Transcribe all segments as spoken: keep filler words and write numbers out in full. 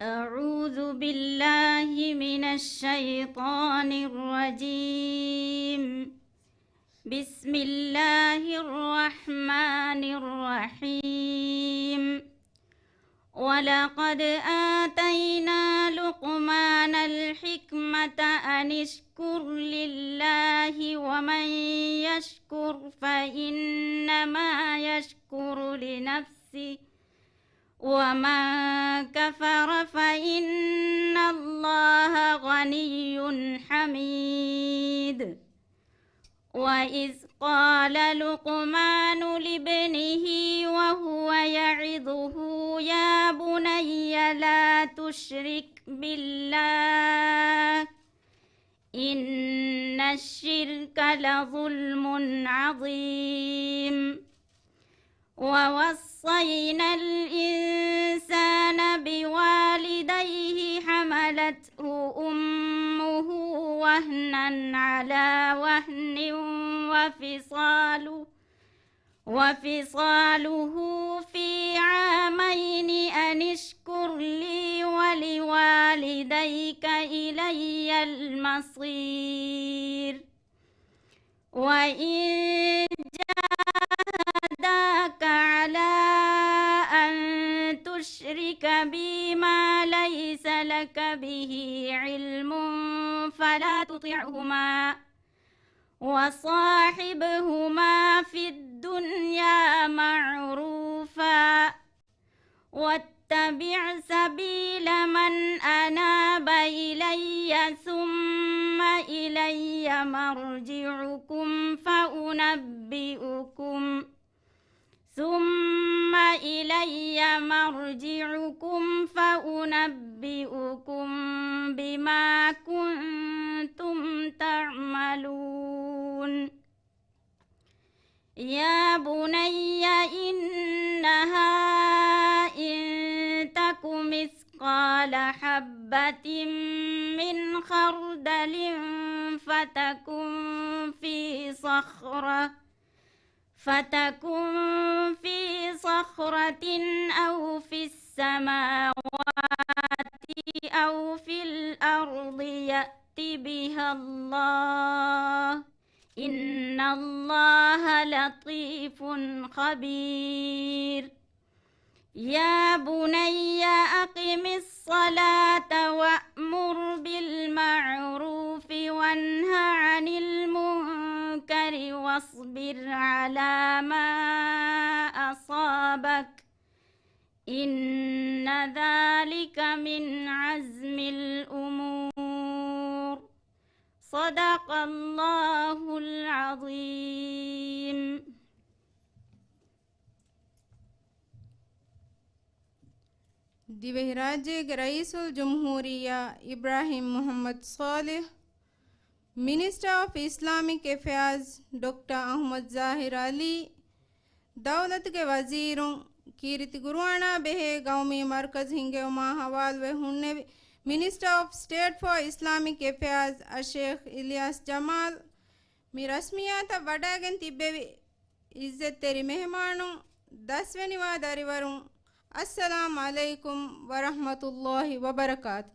أعوذ بالله من الشيطان الرجيم. بسم الله الرحمن الرحيم. ولقد آتينا لقمان الحكمة أن اشكر لله ومن يشكر فإنما يشكر لنفسه ومن كفر فإن الله غني حميد. وإذ قال لقمان لابنه وهو يعظه يا بني لا تشرك بالله إن الشرك لظلم عظيم. ووصينا الإنسان بوالديه حملته أمه وهنا على وهن وفصاله، وفصاله في عامين أن اشكر لي ولوالديك إلي المصير. وإن جاهداك على أن تشرك بي ما ليس لك به علم فلا تطعهما وصاحبهما في الدنيا معروفا واتبع سبيل من أناب إلي ثم إلي مرجعكم فأنبئكم ثم إلي مرجعكم فأنبئكم بما كنتم تعملون. يا بني إنها إن تك مثقال حبة من خردل فتكن في صخرة، فتكن في صخرة أو في السماوات أو في الأرض يأت بها الله إن الله لطيف خبير. يا بني أقم الصلاة وأمر بالمعروف وانه عن المنكر واصبر على ما أصابك إن ذلك من عزم الأمور. صدق الله العظيم. ދިވެހިރާއްޖޭގެ ރައީސުލްޖުމްހޫރިއްޔާ އިބްރާހީމް މުޙައްމަދު ޞާލިޙް، މިނިސްޓަރ އޮފް އިސްލާމިކް އެފެއާޒް ޑޮކްޓަރ އަޙްމަދު ޒާހިރު ޢަލީ، ދައުލަތުގެ ވަޒީރުން، ކީރިތި ޤުރުއާނާ ބެހޭ ގައުމީ މަރުކަޒު ހިންގެވުމާ ހަވާލުވެ ހުންނެވި މިނިސްޓަރ އޮފް ސްޓޭޓް ފޯ އިސްލާމިކް އެފެއާޒް އައްޝޭޚް އިލްޔާސް ޖަމާލް މި ރަސްމިއްޔާތަށް ވަޑައިގެން ތިއްބެވި ޢިއްޒަތްތެރި މެހެމާނުން، ދަސްވެނިވާ ދަރިވަރުން، އައްސަލާމް ޢަލައިކުމް ވަރަޙްމަތުﷲި ވަބަރަކާތު.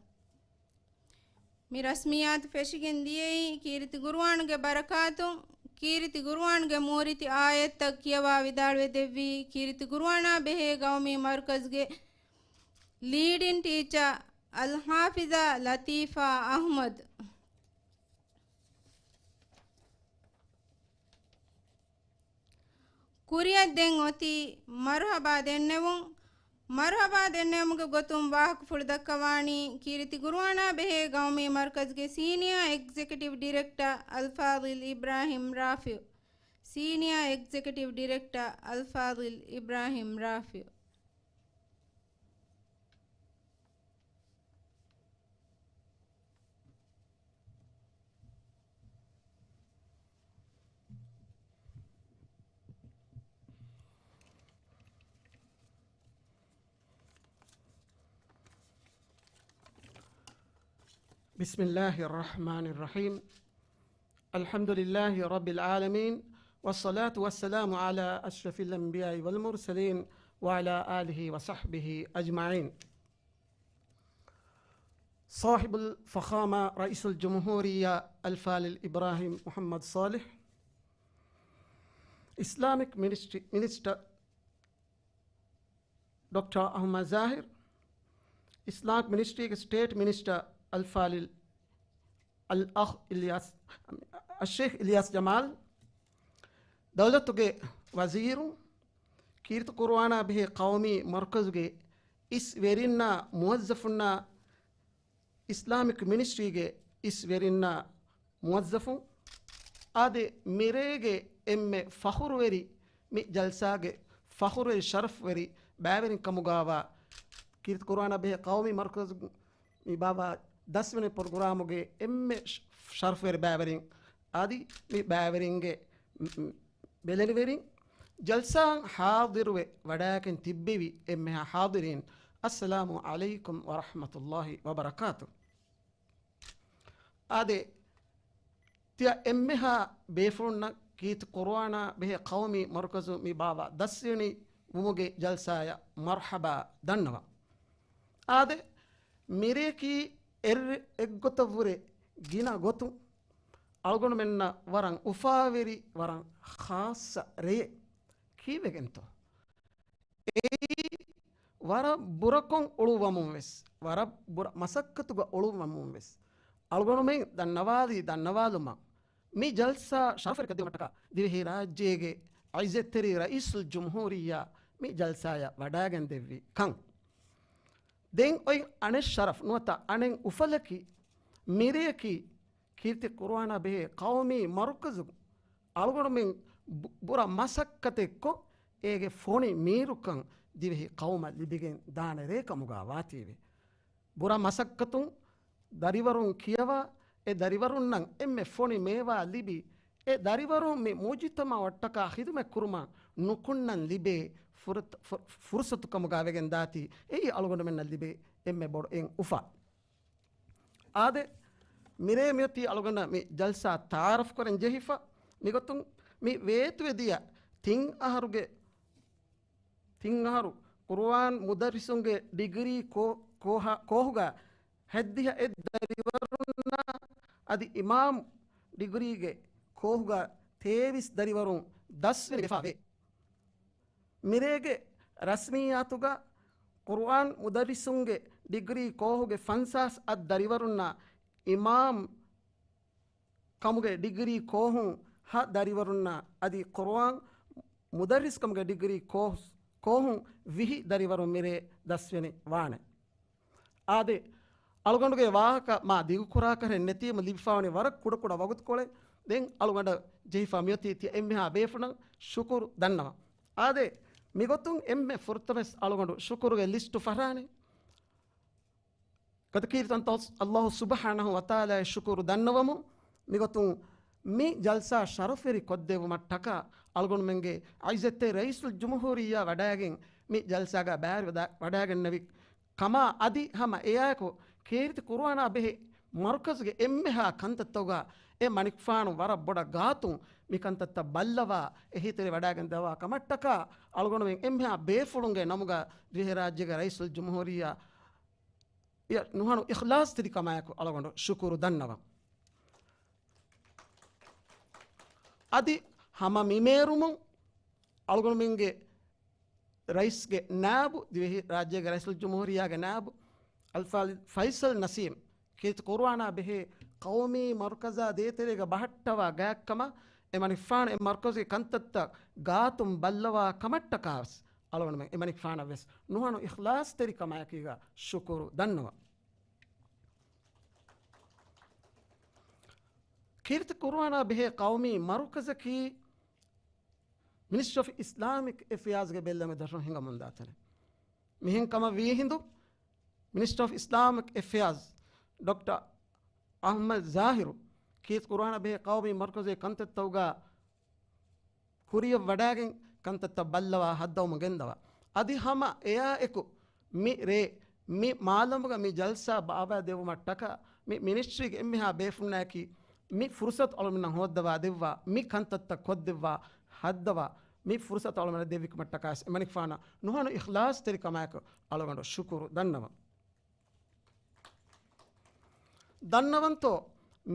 މި ރަސްމިއްޔާތު ފެށިގެން ދިޔައީ ކީރިތި ޤުރުއާނުގެ ބަރަކާތުން، ކީރިތި ޤުރުއާނުގެ މޫރިތި އާޔަތްތައް ކިޔަވާ ވިދާޅުވެ ދެއްވީ ކީރިތި ޤުރުއާނާ ބެހޭ ގައުމީ މަރުކަޒުގެ ލީޑިން ޓީޗަރ އަލްޙާފިޒާ ލަތީފާ އަޙްމަދު. ކުރިއަށް ދެން އޮތީ މަރުޙަބާ ދެންނެވުން. މަރުޙަބާ ދެންނެވުމުގެ ގޮތުން ވާހަކަފުޅު ދައްކަވާނީ ކީރިތި ޤުރުއާނާ ބެހޭ ގައުމީ މަރުކަޒުގެ ސީނިއާ އެގްޒެކެޓިވް ޑިރެކްޓަރ އަލްފާޟިލް އިބްރާހީމް ރާފިޢު. ސީނިއާ އެގްޒެކެޓިވް ޑިރެކްޓަރ އަލްފާޟިލް އިބްރާހީމް ރާފިޢު. بسم الله الرحمن الرحيم. الحمد لله رب العالمين، والصلاة والسلام على أشرف الأنبياء والمرسلين، وعلى آله وصحبه أجمعين. ސާހިބުލް ފަޚާމާ ރައީސުލް ޖުމްހޫރިއްޔާ އަލްފާޟިލް އިބްރާހީމް މުޙައްމަދު ޞާލިޙް، އިސްލާމިކް މިނިސްޓްރީ މިނިސްޓަރ ޑޮކްޓަރ އަޙްމަދު ޒާހިރު، އިސްލާމިކް މިނިސްޓްރީގެ ސްޓޭޓް މިނިސްޓަރ އަލްފާޟިލް އަލްއަޚް އިލްޔާސް، އައްޝޭޚް އިލްޔާސް ޖަމާލް، ދައުލަތުގެ ވަޒީރު، ކީރިތި ޤުރުއާނާ ބެހޭ ޤައުމީ މަރުކަޒުގެ އިސް ވެރިންނާ މުވައްޒަފުންނާ، އިސްލާމިކް މިނިސްޓްރީގެ އިސް ވެރިންނާ މުވައްޒަފުން، އާދެ، މިރޭގެ އެންމެ ފަޚުރުވެރި، މި ޖަލްސާގެ ފަޚުރުވެރި ޝަރަފްވެރި ބައިވެރިން ކަމުގާވާ، ކީރިތި ޤުރުއާނާ ބެހޭ ޤައުމީ މަރުކަޒު މި ބާވާ ދަސްވަނަ ޕްރޮގްރާމުގެ އެންމެ ޝަ-، ޝަރަފްވެރި ބައިވެރިން، އަދި މި ބައިވެރިންގެ މް-، މް-، ބެލެނިވެރިން، ޖަލްސާއަށް ޙާޟިރުވެ ވަޑައިގެން ތިއްބެވި އެންމެހާ ޙާޟިރީން، އައްސަލާމު ޢަލައިކުމް ވަރަޙްމަތުﷲ ވަބަރަކާތު. އާދެ، ތިޔަ އެންމެހާ ބޭފުޅުންނަށް ކީރިތި ޤުރުއާނާ ބެހޭ ޤައުމީ މަރުކަޒު މި ބާވާ ދަސްވަނީ ވުމުގެ ޖަލްސާޔަށް މަރްޙަބާ ދަންނަވަން. އާދެ، މިރެއަކީ އެއްރެ-، އެއްގޮތަށްވުރެ ގިނަ ގޮތުން އަޅުގަނޑުމެންނަށް ވަރަށް އުފާވެރި، ވަރަށް ޚާއްޞަ ރެއެއް. ކީއްވެގެންތޯ؟ އެއީ ވަރަށް ބުރަކޮށް އުޅުއްވަމުން ވެސް، ވަރަށް ބުރަ މަސައްކަތުގަ އުޅުއްވަމުން ވެސް، އަޅުގަނޑުމެން ދަންނަވާލީ ދަންނަވާލުމަށް، މި ޖަލްސާ ޝަރަފްވެރިކޮށްދިނުމަށްޓަކާ ދިވެހިރާއްޖޭގެ އިއްޒަތްތެރި ރައީސުލް ޖުމްހޫރިއްޔާ މި ޖަލްސާޔަށް ވަޑައިގެންދެއްވި ކަން. ދެން އޮތް އަނެއް ޝަރަފް ނުވަތަ އަނެއް އުފަލަކީ، މިރެއަކީ ކީރިތި ޤުރުއާނާ ބެހޭ ޤައުމީ މަރުކަޒު އަޅުގަނޑުމެން ބު-، ބުރަ މަސައްކަތެއްކޮށް، އޭގެ ފޮނި މީރުކަން ދިވެހި ޤައުމަށް ލިބިގެން ދާނެ ރޭ ކަމުގާ ވާތީވެ. ބުރަ މަސައްކަތުން ދަރިވަރުން ކިޔަވާ، އެ ދަރިވަރުންނަށް އެންމެ ފޮނި މޭވާ ލިބި، އެ ދަރިވަރުން މި މުޖުތަމަޢަށްޓަކާ ޚިދުމަތް ކުރުމަށް ނުކުންނަން ލިބޭ ފުރަތަ-، ފު-، ފުރުޞަތު ކަމުގާ ވެގެން ދާތީ، އެއީ އަޅުގަނޑުމެންނަށް ލިބޭ އެންމެ ބޮޑު އެއް އުފާ. އާދެ، މިރޭ މިއޮތީ އަޅުގަނޑަށް މި ޖަލްސާ ތަޢާރަފް ކުރަން ޖެހިފަ. މިގޮތުން މި ވޭތުވެދިޔަ ތިން އަހަރުގެ، ތިން އަހަރު ޤުރުއާން މުދައްރިސުންގެ ޑިގްރީ ކޯ-، ކޯހަ-، ކޯހުގަ ހަތްދިހަ އެއް ދަރިވަރުންނާ އަދި އިމާމް ޑިގްރީގެ ކޯހުގަ ތޭވީސް ދަރިވަރުން ދަސްވެފާވޭ. މިރޭގެ ރަސްމިއްޔާތުގަ ޤުރުއާން މުދައްރިސުންގެ ޑިގްރީ ކޯހުގެ ފަންސާސް އަށް ދަރިވަރުންނާ އިމާމް ކަމުގެ ޑިގްރީ ކޯހުން ހަ ދަރިވަރުންނާ އަދި ޤުރުއާން މުދައްރިސް ކަމުގެ ޑިގްރީ ކޯހު-، ކޯހުން ވިހި ދަރިވަރުން މިރޭ ދަސްވެނި ވާނެ. އާދެ، އަޅުގަނޑުގެ ވާހަކަ މާ ދިގުކުރާކަށެއް ނެތީމަ ލިބިފާވަނީ ވަރަށް ކުޑަކުޑަ ވަގުތުކޮޅެއް. ދެން އަޅުގަނޑަށް ޖެހިފާ މިއޮތީ ތިޔަ އެންމެހާ ބޭފުޅުންނަށް ޝުކުރު ދަންނަވަން. އާދެ، މިގޮތުން އެންމެ ފުރަތަމަސް އަޅުގަނޑު ޝުކުރުގެ ލިސްޓު ފަށާނެ. ގަދަކީރިތަންތޯ އައްލާހު ސުބްޙާނަހު ވަތަޢާލާއަށް ޝުކުރު ދަންނަވަމު. މިގޮތުން މި ޖަލްސާ ޝަރަފްވެރި ކޮށްދެއްވުމަށްޓަކާ އަޅުގަނޑުމެންގެ އިއްޒަތްތެރި ރައީސުލް ޖުމްހޫރިއްޔާ ވަޑައިގެން މި ޖަލްސާގަ ބައިވެރިވެ ވަޑައިގެންނެވި ކަމާ އަދި ހަމަ އެއާއެކު ކީރިތި ޤުރުއާނާ ބެހޭ މަރުކަޒުގެ އެންމެހާ ކަންތައްތަކުގަ އެ މަނިކުފާނު ވަރަށް ބޮޑަށް ގާތުން މި ކަންތައްތައް ބައްލަވާ އެހީތެރި ވަޑައިގެން ދެއްވާ ކަމަށްޓަކާ އަޅުގަނޑުމެން އެންމެހާ ބޭފުޅުންގެ ނަމުގަ ދިވެހިރާއްޖޭގެ ރައީސުލް ޖުމްހޫރިއްޔާ އެ ނުހަނު އިޚްލާޞްތެރިކަމާއެކު އަޅުގަނޑު ޝުކުރު ދަންނަވަން. އަދި ހަމަ މި މޭރުމުން އަޅުގަނޑުމެންގެ ރައީސްގެ ނާއިބު، ދިވެހި ރާއްޖޭގެ ރައީސުލް ޖުމްހޫރިއްޔާގެ ނާއިބު އަލްފާޟިލް ފައިސަލް ނަސީމް ކީރިތި ޤުރުއާނާ ބެހޭ ޤައުމީ މަރުކަޒާ ދޭތެރޭގަ ބަހައްޓަވާ ގާތްކަމަށް އެމަނިކުފާނު އެ މަރުކަޒުގެ ކަންތައްތައް ގާތުން ބައްލަވާ ކަމަށްޓަކާވެސް އަޅުގަނޑުމެން އެމަނިކުފާނަށް ވެސް ނުހަނު އިޚްލާޞްތެރިކަމާއެކީގަ ޝުކުރު ދަންނަވަން. ކީރިތި ޤުރުއާނާ ބެހޭ ޤައުމީ މަރުކަޒަކީ މިނިސްޓްރީ އޮފް އިސްލާމިކް އެފެއާޒްގެ ބެއްލެވުމެއް ދަށުން ހިނގަމުންދާ ތަނެއް. މިހެން ކަމަށް ވީހިނދު، މިނިސްޓްރީ އޮފް އިސްލާމިކް އެފެއާޒް ޑޮކްޓަރ އަޙްމަދު ޒާހިރު ކީރިތި ޤުރުއާނާ ބެހޭ ޤައުމީ މަރުކަޒުގެ ކަންތައްތަކުގަ ކުރިޔަށް ވަޑައިގެން ކަންތައްތައް ބައްލަވާ ހައްދަވަމުން ގެންދަވާ. އަދި ހަމަ އެއާ އެކު މި ރޭ މި މާލަމުގަ މި ޖަލްސާ ބާވައި ދެއްވުމަށްޓަކާ މި މިނިސްޓްރީގެ އެންމެހާ ބޭފުންނާއެކީ މި ފުރުސަތު އަޅުމެންނަށް ހޯއްދަވާ ދެއްވާ، މި ކަންތައްތައް ކޮށްދެއްވާ ހައްދަވާ، މި ފުރުސަތު އަޅުމެންނަށް ދެއްވިކަމަށްޓަކާވެސް އެމަނިކުފާނަށް ނުހަނު އިޚްލާޞްތެރިކަމާއެކު އަޅުގަނޑު ޝުކުރު ދަންނަވަން. ދަންނަވަންތޯ،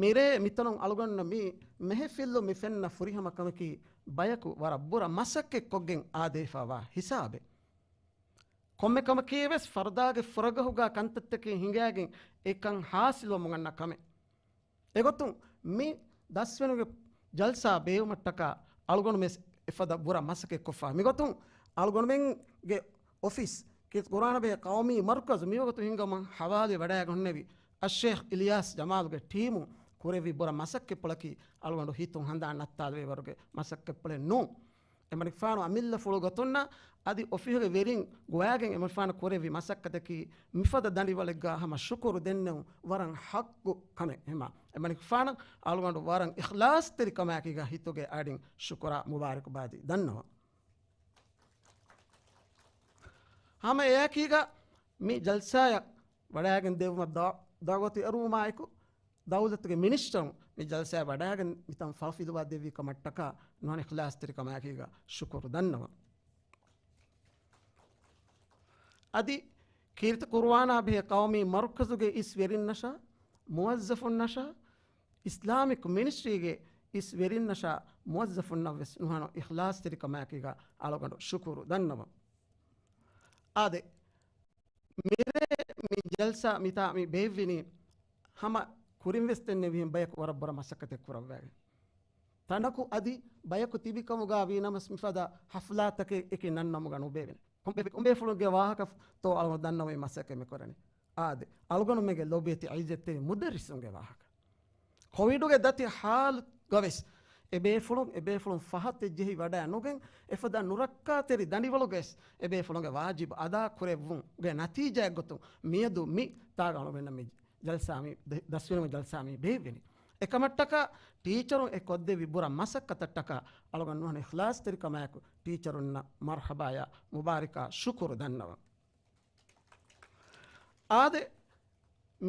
މިރޭ މިތަނުން އަޅުގަނޑު މި މެހެފިއްލު މި ފެންނަ ފުރިހަމަ ކަމަކީ ބަޔަކު ވަރަށް ބުރަ މަސައްކަތް ކޮށްގެން އާދޭފަވާ ހިސާބެއް. ކޮންމެ ކަމަކީ ވެސް ފަރުދާގެ ފުރަގަހުގާ ކަންތައްތަކެއް ހިނގާގެން އެކަން ހާސިލްވަމުން އަންނަ ކަމެއް. އެގޮތުން މި ދަސްވެނުގެ ޖަލްސާ ބޭއްވުމަށްޓަކާ އަޅުގަނޑުމެން އެފަދަ ބުރަ މަސައްކަތް ކޮށްފަ. މިގޮތުން އަޅުގަނޑުމެންގެ އޮފީސް ކީރިތި ޤުރުއާނާ ބެހޭ ޤައުމީ މަރުކަޒު މިވަގުތު ހިންގަމުން ހަވާލުވެ ވަޑައިގަންނެވި އައްޝޭޚް އިލްޔާސް ޖަމާލުގެ ޓީމު ކުރެއްވި ބުރަ މަސައްކަތްޕުޅަކީ އަޅުގަނޑު ހިތުން ހަނދާން ނައްތާލެވޭ ވަރުގެ މަސައްކަތްޕުޅެއް ނޫން. އެމަނިކުފާނު އަމިއްލަފުޅު ގޮތުންނަށް އަދި އޮފީހުގެ ވެރިން ގޮވާގެން އެމަނިކުފާނު ކުރެއްވި މަސައްކަތަކީ މިފަދަ ދަނޑިވަޅެއްގާ ހަމަ ޝުކުރު ދެންނެވުން ވަރަށް ހައްގު ކަމެއް. ހަމަ އެމަނިކުފާނަށް އަޅުގަނޑު ވަރަށް އިޚްލާޞްތެރިކަމާއެކީގާ ހިތުގެ އަޑިން ޝުކުރާ މުބާރަކުބާދީ ދަންނަވަން. ހަމަ އެއާއެކީގާ މި ޖަލްސާއަށް ވަޑައިގެން ދެއްވުމަށް ދަ-، ދަޢުވަތު އެރުވުމާއެކު، ދައުލަތުގެ މިނިސްޓަރުން މި ޖަލްސާއަށް ވަޑައިގެން މިތަން ފަހުފިލުވާ ދެއްވި ކަމަށްޓަކާ ނުހަނު އިޚްލާޞްތެރިކަމާއެކީގާ ޝުކުރު ދަންނަވަން. އަދި ކީރިތި ޤުރުއާނާ ބެހޭ ޤައުމީ މަރުކަޒުގެ އިސް ވެރިންނަށާ، މުވައްޒަފުންނަށާ، އިސްލާމިކް މިނިސްޓްރީގެ އިސް ވެރިންނަށާ، މުވައްޒަފުންނަށް ވެސް ނުހަނު އިޚްލާޞްތެރިކަމާއެކީގާ އަޅުގަނޑު ޝުކުރު ދަންނަވަން. އާދެ، މިރޭ މި ޖަލްސާ މިތާ މި ބޭއްވިނީ ހަމަ ކުރިން ވެސް ދެންނެވިހެން ބަޔަކު ވަރަށް ބުރަ މަސައްކަތެއް ކުރައްވައިގެން. ތަނަކު އަދި ބަޔަކު ތިބި ކަމުގާ ވީނަމަސް މިފަދަ ހަފްލާތަކެއް އެކި ނަންނަމުގަ ނުބޭވެނެ. ކޮންބޭ-، ކޮންބޭފުޅުންގެ ވާހަކަ ތޯ އަޅުގަނޑު ދަންނަވަނީ މަސައްކަތް މި ކުރަނީ. އާދެ، އަޅުގަނޑުމެންގެ ލޯބިވެތި އިއްޒަތްތެރި މުދައްރިސުންގެ ވާހަކަ. ކޮވިޑުގެ ދަތި ހާލުގަވެސް އެބޭފުޅުން، އެބޭފުޅުން ފަހަތެއް ޖެހި ވަޑައި ނުގެން، އެފަދަ ނުރައްކާތެރި ދަނޑިވަޅުގަވެސް އެބޭފުޅުންގެ ވާޖިބު އަދާ ކުރެއްވުމުގެ ނަތީޖާއެއްގޮތުން މިއަދު މި ތާގަ އަޅުގަނޑުމެންނަށް މި ޖަލްސާ މި ދެ-، ދަސްވެރިން ޖަލްސާ މި ބޭއްވެނީ. އެކަމަށްޓަކާ ޓީޗަރުން އެ ކޮށްދެއްވި ބުރަ މަސައްކަތަށްޓަކާ އަޅުގަނޑު ނުހަނު އިޚްލާޞްތެރިކަމާއެކު ޓީޗަރުންނަށް މަރްޙަބާޔާ މުބާރިކާ ޝުކުރު ދަންނަވަން. އާދެ،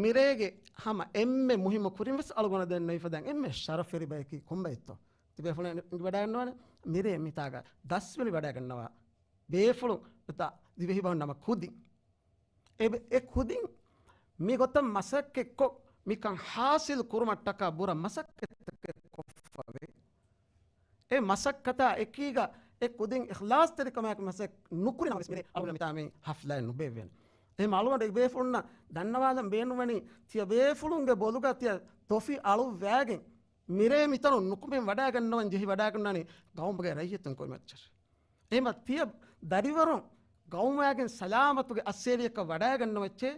މިރޭގެ ހަމަ އެންމެ މުހިއްމު ކުރިން ވެސް އަޅުގަނޑަށް ދެން ނުއިފަދަ އެންމެ ޝަރަފުވެރި ބަޔަކީ ކޮންބައެއްތޯ؟ ތިބޭފުޅުން ވަޑައިގަންނަވާނެ. މިރޭ މިތާގަ ދަސްވެރި ވަޑައިގަންނަވާ ބޭފުޅުން އެތާ ދިވެހިބަހުން ނަމަ ކުދިން. އެ، އެ ކުދިން މި ގޮތަށް މަސައްކަތްކޮށް މިކަން ހާސިލް ކުރުމަށްޓަކާ ބުރަ މަސައްކަތްތަކެއް ކޮށްފަވޭ. އެ މަސައްކަތާ އެކީގަ އެ ކުދިން އިޚްލާޞްތެރިކަމާއެކު މަސައްކަތް ނުކުރި ނަމަވެސް މިރޭ އަޅުގަނޑު މިތާ މި ހަފްލާއެއް ނުބޭއްވޭނެ. އެހެން އަޅުގަނޑު އެ ބޭފުޅުންނަށް ދަންނަވާލަން ބޭނުންވަނީ ތިޔަ ބޭފުޅުންގެ ބޮލުގަ ތިޔަ ތޮފި އަޅުއްވާގެން މިރޭ މިތަނުން ނުކުމެން ވަޑައިގަންނަވަން ޖެހި ވަޑައިގަންނާނީ ގައުމުގެ ރައްޔިތުން ކުރިމައްޗަށް. އެހެންވީމަ ތިޔަ ދަރިވަރުން ގައުމާގެން ސަލާމަތުގެ އައްސޭރިއަކަށް ވަޑައިގަންނަވައްޗޭ،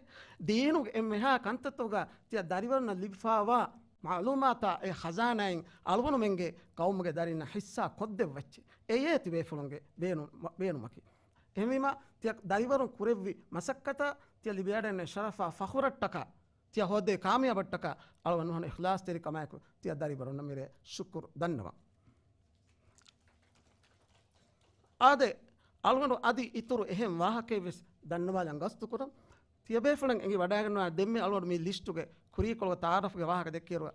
ދީނުގެ އެންމެހާ ކަންތައްތަކުގަ ތިޔަ ދަރިވަރުންނަށް ލިބިފާވާ މަޢުލޫމާތާ އެ ޚަޒާނާއިން އަޅުގަނޑުމެންގެ ގައުމުގެ ދަރިންނަށް ޙިއްޞާ ކޮށްދެއްވައްޗޭ. އެޔޭ ތިބޭފުޅުންގެ ބޭނު-، ބޭނުމަކީ. އެހެންވީމަ ތިޔަ ދަރިވަރުން ކުރެއްވި މަސައްކަތަށް ތިޔަ ލިބިވަޑައިގަންނަވާ ޝަރަފާ ފަޚުރަށްޓަކާ ތިޔަ ހޯދޭ ކާމިޔާބަށްޓަކާ އަޅުގަނޑު ނުހަނު އިޚްލާޞްތެރިކަމާއެކު ތިޔަ ދަރިވަރުންނަށް މިރޭ ޝުކުރު ދަންނަވަން. އާދެ، އަޅުގަނޑު އަދި އިތުރު އެހެން ވާހަކައެއް ވެސް ދަންނަވާލަން ގަސްތުކުރަން. ތިޔަބޭފުޅުން އެނގި ވަޑައިގަންނަވާ ދެންމެ އަޅުގަނޑު މި ލިސްޓުގެ ކުރީކޮޅުގެ ތަޢާރަފްގެ ވާހަކަ ދެއްކިއިރު،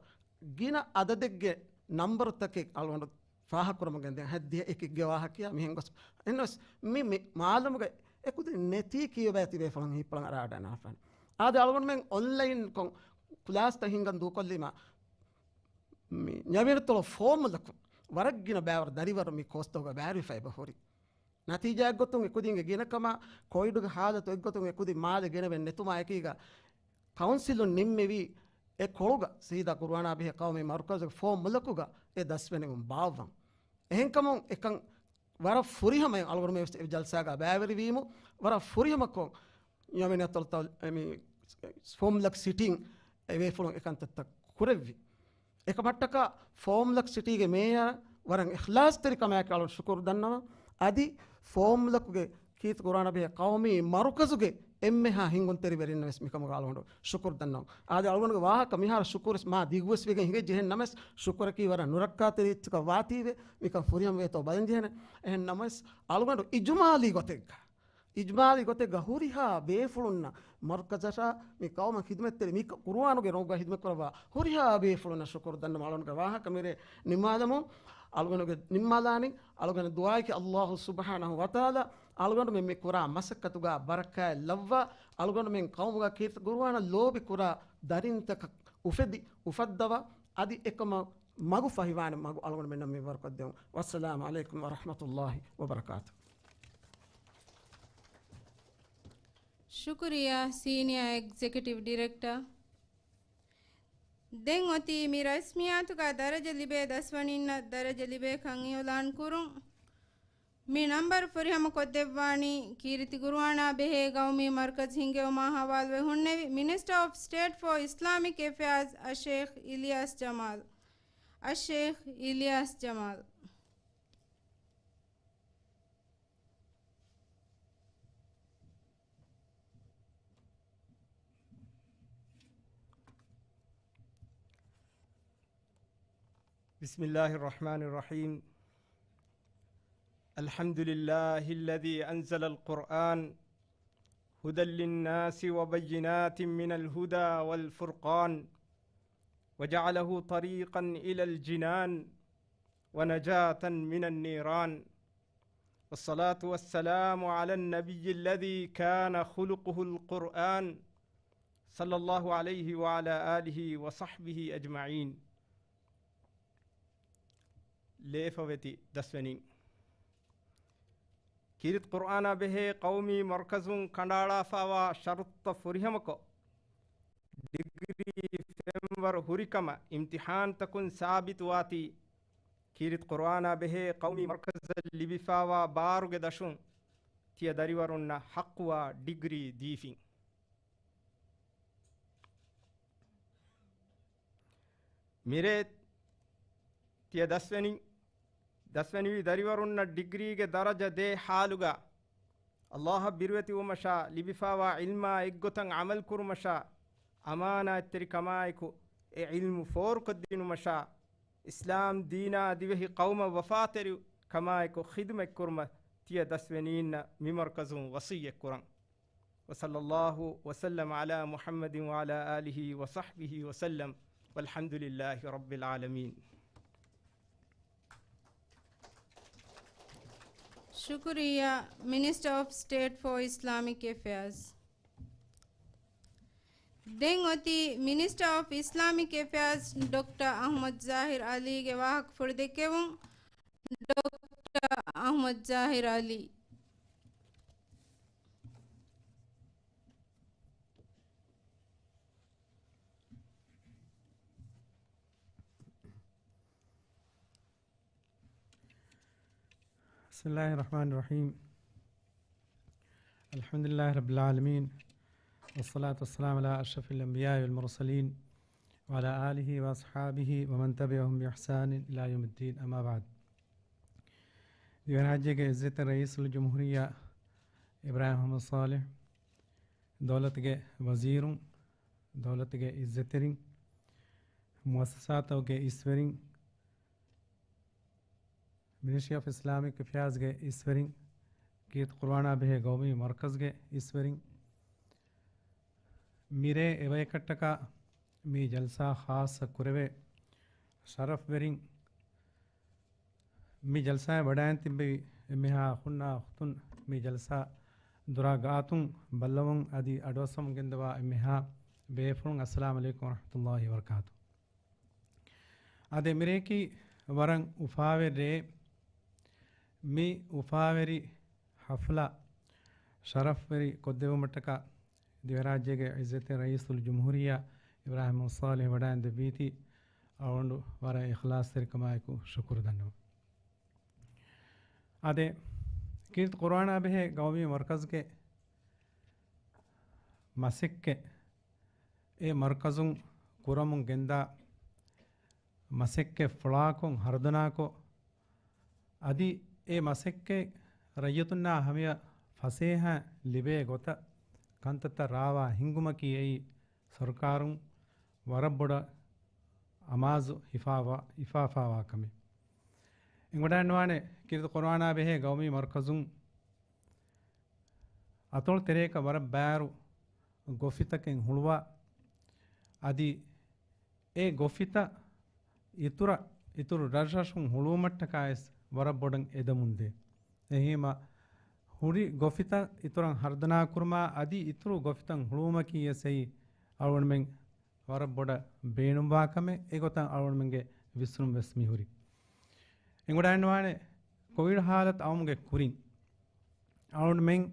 ގިނަ އަދަދެއްގެ ނަންބަރުތަކެއް އަޅުގަނޑު ފާހަގަކުރަމުން ގެންދެން ހައްދިހަ އެކެއްގެ ވާހަކަޔާ މިހެން ގޮސް. އެހެންނަމަވެސް މި، މި މާލަމުގަ އެކުދިން ނެތީ ކީއްވެބާ ތިބޭފުޅުން ހިތްޕުޅަށް އަރާވަޑައިގަންނަވާފާނެ. އާދެ، އަޅުގަނޑުމެން އޮންލައިންކޮށް ކްލާސްތައް ހިންގަން ދޫކޮށްލީމާ މި ނަވީނަތޮޅު ފޯމުލަކު ވަރަށް ގިނަ ބައިވަރު ދަރިވަރު މި ކޯސްތަކުގަ ބައިވެރިވެފަ އެބަ ހުރި. ނަތީޖާއެއްގޮތުން އެކުދިންގެ ގިނަކަމާ ކޮވިޑުގެ ހާލަތު އެއްގޮތުން އެކުދިން މާލެ ގެނެވެން ނެތުމާ އެކީގަ ކައުންސިލުން ނިންމެވީ އެ ކޮޅުގަ ސީދާ ޤުރުއާނާ ބެހޭ ޤައުމީ މަރުކަޒުގެ ފޯމުލަކުގަ އެ ދަސްވެނިވުން ބާއްވަން. އެހެންކަމުން އެކަން ވަރަށް ފުރިހަމައިން އަޅުގަނޑުމެން ވެސް އެ ޖަލްސާގަ ބައިވެރިވީމު، ވަރަށް ފުރިހަމަކޮށް ޔަމިނިއަތުލް ތައު-، އެ މި ފޯމްލަކް ސިޓީން އެ ބޭފުޅުން އެކަންތައްތައް ކުރެއްވި. އެކަމަށްޓަކާ ފޯމްލަކް ސިޓީގެ މޭޔަރ ވަރަށް އިޚްލާޞްތެރިކަމާއެކު އަޅުގަނޑު ޝުކުރު ދަންނަވަން. އަދި ފޯމްލަކުގެ ކީރިތި ޤުރުއާނާ ބެހޭ ޤައުމީ މަރުކަޒުގެ އެންމެހާ ހިންގުންތެރިވެރިންނަށް ވެސް މިކަމުގަ އަޅުގަނޑު ޝުކުރު ދަންނަވަން. އާދެ، އަޅުގަނޑުގެ ވާހަކަ މިހާރު ޝުކުރުވެސް މާ ދިގުވެސް ވެގެން ހިނގައްޖެ. އެހެން ނަމަވެސް ޝުކުރަކީ ވަރަށް ނުރައްކާތެރި އެއްޗަކަށް ވާތީވެ މިކަން ފުރިހަމަވޭތޯ ބަލަން ޖެހޭނެ. އެހެން ނަމަވެސް އަޅުގަނޑު އިޖުމާލީ ގޮތެއްގަ، އިޖުމާލީ ގޮތެއްގަ ހުރިހާ ބޭފުޅުންނަށް މަރުކަޒަށާ މި ޤައުމަށް ޚިދުމަތްތެރި މި ޤުރުއާނުގެ ރޮނގުގަ ޚިދުމަތް ކުރައްވާ ހުރިހާ ބޭފުޅުންނަށް ޝުކުރު ދަންނަވަން. އަޅުގަނޑުގެ ވާހަކަ މިރޭ ނިންމާލަމުން، އަޅުގަނޑުގެ ނިންމާލާނީ، އަޅުގަނޑު ދުޢާއަކީ ﷲ ސުބްޙާނަހޫ ވަތަޢާލާ އަޅުގަނޑުމެން މި ކުރާ މަސައްކަތުގަ ބަރަކާތް ލައްވާ، އަޅުގަނޑުމެން ޤައުމުގަ ކީރިތި ޤުރުއާނަށް ލޯބި ކުރާ ދަރިންތަކަށް އުފެދި އުފައްދަވާ، އަދި އެކަމަށް މަގު ފަހިވާނެ މަގު އަޅުގަނޑުމެންނަށް މިންވަރުކޮށްދެވުން. ވައްސަލާމު ޢަލައިކުމް ވަރަޙްމަތުﷲި ވަބަރަކާތުހު. ޝުކުރިއްޔާ ސީނިއާ އެގްޒެކެޓިވް ޑިރެކްޓަރ. ދެން އޮތީ މި ރަސްމިއްޔާތުގަ ދަރަޖަ ލިބޭ ދަސްވަނީންނަށް ދަރަޖަ ލިބޭކަން އިއުލާން ކުރުން. މި ނަންބަރު ފުރިހަމަ ކޮށްދެއްވާނީ، ކީރިތި ޤުރުއާނާ ބެހޭ ގައުމީ މަރުކަޒު ހިންގެވުމާ ހަވާލުވެ ހުންނެވި މިނިސްޓަރ އޮފް ސްޓޭޓް ފޯ އިސްލާމިކް އެފެއާޒް އައްޝޭޚް އިލްޔާސް ޖަމާލް. އައްޝޭޚް އިލްޔާސް ޖަމާލް. بسم الله الرحمن الرحيم. الحمد لله الذي أنزل القرآن هدى للناس وبينات من الهدى والفرقان وجعله طريقا إلى الجنان ونجاة من النيران. والصلاة والسلام على النبي الذي كان خلقه القرآن صلى الله عليه وعلى آله وصحبه أجمعين. ލޭފަވެތި ދަސްވެނީން. ކީރިތި ޤުރުއާނާ ބެހޭ ޤައުމީ މަރުކަޒުން ކަނޑައަޅާފައިވާ ޝަރުޠުތައް ފުރިހަމަކޮށް، ޑިގްރީ ފެންވަރު ހުރިކަމަށް އިމްތިޙާންތަކުން ސާބިތުވާތީ، ކީރިތި ޤުރުއާނާ ބެހޭ ޤައުމީ މަރުކަޒަށް ލިބިފައިވާ ބާރުގެ ދަށުން ތިޔަ ދަރިވަރުންނަށް ޙައްޤުވާ ޑިގްރީ ދީފިން. މިރޭ ތިޔަ ދަސްވެނި، ދަސްވެނިވި ދަރިވަރުންނަށް ޑިގްރީގެ ދަރަޖަ ދޭ ޙާލުގަ، ﷲ އަށް ބިރުވެތިވުމަށާ، ލިބިފައިވާ ޢިލްމާ އެއްގޮތަށް ޢަމަލުކުރުމަށާ، އަމާނާތްތެރިކަމާއެކު އެ ޢިލްމު ފޯރުކޮށްދިނުމަށާ، އިސްލާމް ދީނާ ދިވެހި ޤައުމަށް ވަފާތެރިކަމާއެކު ޚިދުމަތްކުރުމަށް ތިޔަ ދަސްވެނީންނަށް މި މަރުކަޒުން ވަޞިއްޔަތްކުރަން. وصلى الله وسلم على محمد وعلى آله وصحبه وسلم والحمد لله رب العالمين. ޝުކުރިއްޔާ، މިނިސްޓަރ އޮފް ސްޓޭޓް ފޯ އިސްލާމިކް އެފެއާޒް. ދެން އޮތީ މިނިސްޓަރ އޮފް އިސްލާމިކް އެފެއާޒް ޑޮކްޓަރ އަޙްމަދު ޒާހިރު ޢަލީގެ ވާހަކަފުޅު ދެއްކެވުން. ޑޮކްޓަރ އަޙްމަދު ޒާހިރު ޢަލީ. بسم الله الرحمن الرحيم. الحمد لله رب العالمين. والصلاة والسلام على أشرف الأنبياء والمرسلين وعلى آله وأصحابه ومن تبعهم بإحسان إلى يوم الدين. أما بعد. ދިވެހިރާއްޖޭގެ ޢިއްޒަތްތެރި ރައީސުލްޖުމްހޫރިއްޔާ އިބްރާހިމް މުޙައްމަދު ޞާލިޙް، ދައުލަތުގެ ވަޒީރުން، ދައުލަތުގެ ޢިއްޒަތްތެރިން، މުއައްސަސާތަކުގެ އިސްވެރިން، މިނިސްޓްރީ އޮފް އިސްލާމިކް އެފެއާޒްގެ އިސްވެރިން، ކީރިތި ޤުރުއާނާ ބެހޭ ގައުމީ މަރުކަޒްގެ އިސްވެރިން، މިރޭ އެބަޔަކަށްޓަކާ މި ޖަލްސާ ޚާއްޞަ ކުރެވޭ ޝަރަފްވެރިން، މި ޖަލްސާއަށް ވަޑައިން ތިއްބެވި އެންމެހާ އަޚުންނާ އުޚްތުން، މި ޖަލްސާ ދުރާ ގާތުން ބައްލަވަން އަދި އަޑުއައްސަވަން ގެންދަވާ އެންމެހާ ބޭފުޅުން، އައްސަލާމް ޢަލައިކުމް ވަރަޙްމަތުﷲި ވަބަރަކާތު. އާދެ، މިރެއަކީ ވަރަށް އުފާވެރި ރޭ. މި އުފާވެރި ޙަފްލާ ޝަރަފްވެރި ކޮށްދެއްވުމަށްޓަކާ ދިވެހިރާއްޖޭގެ ޢިއްޒަތްތެރި ރައީސުލްޖުމްހޫރިއްޔާ އިބްރާހިމް މުޙައްމަދު ޞާލިޙް ވަޑައިން ދެއްވީތީ، އަޅުގަނޑު ވަރަށް އިޚްލާޞްތެރިކަމާއެކު ޝުކުރު ދަންނަވަން. އާދެ، ކީރިތި ޤުރުއާނާ ބެހޭ ގައުމީ މަރުކަޒުގެ މަސައްކަތް، އެ މަރުކަޒުން ކުރަމުން ގެންދާ މަސައްކަތް ފުޅާކޮށް، ހަރުދަނާކޮށް، އަދި އެ މަސައްކަތް ރައްޔިތުންނާ ހަމަޔަށް ފަސޭހަ ލިބޭ ގޮތަށް ކަންތައްތައް ރާވާ ހިންގުމަކީ އެއީ ސަރުކާރުން ވަރަށް ބޮޑަށް އަމާޒު ހިފާވާ، ހިފާފާވާ ކަމެއް. އެނގިވަޑައިގަންނަވާނެ، ކީރިތި ޤުރުއާނާ ބެހޭ ގައުމީ މަރުކަޒުން އަތޮޅު ތެރޭކަށް ވަރަށް ބާރު ގޮފިތަކެއް ހުޅުވާ، އަދި އެ ގޮފިތައް އިތުރަށް، އިތުރު ރަށްރަށުން ހުޅުވުމަށްޓަކާވެސް ވަރަށް ބޮޑަށް އެދެމުން ދޭ. އެހީމަ ހުރި ގޮފިތައް އިތުރަށް ހަރުދަނާކުރުމާ އަދި އިތުރު ގޮފިތައް ހުޅުވުމަކީ ވެސް އެއީ އަޅުގަނޑުމެން ވަރަށް ބޮޑަށް ބޭނުންވާ ކަމެއް. އެގޮތަށް އަޅުގަނޑުމެންގެ ވިސްނުން ވެސް މިހުރި. އެނގިވަޑައިގަންނަވާނެ، ކޮވިޑް ހާލަތު އައުމުގެ ކުރިން އަޅުގަނޑުމެން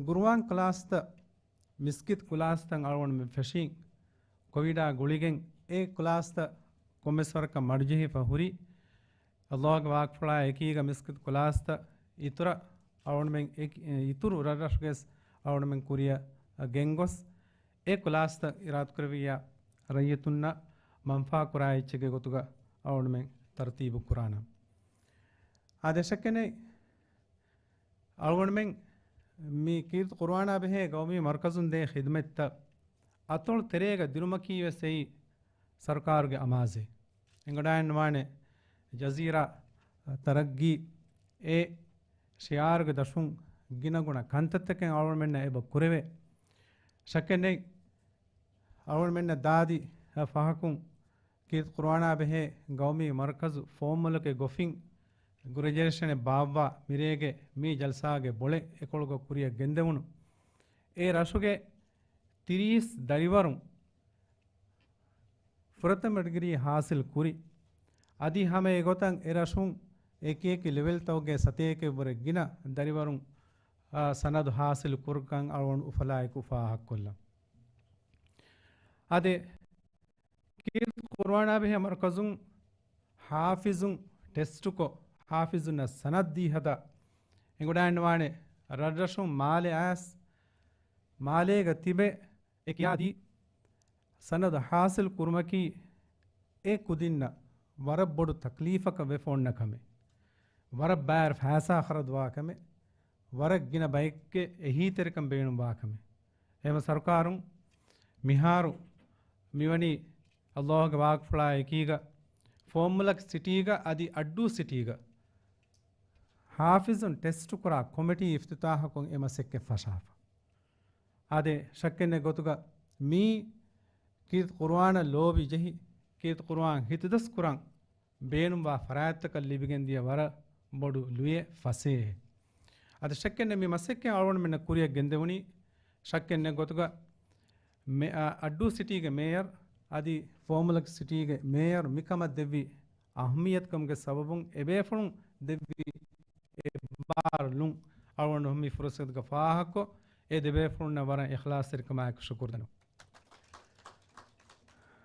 ގުރުއާން ކްލާސްތައް، މިސްކިތް ކްލާސްތައް އަޅުގަނޑުމެން ފެށީ، ކޮވިޑާ ގުޅިގެން އެ ކްލާސްތައް ކޮންމެސް ވަރަކަށް މަޑުޖެހިފަ ހުރި. އައްލާހުގެ ވާގުފުޅާ އެކީގަ މިސްކިތް ކްލާސްތައް އިތުރަށް އަޅުގަނޑުމެން އެކި-، އިތުރު ރަށްރަށުގެސް އަޅުގަނޑުމެން ކުރިއަށް ގެންގޮސް، އެ ކްލާސްތައް އިރާދަކުރެއްވިއްޔާ ރައްޔިތުންނަށް މަންފާ ކުރާ އެއްޗެއްގެ ގޮތުގަ އަޅުގަނޑުމެން ތަރުތީބު ކުރާނަން. އާދެ، ޝައްކެއް ނެތް. އަޅުގަނޑުމެން މި ކީރިތި ޤުރުއާނާ ބެހޭ ގައުމީ މަރުކަޒުން ދޭ ޚިދުމަތްތައް އަތޮޅު ތެރޭގަ ދިނުމަކީ ވެސް އެއީ ސަރުކާރުގެ އަމާޒެއް. އެނގިވަޑައިގަންނަވާނެ ޖަޒީރާ ތަރައްގީ އެ ޝިޢާރުގެ ދަށުން ގިނަގުނަ ކަންތައްތަކެއް އަޅުގަނޑުމެންނަށް އެބަ ކުރެވޭ. ޝައްކެއް ނެތް، އަޅުގަނޑުމެންނަށް ދާދި ފަހަކުން ކީރިތި ޤުރުއާނާ ބެހޭ ގައުމީ މަރުކަޒު ފޯމުލަކެއް ގޮފިން ގްރެޖުއޭޝަނެއް ބާއްވާ މިރޭގެ މި ޖަލްސާގެ ބޮޅެއް އެކޮޅުގަ ކުރިއަށް ގެންދެވުނު. އެ ރަށުގެ ތިރީސް ދަރިވަރުން ފުރަތަމަ ޑިގްރީ ހާސިލް ކުރި. އަދި ހަމަ އެގޮތަށް އެ ރަށުން އެކި އެކި ލެވެލްތަކުގެ ސަތޭކައެއްވުރެ ގިނަ ދަރިވަރުން، އާ، ސަނަދު ހާސިލް ކުރުކަން އަޅުގަނޑު އުފަލާއެކު ފާހަގަކޮށްލަން. އާދެ، ކީރިތި ޤުރުއާނާ ބެހޭ މަރުކަޒުން ޙާފިޒުން ޓެސްޓުކޮށް، ޙާފިޒުންނަށް ސަނަދް ދީ ހަދާ، އެނގިވަޑައިގަންނަވާނެ ރަށްރަށުން މާލެ އައިސް، މާލޭގަ ތިބެ އެ ކިޔާދީ ސަނަދު ޙާސިލް ކުރުމަކީ އެ ކުދިންނަށް ވަރަށް ބޮޑު ތަކްލީފަކަށް ވެފަ އޮންނަ ކަމެއް. ވަރަށް ބާރު ފައިސާ ޚަރަދުވާ ކަމެއް. ވަރަށް ގިނަ ބައެއްގެ އެހީތެރިކަން ބޭނުންވާ ކަމެއް. އެހެންވެ ސަރުކާރުން މިހާރު މިވަނީ އައްލާހުގެ ވާގުފުޅާ އެކީގަ ފޯމުލަކް ސިޓީގަ އަދި އައްޑޫ ސިޓީގަ ޙާފިޒުން ޓެސްޓު ކުރާ ކޮމިޓީ އިފްތިތާޙަކޮށް އެ މަސައްކަތް ފަށާފަ. އާދެ، ޝައްކެއް ނެތް ގޮތުގަ މީ ކީރިތި ޤުރުއާނަށް ލޯބި ޖެހި، ކީރިތި ޤުރުއާން ހިތުދަސް ކުރަން ބޭނުންވާ ފަރާތްތަކަށް ލިބިގެންދިޔަ ވަރަށް ބޮޑު ލުޔެއް ފަސޭހައެއް. އަދި ޝައްކެއް ނެތް މި މަސައްކަތް އަޅުގަނޑުމެންނަށް ކުރިއަށް ގެންދެވުނީ ޝައްކެއް ނެތް ގޮތުގަ މެ-، އަ-، އައްޑޫ ސިޓީގެ މޭޔަރު އަދި ފޯމުލަކް ސިޓީގެ މޭޔަރު މިކަމަށް ދެއްވި އަހައްމިއްޔަތުކަމުގެ ސަބަބުން އެބޭފުޅުން ދެއްވި އެ ބާރުލުން އަޅުގަނޑު މި ފުރުސަތުގަ ފާހަގަކޮށް، އެ ދެބޭފުޅުންނަށް ވަރަށް އިޚްލާޞްތެރިކަމާއެކު ޝުކުރު ދަންނަވަން.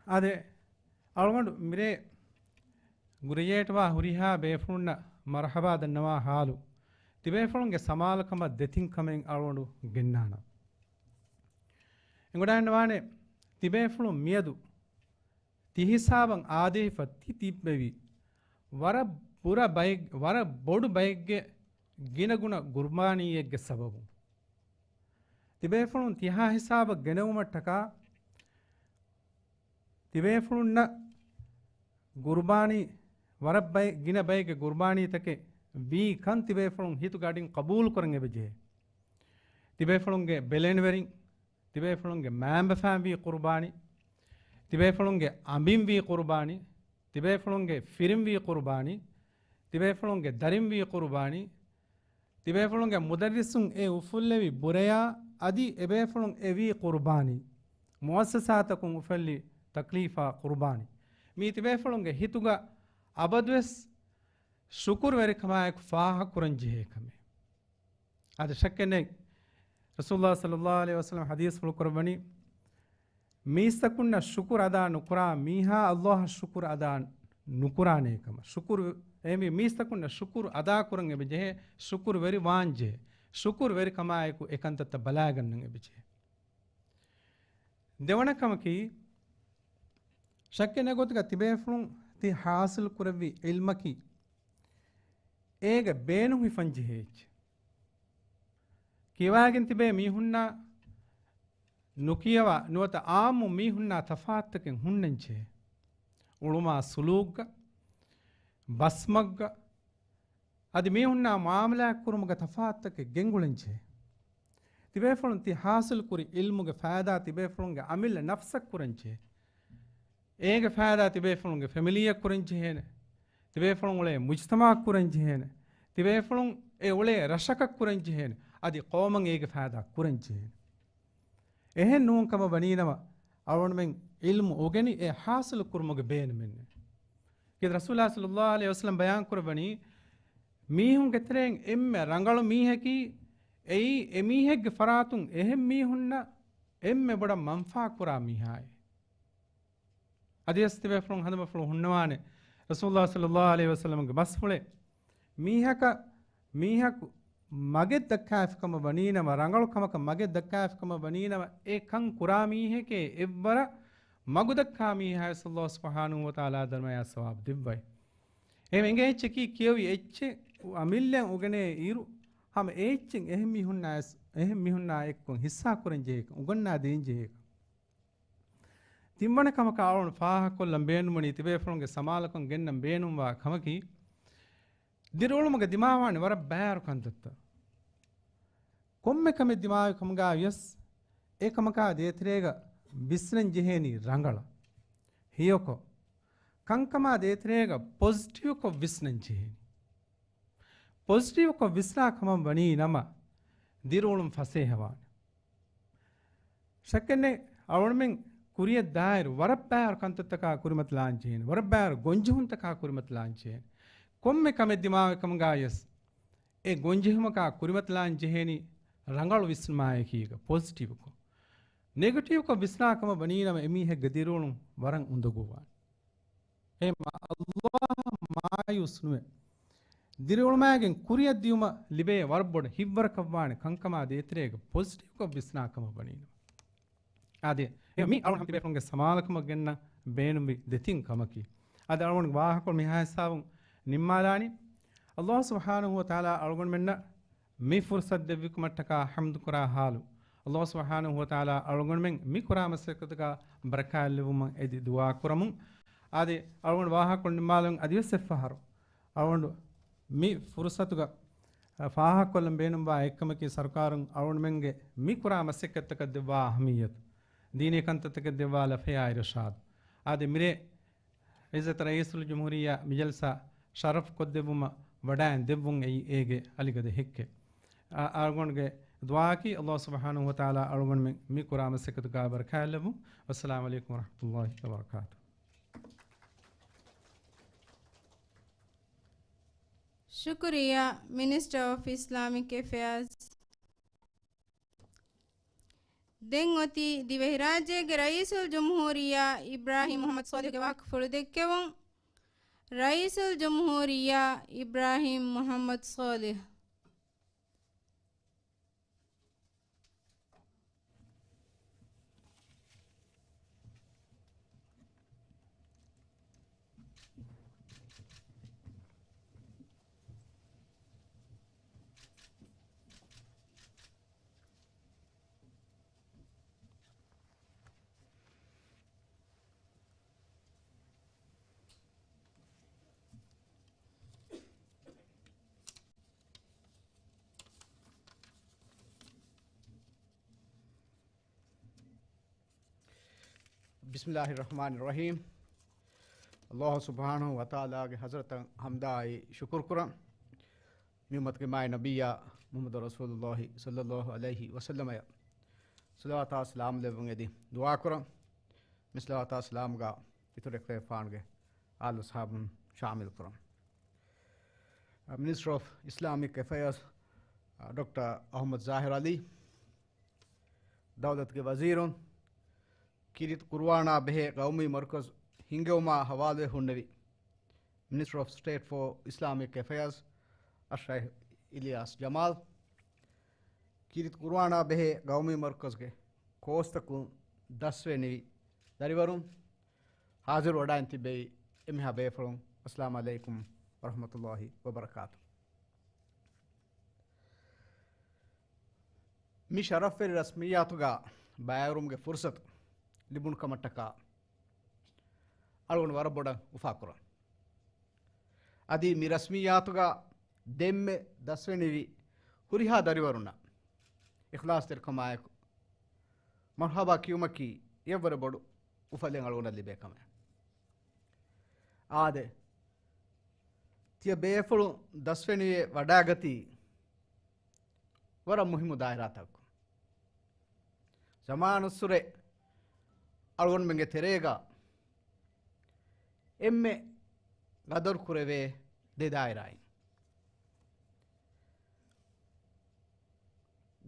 އާދެ، އަޅުގަނޑު މިރޭ ގްރެޖުއޭޓްވާ ހުރިހާ ބޭފުޅުންނަށް މަރުޙަބާ ދަންނަވާ ހާލު، ތިބޭފުޅުންގެ ސަމާލުކަމަށް ދެތިން ކަމެއް އަޅުގަނޑު ގެންނާނަން. އެނގިވަޑައިގަންނަވާނެ، ތިބޭފުޅުން މިއަދު ތިހިސާބަށް އާދެވިފަ ތި ތިއްބެވި ވަރަށް ބުރަ ބައެއް، ވަރަށް ބޮޑު ބައެއްގެ ގިނަގުނަ ގުރުބާނީއެއްގެ ސަބަބުން. ތިބޭފުޅުން ތިހާ ހިސާބަށް ގެނެވުމަށްޓަކާ ތިބޭފުޅުންނަށް ގުރުބާނީ، ވަރަށް ބައެއް، ގިނަ ބައެއްގެ ގުރުބާނީތަކެއް ވީ ކަން ތިބޭފުޅުން ހިތުގަ އަޑިން ޤަބޫލު ކުރަން އެބަޖެހޭ. ތިބޭފުޅުންގެ ބެލެނިވެރިން، ތިބޭފުޅުންގެ މައިންބަފައިން ވީ ޤުރުބާނީ، ތިބޭފުޅުންގެ އަނބިން ވީ ޤުރުބާނީ، ތިބޭފުޅުންގެ ފިރިން ވީ ޤުރުބާނީ، ތިބޭފުޅުންގެ ދަރިން ވީ ޤުރުބާނީ، ތިބޭފުޅުންގެ މުދައްރިސުން އެ އުފުއްލެވި ބުރަޔާ އަދި އެބޭފުޅުން އެ ވީ ޤުރުބާނީ، މުއައްސަސާތަކުން އުފެއްލި ތަކްލީފާ ޤުރުބާނީ. މީ ތިބޭފުޅުންގެ ހިތުގަ އަބަދުވެސް ޝުކުރުވެރިކަމާއެކު ފާހަގަކުރަން ޖެހޭ ކަމެއް. އާދެ، ޝައްކެއް ނެތް. ރަސޫލާ ޞައްލައްލާހު ޢަލައިހި ވަސައްލަމަ ޙަދީޘްފުޅު ކުރައްވަނީ، މީސްތަކުންނަށް ޝުކުރު އަދާ ނުކުރާ މީހާ އައްލާހަށް ޝުކުރު އަދާ ނުކުރާނޭ ކަމަށް. ޝުކުރު، އެހެންވީ މީސްތަކުންނަށް ޝުކުރު އަދާ ކުރަން އެބަ ޖެހޭ، ޝުކުރުވެރި ވާން ޖެހޭ، ޝުކުރުވެރިކަމާއެކު އެކަންތައްތައް ބަލާގަންނަން އެބަ ޖެހޭ. ދެވަނަ ކަމަކީ، ޝައްކެއް ނެތް ގޮތުގަ ތިބޭފުޅުން ތި ޙާޞިލް ކުރެއްވި ޢިލްމަކީ، އޭގެ ބޭނުން ހިފަން ޖެހޭ އެއްޗެއް. ކިޔަވާގެން ތިބޭ މީހުންނާ ނުކިޔަވާ ނުވަތަ ޢާއްމު މީހުންނާ ތަފާތުތަކެއް ހުންނަންޖެހޭ. އުޅުމާ ސުލޫކްގަ، ބަސްމަގުގަ، އަދި މީހުންނާ މުޢާމަލާތް ކުރުމުގަ ތަފާތުތަކެއް ގެންގުޅެންޖެހޭ. ތިބޭފުޅުން ތި ޙާޞިލް ކުރި ޢިލްމުގެ ފައިދާ ތިބޭފުޅުންގެ އަމިއްލަ ނަފްސަށް ކުރަންޖެހޭ. އޭގެ ފައިދާ ތިބޭފުޅުންގެ ފެމިލީއަށް ކުރަން ޖެހޭނެ. ތިބޭފުޅުން އުޅޭ މުޖްތަމަޢަށް ކުރަން ޖެހޭނެ. ތިބޭފުޅުން އެ އުޅޭ ރަށަކަށް ކުރަން ޖެހޭނެ. އަދި ޤައުމަށް އޭގެ ފައިދާ ކުރަން ޖެހޭނެ. އެހެން ނޫން ކަމަށް ވަނީ ނަމަ، އަޅުގަނޑުމެން ޢިލްމު އުގެނި އެ ޙާޞިލު ކުރުމުގެ ބޭނުމެއް ނެތް. ކީދަ ރަސޫލާ ޞައްލައްލާހު ޢަލައިހި ވަސައްލަމް ބަޔާން ކުރައްވަނީ، މީހުންގެ ތެރެއިން އެންމެ ރަނގަޅު މީހަކީ، އެއީ އެ މީހެއްގެ ފަރާތުން އެހެން މީހުންނަށް އެންމެ ބޮޑަށް މަންފާ ކުރާ މީހާއޭ. އަދިވެސް ތިބޭފުޅުން ހަނދުމަފުޅު ހުންނަވާނެ، ރަސޫލާ ޞައްލައްލާހު ޢަލައިހި ވަސައްލަމްގެ ބަސްފުޅެއް، މީހަކަށް، މީހަކު މަގެއް ދައްކާފި ކަމަށް ވަނީނަމަ، ރަނގަޅު ކަމަކަށް މަގެއް ދައްކާފި ކަމަށް ވަނީނަމަ، އެ ކަން ކުރާ މީހެކޭ އެއްވަރަށް މަގު ދައްކާ މީހާޔަސް ﷲ ސުބްޙާނަހޫ ވަތަޢާލާ ދަރުމަޔާ ސަވާބު ދެއްވައި. އެހެން އެނގޭ އެއްޗަކީ ކިޔެވި އެއްޗެއް އަމިއްލައަށް އުގެނޭ އިރު، ހަމަ އެ އެއްޗެއް އެހެން މީހުންނާ އެސް-، އެހެން މީހުންނާ އެއްކޮށް ހިއްސާ ކުރަން ޖެހޭކަން، އުގަންނާ ދޭން ޖެހޭކަން. ތިންވަނަ ކަމަކަށް އަޅުގަނޑު ފާހަގަކޮށްލަން ބޭނުންވަނީ ތިބޭފުޅުންގެ ސަމާލުކަން ގެންނަން ބޭނުންވާ ކަމަކީ، ދިރިއުޅުމުގެ ދިމާވާނެ ވަރަށް ބައިވަރު ކަންތައްތައް. ކޮންމެ ކަމެއް ދިމާވި ކަމުގައި ވިޔަސް، އެ ކަމަކާ ދޭތެރޭގަ ވިސްނަން ޖެހޭނީ ރަނގަޅަށް. ހެޔޮކޮށް، ކަންކަމާ ދޭތެރޭގަ ޕޮޒިޓިވްކޮށް ވިސްނަން ޖެހޭނީ. ޕޮޒިޓިވްކޮށް ވިސްނާ ކަމަށް ވަނީ ނަމަ، ދިރިއުޅުން ފަސޭހަވާނެ. ޝައްކެއްނެތް، އަޅުގަނޑުމެން ކުރިއަށް ދާއިރު ވަރަށް ބައިވަރު ކަންތައްތަކާ ކުރިމަތިލާން ޖެހޭނެ، ވަރަށް ބައިވަރު ގޮންޖެހުންތަކާ ކުރިމަތިލާން ޖެހޭނެ. ކޮންމެ ކަމެއް ދިމާވި ކަމުގައި ވިޔަސް، އެ ގޮންޖެހުމަކާ ކުރިމަތިލާން ޖެހޭނީ ރަނގަޅު ވިސްނުމާއެކީގަ، ޕޮޒިޓިވްކޮށް. ނެގެޓިވްކޮށް ވިސްނާ ކަމަށް ވަނީ ނަމަ، އެމީހެއްގެ ދިރިއުޅުން ވަރަށް އުނދަގޫވާނެ. އެހެންމަ ﷲ އަށް މާޔޫސް ނުވެ، ދިރިއުޅުމާގެން ކުރިއަށް ދިޔުމަށް ލިބޭ ވަރަށް ބޮޑަށް ހިތްވަރަކަށްވާނެ ކަންކަމާ ދޭތެރޭގަ ޕޮޒިޓިވްކޮށް ވިސްނާ ކަމަށް ވަނީ ނަމަ. އާދެ، މި އަޅުގަނޑު ތިބޭފުޅުންގެ ސަމާލުކަމަށް ގެންނަ ބޭނުންވި ދެތިން ކަމަކީ. އަދި އަޅުގަނޑު ވާހަކަކޮޅު މިހާ ހިސާބުން ނިންމާލާނީ. ﷲ ސުބްޙާނަހޫ ވަތަޢާލާ އަޅުގަނޑުމެންނަށް މި ފުރުޞަތު ދެއްވިކަމަށްޓަކާ ޙަމްދުކުރާ ޙާލު. ﷲ ސުބްޙާނަހޫ ވަތަޢާލާ އަޅުގަނޑުމެން މި ކުރާ މަސައްކަތުގަ ބަރަކާތް ލެއްވުމަށް އެދި ދުޢާ ކުރަމުން. އާދެ، އަޅުގަނޑު ވާހަކަކޮޅު ނިންމާލަން އަދިވެސް އެއްފަހަރު އަޅުގަނޑު މި ފުރުޞަތުގަ ފާހަގަކޮށްލަން ބޭނުންވާ އެއްކަމަކީ، ސަރުކާރުން އަޅުގަނޑުމެންގެ މި ކުރާ މަސައްކަތްތަކަށް ދެއްވާ އަހަމިއްޔަތު، ދީނީ ކަންތައްތަކަށް ދެއްވާ ލަފަޔާ އިރުޝާދު. އާދެ، މިރޭ ޢިއްޒަތް ރައީސުލްޖުމްހޫރިއްޔާ މި ޖަލްސާ ޝަރަފް ކޮށްދެއްވުމަށް ވަޑައިން ދެއްވުން އެއީ އޭގެ އަލިގަދަ ހެއްކެއް. އަ-، އަޅުގަނޑުގެ ދުޢާއަކީ، ﷲ ސުބްޙާނަހޫ ވަތަޢާލާ އަޅުގަނޑުމެން މި ކުރާ މަސައްކަތުގަ ބަރަކާތް ލެއްވުން. ވައްސަލާމު ޢަލައިކުމް ވަރަޙްމަތުﷲ ވަބަރަކާތުހު. ޝުކުރިއްޔާ، މިނިސްޓަރ އޮފް އިސްލާމިކް އެފެއާޒް. ދެން އޮތީ ދިވެހިރާއްޖޭގެ ރައީސުލްޖުމްހޫރިއްޔާ އިބްރާހީމް މުޙައްމަދު ޞާލިޙްގެ ވާހަކަފުޅު ދެއްކެވުން. ރައީސުލްޖުމްހޫރިއްޔާ އިބްރާހީމް މުޙައްމަދު ޞާލިޙް. ބިސްމިﷲިއްރަޙްމާނިއްރަޙީމް. ﷲ ސުބްޙާނަހޫ ވަތަޢާލާގެ ޙަޟްރަތަށް ޙަމްދާއި ޝުކުރު ކުރަން. މި އުއްމަތުގެ މާތް ނަބިއްޔާ މުޙައްމަދު ރަސޫލުﷲ ޞައްލަﷲު ޢަލައިހި ވަސައްލަމަޔަށް ޞަލަވާތާ ސަލާމް ލެއްވުން އެދި ދުޢާ ކުރަން. މި ޞަލަވާތާ ސަލާމްގަ އިތުރު އެކަލޭފާނުގެ އާލު އަޞްޙާބުން ޝާމިލް ކުރަން. މިނިސްޓަރ އޮފް އިސްލާމިކް އެފެއާޒް، ޑޮކްޓަރ އަޙްމަދު ޒާހިރު ޢަލީ، ދައުލަތުގެ ވަޒީރުން، ކީރިތި ޤުރުއާނާ ބެހޭ ޤައުމީ މަރުކަޒު ހިންގެވުމާ ޙަވާލުވެ ހުންނެވި މިނިސްޓަރ އޮފް ސްޓޭޓް ފޯ އިސްލާމިކް އެފެއާޒް އައްޝައިޚް އިލްޔާސް ޖަމާލް، ކީރިތި ޤުރުއާނާ ބެހޭ ޤައުމީ މަރުކަޒުގެ ކޯސްތަކުން ދަސްވެ ނިވި ދަރިވަރުން، ޙާޟިރު ވަޑައިން ތިއްބެވި އެންމެހާ ބޭފުޅުން، އައްސަލާމު ޢަލައިކުމް ވަރަޙްމަތުﷲި ވަބަރަކާތު. މި ޝަރަފްވެރި ރަސްމިއްޔާތުގަ ބައިވެރިވުމުގެ ފުރުޞަތު ލިބުނު ކަމަށްޓަކާ އަޅުގަނޑު ވަރަށް ބޮޑަށް އުފާކުރަން. އަދި މި ރަސްމިއްޔާތުގަ ދެންމެ ދަސްވެނިވި ހުރިހާ ދަރިވަރުންނަށް އިޚްލާޞްތެރިކަމާއެކު މަރްޙަބާ ކިޔުމަކީ އެއަށްވުރެ ބޮޑު އުފަލެއް އަޅުގަނޑަށް ލިބޭ ކަމެއް. އާދެ، ތިޔަ ބޭފުޅުން ދަސްވެނިވެ ވަޑާގަތީ ވަރަށް މުހިއްމު ދާއިރާތަކުން. ޒަމާނުއްސުރެ އަޅުގަނޑުމެންގެ ތެރޭގަ އެންމެ ގަދަރު ކުރެވޭ ދެ ދާއިރާއިން.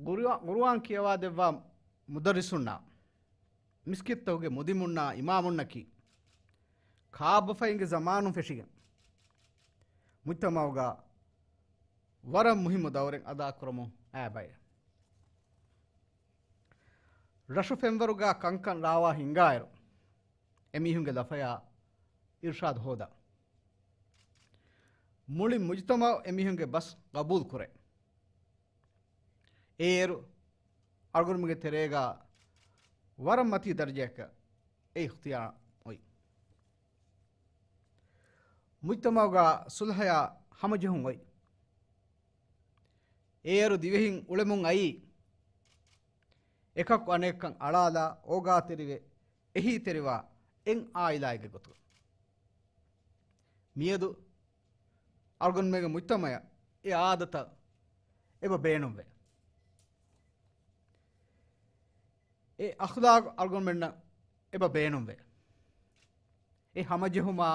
ގުރުއާ-، ގުރުއާން ކިޔަވާ ދެއްވާ މުދައްރިސުންނާ، މިސްކިތްތަކުގެ މުދިމުންނާ އިމާމުންނަކީ، ކާބަފައިންގެ ޒަމާނުން ފެށިގެން، މުޖްތަމަޢުގަ ވަރަށް މުހިއްމު ދައުރެއް އަދާކުރަމުން އައި ބައެއް. ރަށު ފެންވަރުގަ ކަންކަން ރާވާ ހިންގާއިރު، އެމީހުންގެ ލަފަޔާ އިރުޝާދު ހޯދާ. މުޅި މުޖްތަމަޢު އެމީހުންގެ ބަސް ގަބޫލު ކުރޭ. އޭރު އަޅުގަނޑުމެންގެ ތެރޭގަ ވަރަށް މަތީ ދަރަޖައަކަށް އެ އިޚްތިޔާރު އޮތް. މުޖްތަމަޢުގަ ޞުލްޙަޔާ ހަމަޖެހުން އޮތް. އޭރު ދިވެހިން އުޅެމުން އައީ، އެކަކު އަނެކަކަށް އަޅާލާ، އޯގާތެރިވެ، އެހީތެރިވާ އެއް އާއިލާއެއްގެ ގޮތުގަ. މިއަދު އަޅުގަނޑުމެންގެ މުޖްތަމަޢަށް އެ އާދަތައް އެބަ ބޭނުންވޭ. އެ އަޚްލާޤު އަޅުގަނޑުމެންނަށް އެބަ ބޭނުންވޭ. އެ ހަމަޖެހުމާ،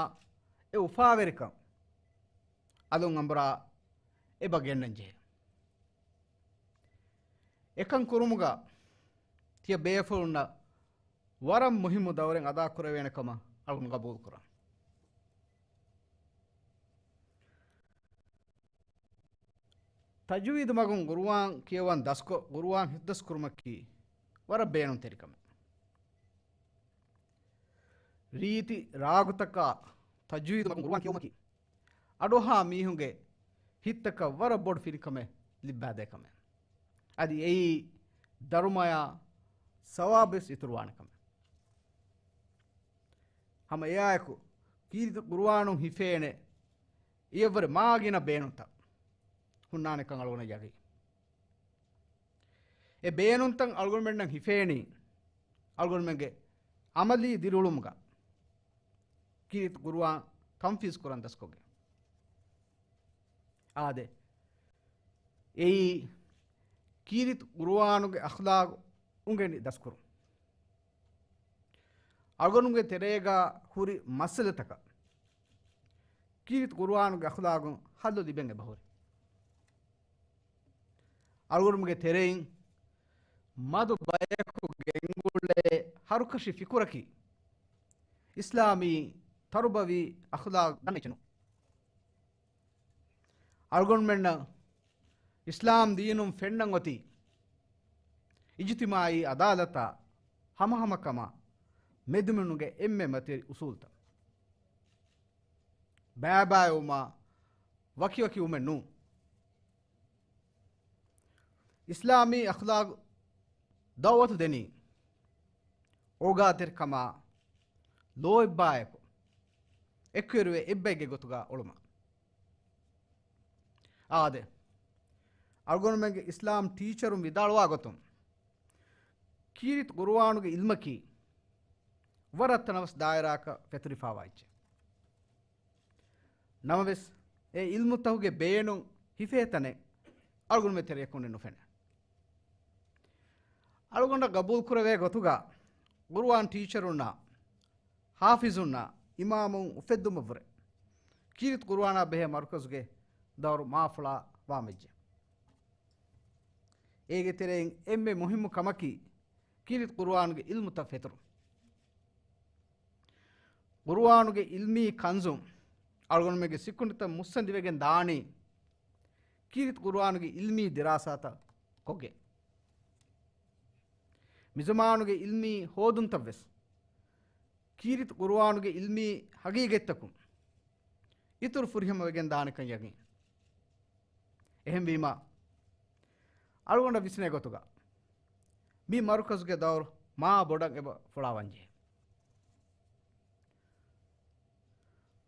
އެ އުފާވެރިކަން އަލުން އަނބުރާ އެބަ ގެންނަން ޖެހޭ. އެކަން ކުރުމުގަ ތިޔަ ބޭފުޅުންނަށް ވަރަށް މުހިއްމު ދައުރެއް އަދާކުރެވޭނެ ކަމަށް އަޅުގަނޑު ގަބޫލުކުރަން. ތަޖުވީދު މަގުން ގުރުއާން ކިޔަވަން ދަސްކޮށް، ގުރުއާން ހިފްޒު ކުރުމަކީ ވަރަށް ބޭނުންތެރި ކަމެއް. ރީތި ރާގުތަކާ ތަޖުވީދު މަގުން ގުރުއާން ކިޔެވުމަކީ، އަޑުއަހާ މީހުންގެ ހިތްތަކަށް ވަރަށް ބޮޑު ފިރިކަމެއް ލިއްބާދޭ ކަމެއް. އަދި އެއީ ދަރުމަޔާ ސަވާބުވެސް އިތުރުވާނެ ކަމެއް. ހަމަ އެއާއެކު، ކީރިތި ގުރުއާނުން ހިފޭނެ އެއަށްވުރެ މާ ގިނަ ބޭނުންތައް ހުންނާނެކަން އަޅުގަނޑަށް ޔަގީން. އެ ބޭނުންތައް އަޅުގަނޑުމެންނަށް ހިފޭނީ، އަޅުގަނޑުމެންގެ ޢަމަލީ ދިރިއުޅުމުގަ ކީރިތި ގުރުއާން ތަންފީޒު ކުރަން ދަސްކޮށްގެން. އާދެ، އެއީ ކީރިތި ގުރުއާނުގެ އަޚްލާގު އުނގެނި ދަސްކުރުން. އަޅުގަނޑުގެ ތެރޭގަ ހުރި މައްސަލަތަކަށް ކީރިތި ގުރުއާނުގެ އަޚްލާގުން ހައްލު ލިބެން އެބަހުރި. އަޅުގަނޑުމެންގެ ތެރެއިން މަދު ބަޔަކު ގެންގުޅޭ ހަރުކަށި ފިކުރަކީ، އިސްލާމީ ތަރުބަވީ އަޚްލާގު ދަންނަ އެއްޗެއް ނޫން. އަޅުގަނޑުމެންނަށް އިސްލާމް ދީނުން ފެންނަން އޮތީ، އިޖުތިމާޢީ ޢަދާލަތާ، ހަމަހަމަކަމާ، މެދުމިނުންގެ އެންމެ މަތިވެރި އުސޫލުތައް. ބައިބައިވުމާ، ވަކިވަކިވުމެއް ނޫން. އިސްލާމީ އަޚްލާގު ދަޢުވަތު ދެނީ، އޯގާތެރިކަމާ، ލޯތްބާއެކު އެކުވެރިވެ އެއްބައެއްގެ ގޮތުގަ އުޅުމަށް. އާދެ، އަޅުގަނޑުމެންގެ އިސްލާމް ޓީޗަރުން ވިދާޅުވާ ގޮތުން، ކީރިތި ޤުރުއާނުގެ ޢިލްމަކީ ވަރަށް ތަނަވަސް ދާއިރާއަކަށް ފެތުރިފާވާ އެއްޗެއް. ނަމަވެސް، އެ ޢިލްމުތަކުގެ ބޭނުން ހިފޭ ތަނެއް އަޅުގަނޑުމެން ތެރެއަކުން ނުފެނޭ. އަޅުގަނޑަށް ގަބޫލުކުރެވޭ ގޮތުގަ، ޤުރުއާން ޓީޗަރުންނާ، ޙާފިޒުންނާ، އިމާމުން އުފެއްދުމަށްވުރެ، ކީރިތި ޤުރުއާނާ ބެހޭ މަރުކަޒުގެ ދައުރު މާފުޅާ ވާމެއްޖެ. އޭގެ ތެރެއިން އެންމެ މުހިއްމު ކަމަކީ، ކީރިތި ޤުރުއާނުގެ ޢިލްމުތައް ފެތުރުން. ޤުރުއާނުގެ ޢިލްމީ ކަންޒުން އަޅުގަނޑުމެންގެ ސިކުނޑިތައް މުއްސަނދިވެގެން ދާނީ، ކީރިތި ޤުރުއާނުގެ ޢިލްމީ ދިރާސާތައް ކޮށްގެން. މިޒަމާނުގެ ޢިލްމީ ހޯދުންތައްވެސް، ކީރިތި ޤުރުއާނުގެ ޢިލްމީ ޙަޤީޤަތްތަކުން އިތުރު ފުރިހަމަވެގެން ދާނެކަން ޔަގީން. އެހެންވީމާ، އަޅުގަނޑަށް ވިސްނޭ ގޮތުގަ، މި މަރުކަޒުގެ ދައުރު މާ ބޮޑަށް އެބަ ފުޅާވަންޖެހޭ.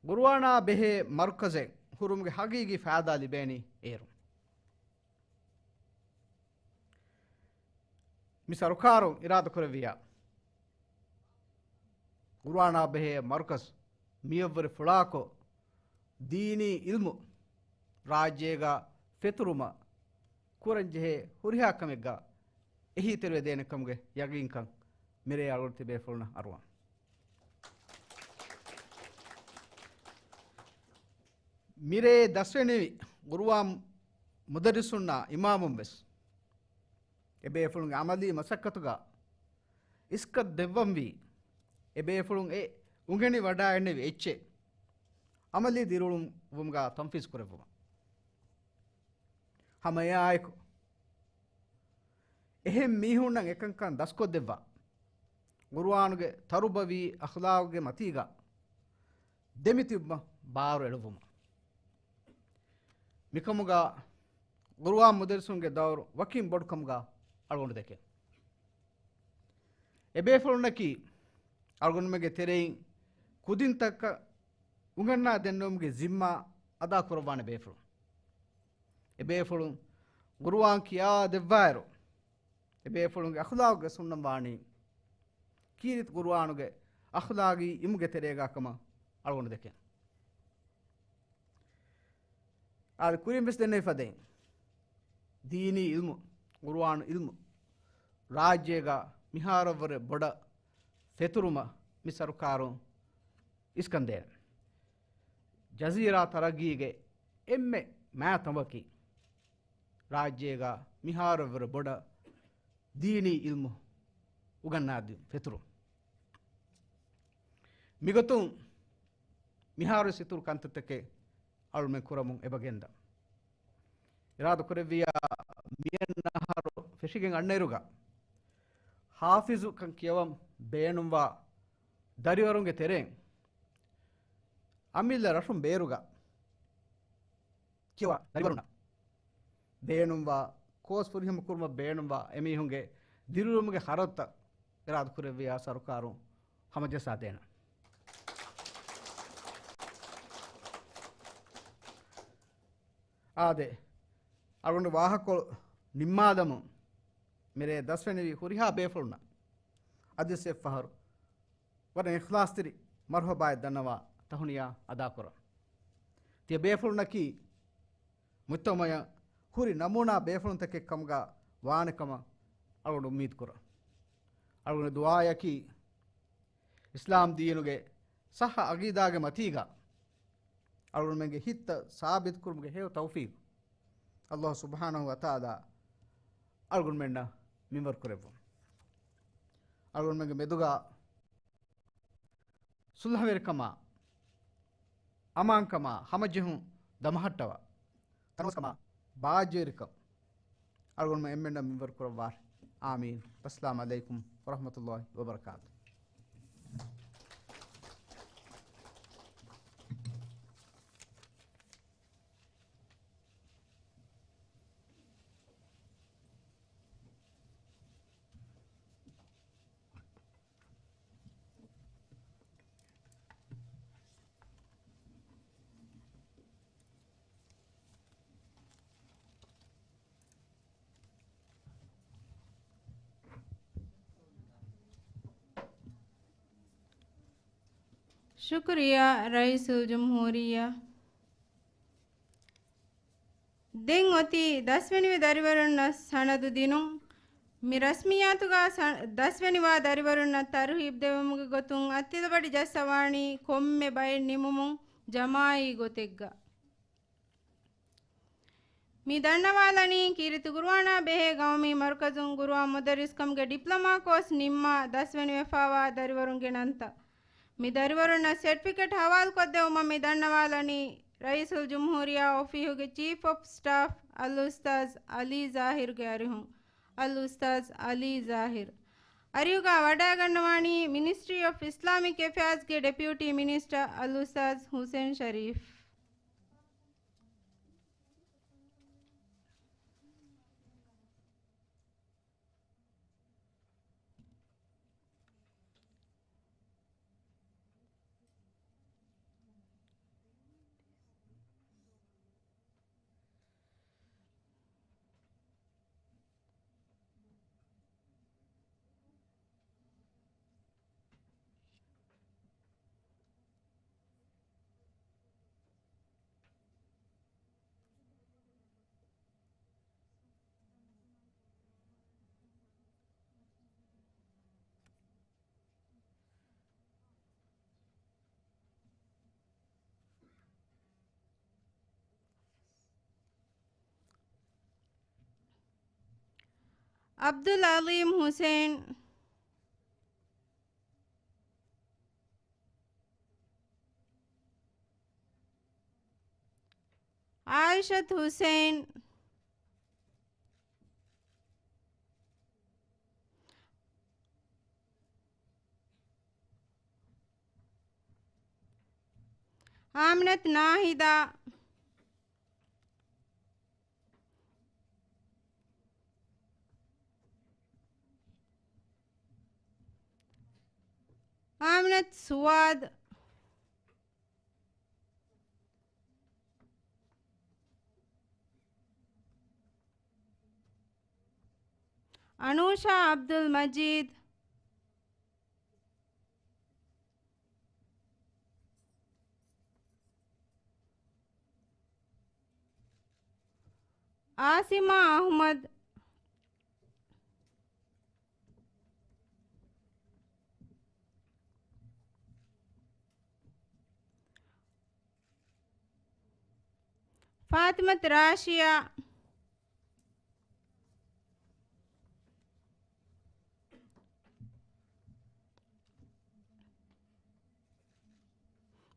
ޤުރުއާނާ ބެހޭ މަރުކަޒެއް ހުރުމުގެ ޙަޤީޤީ ފައިދާ ލިބޭނީ އޭރުން. މި ސަރުކާރުން އިރާދަކުރެއްވިއްޔާ، ޤުރުއާނާ ބެހޭ މަރުކަޒު މިއަށްވުރެ ފުޅާކޮށް، ދީނީ ޢިލްމު ރާއްޖޭގަ ފެތުރުމަށް ކުރަންޖެހޭ ހުރިހާ ކަމެއްގަ އެހީތެރިވެދޭނެ ކަމުގެ ޔަގީންކަން މިރޭ އަޅުގަނޑު ތިބޭފުޅުންނަށް އަރުވަން. މިރޭ ދަސްވެނިވި ޤުރުއާން މުދައްރިސުންނާ އިމާމުން ވެސް އެބޭފުޅުންގެ ޢަމަލީ މަސައްކަތުގަ އިސްކަތް ދެއްވަންވީ، އެބޭފުޅުން އެ އުނގެނި ވަޑައިގެންނެވި އެއްޗެއް ޢަމަލީ ދިރިއުޅުމުގަ ތަންފީޒު ކުރެއްވުމަށް. ހަމަ އެއާއެކު، އެހެން މީހުންނަށް އެކަންކަން ދަސްކޮށްދެއްވާ، ޤުރުއާނުގެ ތަރުބަވީ އަޚްލާގުގެ މަތީގަ ދެމިތިބުމަށް ބާރު އެޅުއްވުމަށް. މިކަމުގަ ޤުރުއާން މުދައްރިސުންގެ ދައުރު ވަކިން ބޮޑުކަމުގަ އަޅުގަނޑު ދެކެން. އެބޭފުޅުންނަކީ އަޅުގަނޑުމެންގެ ތެރެއިން ކުދިންތަކަށް އުނގަންނާ ދެންނެވުމުގެ ޒިންމާ އަދާކުރައްވާނެ ބޭފުޅުން. އެބޭފުޅުން ޤުރުއާން ކިޔާ ދެއްވާއިރު، އެބޭފުޅުންގެ އަޚްލާގުގެ ސުންނަން ވާނީ ކީރިތި ޤުރުއާނުގެ އަޚްލާގީ އިލްމުގެ ތެރޭގާ ކަމަށް އަޅުގަނޑު ދެކެން. އާދެ، ކުރިން ވެސް ދެންނެވި ފަދައިން، ދީނީ އިލްމު، ޤުރުއާން އިލްމު ރާއްޖޭގަ މިހާރަށްވުރެ ބޮޑަށް ފެތުރުމަށް މި ސަރުކާރުން އިސްކަންދޭނެ. ޖަޒީރާ ތަރައްގީގެ އެންމެ މާތަނބަކީ ރާއްޖޭގަ މިހާރަށްވުރެ ބޮޑަށް ދީނީ އިލްމު އުގަންނާދިން ފެތުރުން. މިގޮތުން މިހާރު ސިތުރު ކަންތައްތަކެއް އަޅުމެން ކުރަމުން އެބަގެންދަ. އިރާދަ ކުރެއްވިޔާ މިއަންނަ އަހަރު ފެށިގެން އަންނައިރުގަ ހާފިޒުކަން ކިޔަވަން ބޭނުންވާ ދަރިވަރުންގެ ތެރެއިން އަމިއްލަ ރަށުން ބޭރުގަ ކިޔަވާ ދަރިވަރުންނަށް ބޭނުންވާ، ކޯސް ފުރިހަމަ ކުރުމަށް ބޭނުންވާ އެމީހުންގެ ދިރިއުޅުމުގެ ޚަރަދުތައް އިރާދަ ކުރެއްވިޔާ ސަރުކާރުން ހަމަޖައްސާދޭނަން. އާދެ، އަޅުގަނޑު ވާހަކަކޮޅު ނިންމާލަމުން މިރޭ ދަސްވެނިވި ހުރިހާ ބޭފުޅުންނަށް އަދިވެސް އެއްފަހަރު ވަރަށް އިޚްލާޞްތެރި މަރުޙަބާއެއް ދަންނަވާ ތަހުނިޔާ އަދާކުރަން. ތިޔަ ބޭފުޅުންނަކީ މުޖްތަމަޢަށް ހުރި ނަމޫނާ ބޭފުޅުންތަކެއް ކަމުގަ ވާނެ ކަމަށް އަޅުގަނޑު އުއްމީދު ކުރަން. އަޅުގަނޑު ދުޢާއަކީ އިސްލާމް ދީނުގެ ޞައްޙަ ޢަޤީދާގެ މަތީގަ އަޅުގަނޑުމެންގެ ހިތްތައް ސާބިތުކުރުމުގެ ހެޔޮ ތައުފީޤު ﷲ ސުބްޙާނަހޫ ވަތަޢާލާ އަޅުގަނޑުމެންނަށް މިންވަރު ކުރެއްވުން. އަޅުގަނޑުމެންގެ މެދުގަ ޞުލްޙަވެރިކަމާ، އަމާންކަމާ، ހަމަޖެހުން ދަމަހައްޓަވާ، ތަނަވަސްކަމާ، ބާއްޖަވެރިކަން އަޅުގަނޑުމެން އެންމެންނަށް މިންވަރު ކުރައްވާށި. އާމީން. އައްސަލާމު ޢަލައިކުމް ވަރަޙްމަތުﷲ ވަބަރަކާތުހު. ޝުކުރިއްޔާ ރައީސުލްޖުމްހޫރިއްޔާ. ދެން އޮތީ ދަސްވެނިވި ދަރިވަރުންނަށް ސަނަދު ދިނުން. މި ރަސްމިއްޔާތުގަ ސަ-، ދަސްވެނިވާ ދަރިވަރުންނަށް ތަރުހީބް ދެވުމުގެ ގޮތުން އަތިލަބަޑި ޖައްސަވާނީ ކޮންމެ ބައެއް ނިމުމުން ޖަމާޢީ ގޮތެއްގަ. މި ދަންނަވާލަނީ ކީރިތި ޤުރުއާނާ ބެހޭ ޤައުމީ މަރުކަޒުން ޤުރުއާން މުދައްރިސްކަމުގެ ޑިޕްލޮމާ ކޯސް ނިންމާ ދަސްވެނިވެފާވާ ދަރިވަރުންގެ ނަންތައް. މި ދަރިވަރުންނަށް ސެޓްފިކެޓް ހަވާލުކޮށްދެވުމަށް މި ދަންނަވާލަނީ ރައީސުލްޖުމްހޫރިއްޔާ އޮފީހުގެ ޗީފް އޮފް ސްޓާފް އަލްއުސްތާޛް ޢަލީ ޒާހިރުގެ އަރިހުން. އަލްއުސްތާޛް ޢަލީ ޒާހިރު. އަރިހުގަ ވަޑައިގަންނަވާނީ މިނިސްޓްރީ އޮފް އިސްލާމިކް އެފެއާޒްގެ ޑެޕިއުޓީ މިނިސްޓަރ އަލްއުސްތާޛް ޙުސެން ޝަރީފް. ޢަބްދުލް ޢަލީމް ޙުސައިން. ޢާއިޝަތު ޙުސައިން. އާމިނަތު ނާހިދާ. އާމިނަތު ސުވާދު. އަނޫޝާ ޢަބްދުލް މަޖީދު. އާސިމާ އަޙްމަދު. ފާތިމަތު ރާޝިޔާ.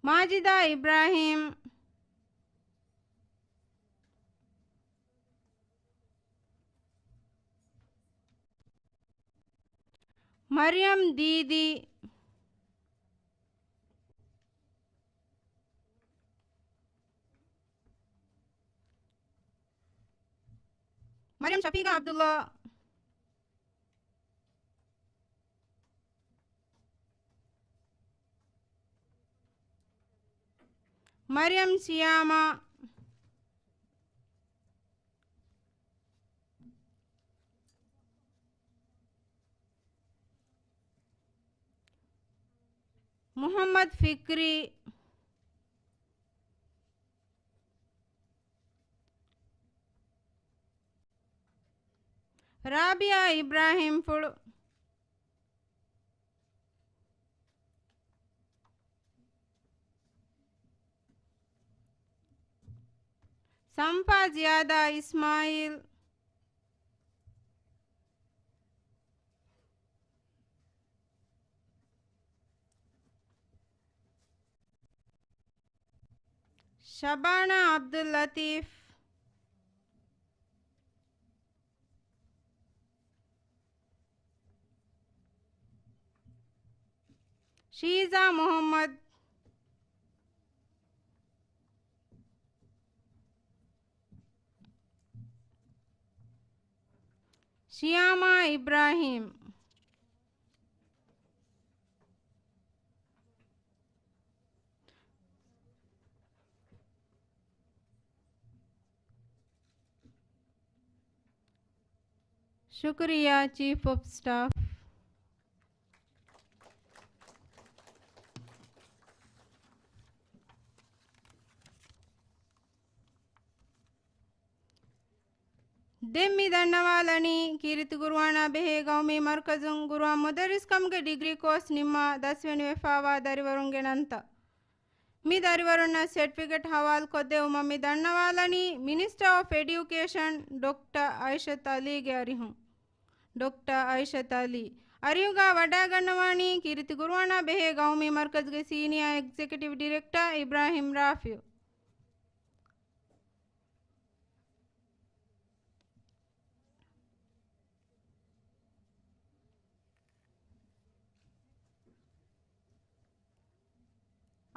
މާޖިދާ އިބްރާހީމް. މަރިޔަމް ދީދީ. މަރިޔަމް ޝަފީގާ ޢަބްދުﷲ. މަރިޔަމް ސިޔާމާ. މުޙައްމަދު ފިކްރީ. ރާބިއާ އިބްރާހީމްފުޅު. ސަންފާ ޒިޔާދާ އިސްމާއީލް. ޝަބާނާ ޢަބްދުއްލަޠީފް. ޝީޒާ މުޙައްމަދު. ޝިޔާމާ އިބްރާހީމް. ޝުކުރިއްޔާ، ޗީފް އޮފް ސްޓާފް. ދެން މި ދަންނަވާލަނީ، ކީރިތި ޤުރުއާނާ ބެހޭ ގައުމީ މަރުކަޒުން ޤުރުއާން މުދައްރިސް ކަމުގެ ޑިގްރީ ކޯސް ނިންމާ ދަސްވެނިވެފާވާ ދަރިވަރުންގެ ނަންތައް. މި ދަރިވަރުންނަށް ސެޓްފިކެޓް ހަވާލުކޮށްދެއްވުމަށް މި ދަންނަވާލަނީ، މިނިސްޓަރ އޮފް އެޑިއުކޭޝަން ޑޮކްޓަރ އައިޝަތު ޢަލީގެ އަރިހުން. ޑޮކްޓަރ އައިޝަތު ޢަލީ. އަރިހުގަ ވަޑައިގަންނަވާނީ، ކީރިތި ޤުރުއާނާ ބެހޭ ގައުމީ މަރުކަޒުގެ ސީނިއާ އެގްޒެކެޓިވް ޑިރެކްޓަރ އިބްރާހީމް ރާފިޢު.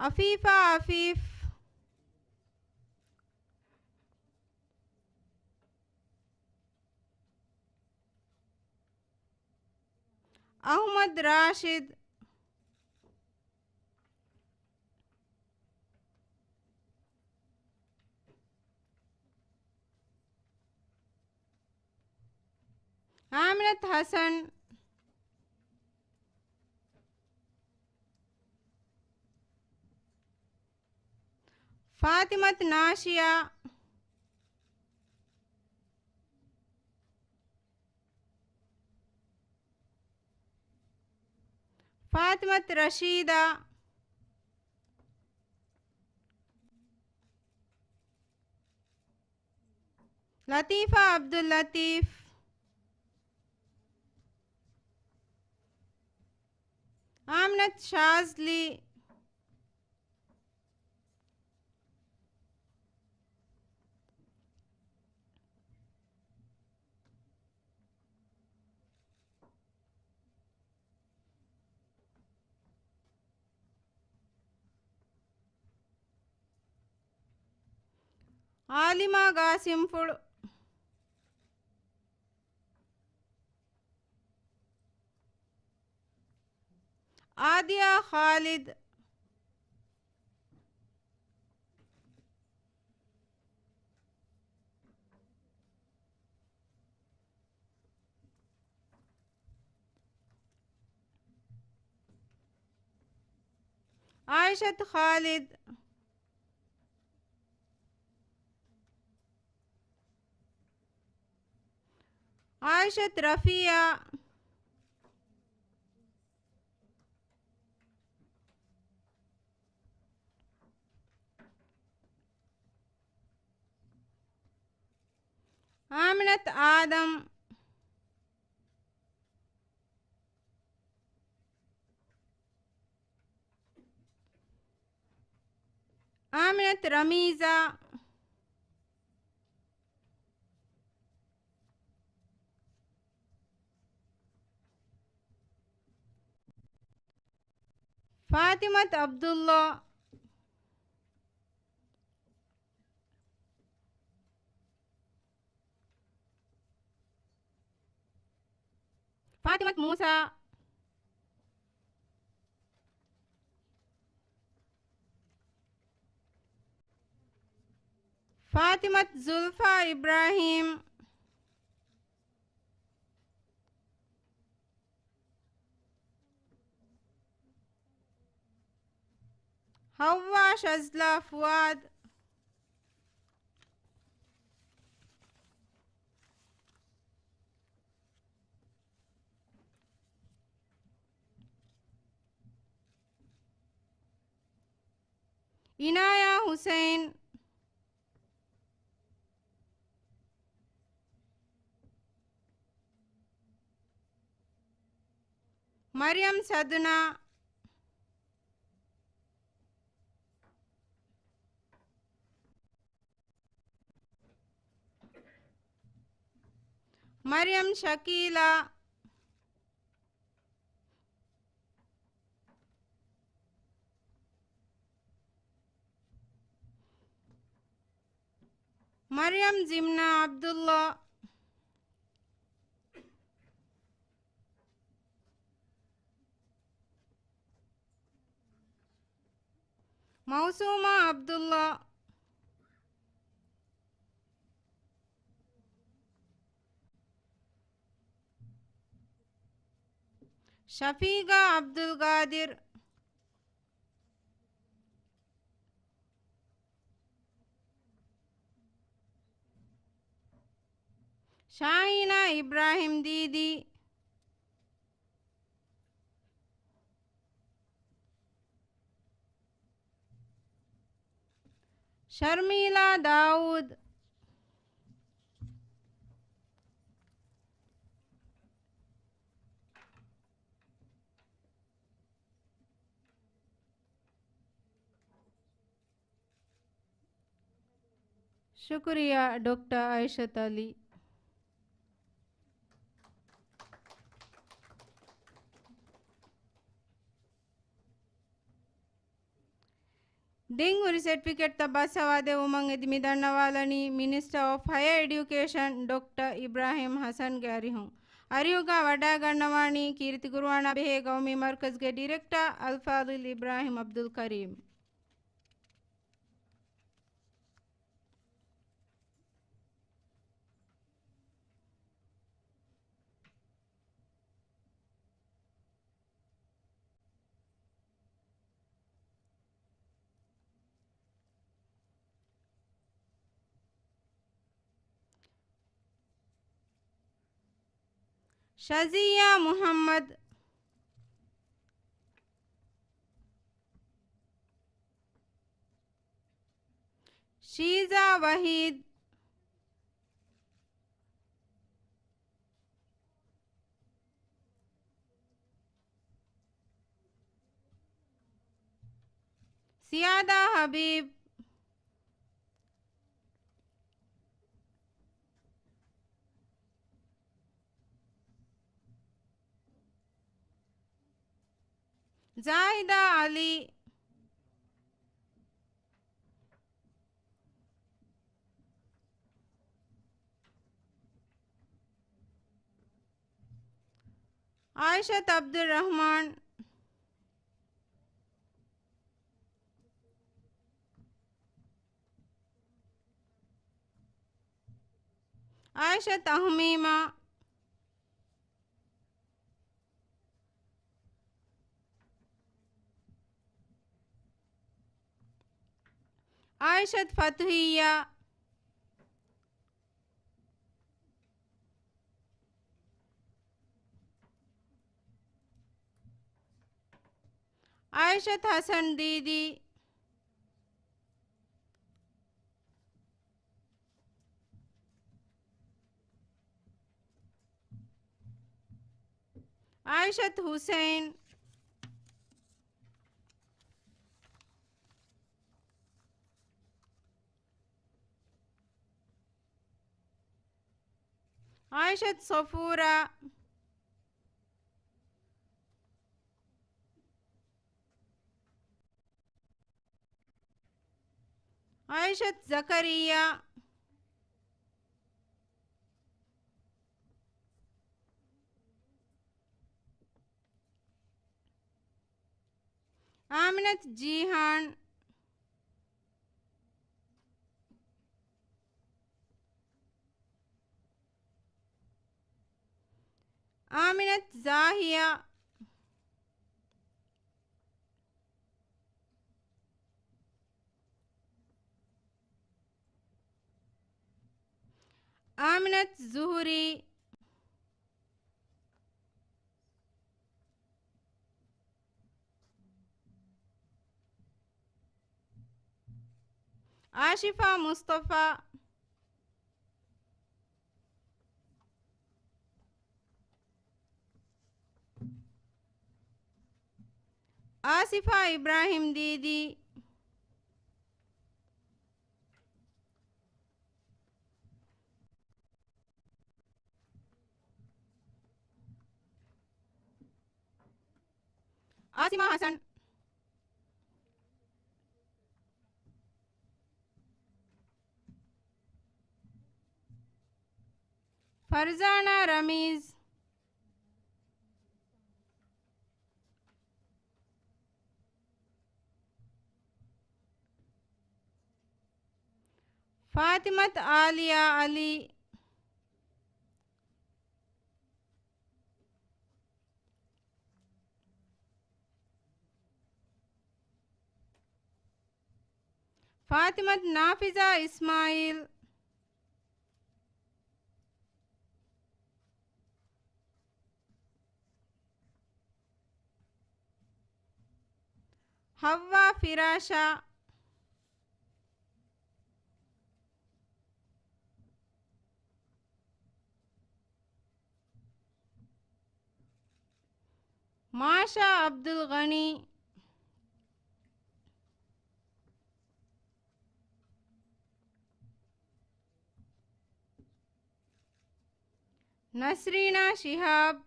އަފީފާ އަފީފް. އަޙްމަދު ރާޝިދު. އާމިނަތު ޙަސަން. ފާތިމަތު ނާޝިޔާ. ފާތިމަތު ރަޝީދާ. ލަތީފާ ޢަބްދުއްލަތީފް. ޝާޒްލީ. އާލިމާ ގާސިމްފުޅު. އާދިޔާ ޚާލިދު. އާއިޝަތު ޚާލިދު. އާއިޝަތު ރަފީޢާ. އާމިނަތު އާދަމް. އާމިނަތު ރަމީޒާ. ފާތިމަތު ޢަބްދުﷲ. ފާތިމަތު މޫސާ. ފާތިމަތު ޒުލްފާ އިބްރާހީމް. ހައްވާ ޝަޒްލާ ފުއާދު. އިނާޔާ ހުސައިން. މަރިޔަމް ސަދުނާ. މަރިޔަމް ޝަކީލާ. މަރިޔަމް ޒިމްނާ ޢަބްދުﷲ. މައުސޫމާ ޢަބްދުﷲ. ޝަފީގާ ޢަބްދުލްގާދިރު. ޝާހީނާ އިބްރާހިމް ދީދީ. ޝަރްމީލާ ދާއޫދު. ޝުކުރިއްޔާ، ޑޮކްޓަރ އައިޝަތު ޢަލީ. ދެން ހުރި ސެޓްފިކެޓްތައް ބަސް ހަވާލު ދެއްވުމަށް އެދި މި ދަންނަވާލަނީ މިނިސްޓަރ އޮފް ހަޔަރ އެޑިއުކޭޝަން ޑޮކްޓަރ އިބްރާހިމް ޙަސަންގެ އަރިހުން. އަރިހުގަ ވަޑައިގަންނަވާނީ ކީރިތި ޤުރުއާނާ ބެހޭ ޤައުމީ މަރުކަޒުގެ ޑިރެކްޓަރ އަލްފާޟިލް އިބްރާހިމް ޢަބްދުލް ކަރީމް. ޝަޒިއްޔާ މުޙައްމަދު. ޝީޒާ ވަޙީދު. ސިޔާދާ ހަބީބް. ޒާހިދާ އަލީ. އާއިޝަތު އަބްދުއްރަހްމާން. އާއިޝަތު އަހުމީމާ. އާއިޝަތު ފަތުހިއްޔާ. އާއިޝަތު ހަސަން ދީދީ. އާއިޝަތު ހުސެއިން. އާއިޝަތު ޞަފޫރާ. އާއިޝަތު ޒަކަރިއްޔާ. އާމިނަތު ޖީހާން. އާމިނަތު ޒާހިޔާ. އާމިނަތު ޒުހުރީ. އާޝިފާ މުޞްޠަފާ. އާސިފާ އިބްރާހިމް ދީދީ. އާސިމާ ހަސަން. ފަރްޒާނާ ރަމީޒް. ފާތިމަތު އާލިޔާ އަލީ. ފާތިމަތު ނާފިޒާ އިސްމާއީލް. ހައްވާ ފިރާޝާ. މާޝާ އަބްދުލްޣަނީ. ނަސްރީނާ ޝިހާބް.